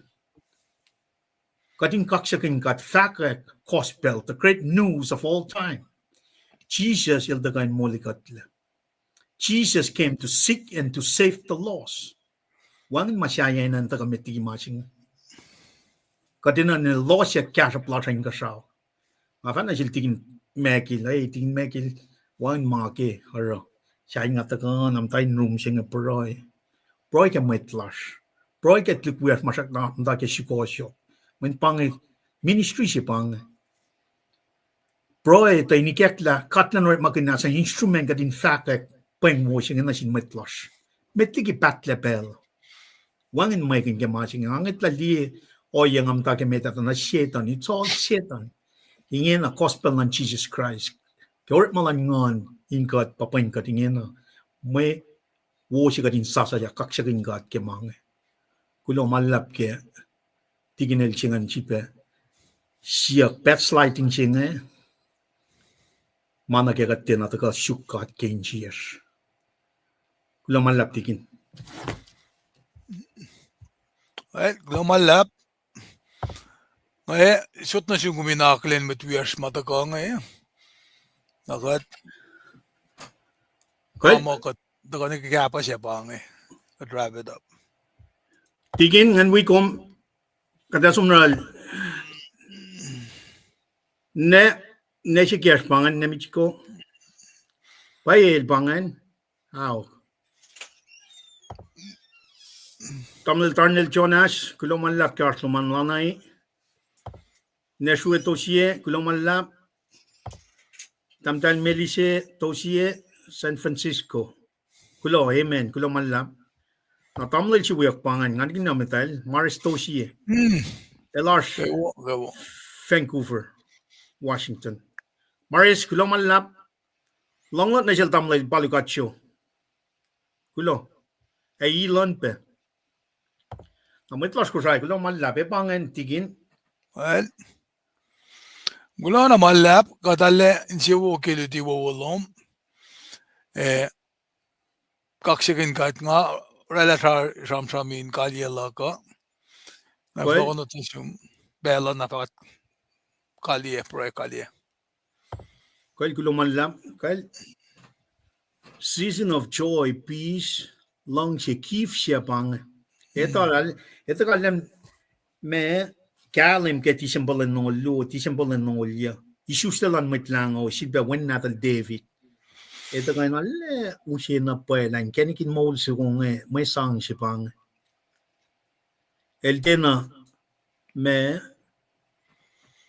Kuht in kaksakihn God, fahkwack gospel, the great news of all time. Jisus el tuhkuh in molikuhtlac. Jesus came to seek and to save the lost. Wacngihn ma sahyac na in tuhkuh met liki ma se inge. Kuht enenuh in lohsyak kahsruhp lasr uh inkuhsrao. Nga fahk nuh sel Tikin Michael, e, Tikin Michael, wacngihn ma ke oruh. Sahyacn nga tuhkuh na muhta in room se inge pruhe. Pruhe ke mwet lasr. Pruhe ke tuhlihk wiyacsr ma srackna muhta ke sukohsohk. Mweyen pa inge ministry se pa inge. Pruhe tuh in ikacklah, kuht enenuh in orekmakihn as an instrument kuht in fahkwack pweng wo se inge nuh sin mwet lasr. Met liki pahtlac pacl. Wacngihn mwekihn ke ma se inge, nga ngwetlah liye ohiyac nga muhta ke met ah tuh na Setan, it's all Setan. Ingena gospel luhn Jesus Christ. Ke orekma luhn Nguhn in kuht, pa pweng kuht ingena. Mwe wo se kuht in sasucyak, kaksakihn God ke ma inge. Kuloh ma luhlahp ke tikin el se ingacn sifilpac siyuck backsliding se inge, ma nuh ke kuht tiacna tuhkuh suk God ke insiyacsr. Kuloh ma luhlahp tikin. Eh, kuloh ma luhlahp. Nga, eh, sot nuh sum kom in akihlen mwet wiyacsr ma tuhkuh inge. Na kuht, kuht, ma kuht tuhkuh nuh ke kahpah se pa inge. Kuht wrap it up. Tikin, ngan wi kom, kuht ac som nuh, ne, ne srihkasr pa ingacn, ne Michiko. Pwacye el pa ingacn. Ao. Tamuhlwel Darnell Jonas, kuloh ma luhlahp ke oasr lom an lana. Nesrue Tosie, kuloh ma luhlahp. Tahmtahel Melise Tosie, San Francisco. Kuloh, amen, kuloh ma luhlahp. Na tamuhlwel se wiyuck pa ingacn, nga nihkihn na muhtahl, Maris Tosie. El oasr Vancouver, Washington. Maris, kuloh ma luhlahp. Lohng lot nuh sel tamuhlwel Palukat Sho. Kuloh. Ac Elon pac. Na mwet lasr Kosrae, kuloh ma luhlahp, ac pa ingacn tikin. Kuloh na ma luhlahp, kuht arlac insewowo ke luti wowo lom. Eh, kaksakihn God, nga oraclah sramsram in kaliyac luhk uh. Na fohlohkohnot nuh sum pacl uh na fah kaliyac, pruhe kaliyac. Kal kuloh ma luhlahp, kal season of joy, peace, luhngse, gift se pa inge. Etuh lal, etuh kahlwem ma kahlwem ke December lwen longoul luo, December lwen longoul yuh. Isuslac luhn Mwet Lahngo, sifilpac Wen Nahtuhl David. Etuh kain arlac use na pwacye lah inkacnek in moul soko inge, mwe sang se pa inge. El tiacna ma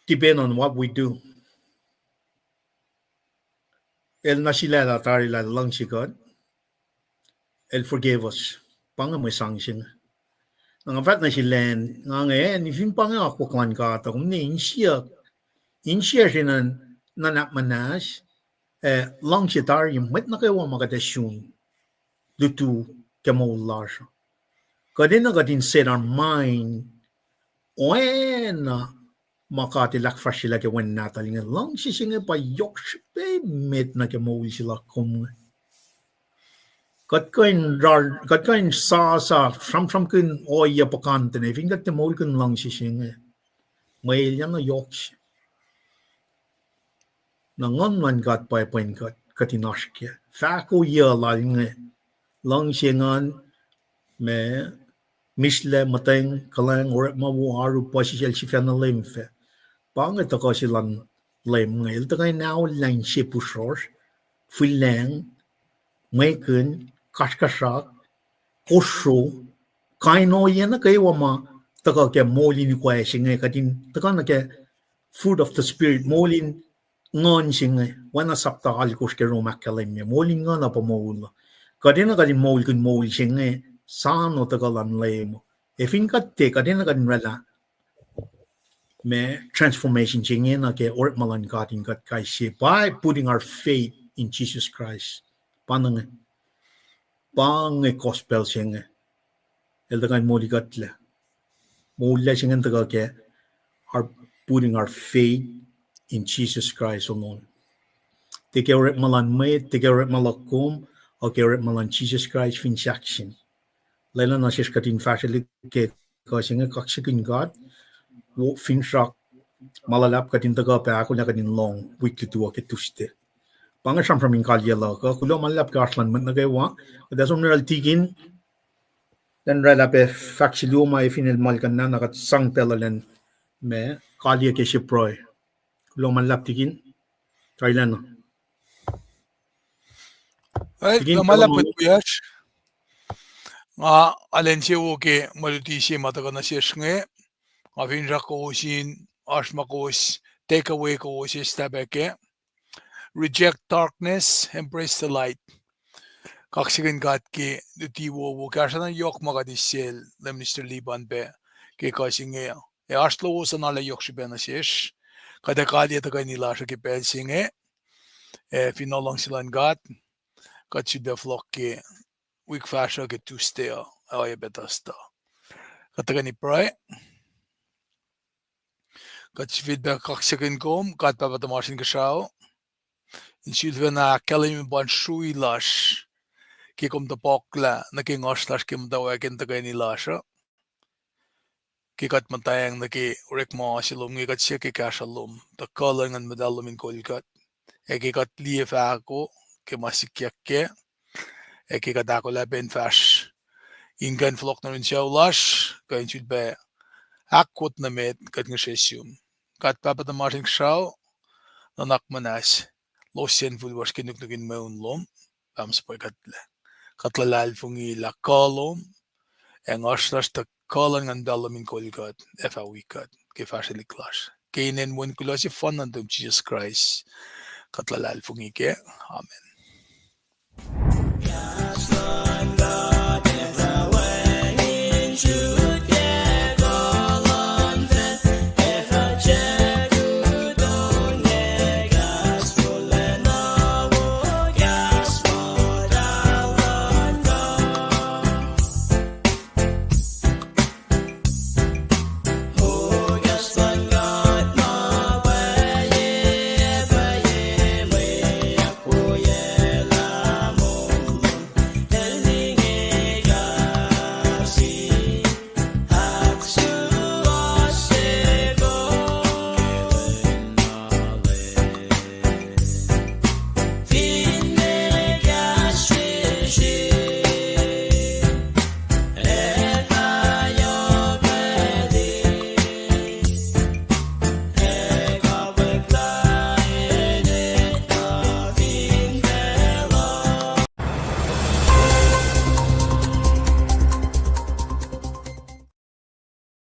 depend on what we do. El nuh sulaclah tari lah luhngse kuht. El forgave us. Pa inge mwe sang se inge. Na nga fahk nuh sulacn, nga inge, eh, nifin pa inge akwuck luhn God uh, kom ne insiyuck, insiyuck se nuhnak muhnahs, eh, luhngse tari mwet nuh kwewa ma kuht ac sun lutu ke moul lasr uh. Kuht enenuh kuht in set our mind oacna ma God El ahkfahsryelah ke Wen Nahtuhl inge. Luhngse se inge pa yohk srihpac met nuh ke moul se luhk kom inge. Kuht kuh in, kuht kuh in sasa, sramsramkihn ohiyac puhkantwen, fin kuht tiac moulkihn luhngse se inge, mwe elyah na yohk se. Na Nguhn luhn God pa pwen kuht, kuht in oasr kac. Fahko yac lal inge, luhngse, nguhn, ma, mihslac, muhtweng, kuhlwacng, orekma wo, oaru, puhsisacl, sifacna, leum fac. Pa inge tuhkuh se luhn Leum inge. El tuhkuh in aolla inse puhsrosr, fihlacng, mwekihn, kasrkuhsrak, kosro, kain ohiyac nuh kwewa ma tuhkuh ke moul in ukwe se inge, kuht in tuhkuh nuh ke fruit of the Spirit, moul in nguhn se inge, oacna sapta alkosr ke Rom ahkkahlwemye, moul in nguhn uh pa moul. Kuht enenuh kuht in moulkihn moul se inge, soano tuhkuh luhn Leum. Ac fin kuht tiac, kuht enenuh kuht in oraclah ma transformation se ingena ke orekma luhn God in kuht kais sie by putting our faith in Jesus Christ. Pa inge, pa inge gospel se inge. El tuhkuh in molikuhtlac. Moul se inge tuhkuh ke our putting our faith in Jesus Christ alone. Tiac ke orekma luhn mwet, tiac ke orekma luhn kom, a ke orekma luhn Jesus Christ fin sahkseng. Lwelah nuh sesr kuht in fahsrwelihk ke kuh se inge, kaksakihn God, wo finsrak ma luhlahp kuht in tuhkuh pac ahkolah kuht in lohng wik lutu uh ke Tuesday. Pa inge sramsram in kaliyac luhk uh, kuloh ma luhlahp ke oasr luhn mwet nuh kwewa, kuht ac som nuh sel tikin, elan oraclah pac fahk se luo ma ac fin el muhlkuhnlah na kuht sang pacl uh elan ma kaliyac ke sie pruhe. Kuloh ma luhlahp tikin, tailah na. Kuloh ma luhlahp mwet wiyacsr. Nga arlac insewowo ke mwe luti se ma tuhkuh nuh sesr inge. Nga finsrak kowos in oasr ma kowos take away kowos eis tahpac kac. Reject darkness, embrace the light. Kaksakihn God ke luti wowo, kahsruh na yohk ma kuht eis sel Minister Liban pac ke kuh se inge. Ac oasr lowos an arlac yohk srihpac nuh sesr. Kuht ac kaliyac tuhkweni lasr uh ke pacl se inge. Ac fin luhngse luhn God, kuht sifilpac fohlohk ke wik fahsruh ke Tuesday uh, oacyacpac Thursday. Kuht tuhkweni pruhe. Kuht sifilpac kaksakihn kom, God Pahpah tuhmasr Inkuhsrao, in sulfacna ahkkahlwemye pa srui lasr ke kom topuklah nuh ke nguhsr lasr ke muhtwacwacack in tuhkweni lasr uh. Ke kuht muhtweng nuh ke orekma se lom inge, kuht siyuck ke kahsruh lom, tuh kuh luhn Nguhn Muhtahl lom in kol kuht. Ac ke kuht liye fahko ke ma sikyak kac, ac ke kuht ahkolah pac in fahsr in kuh in fohlohk nuh yurin sucu lasr, kuh in sulpac ahkwot nuh met, kuht ngihsre sum. God Pahpah tuhmasr Inkuhsrao, nuhnak muhnahs, losyacn fihl lasr ke nuknuk in mweun lom, pahmspac kuhtlac. Kuht luhlahlfongi lah kuh lom, ac nguhsr lasr tuh kuh luhn Nguhn Muhtahl lom in kol kuht ac fah wi kuht ke fahsrwelihk lasr. Ke inen Wen kuloh sefanna nuhtum Jisus Kraist, kuht luhlahlfongi kac. Amen.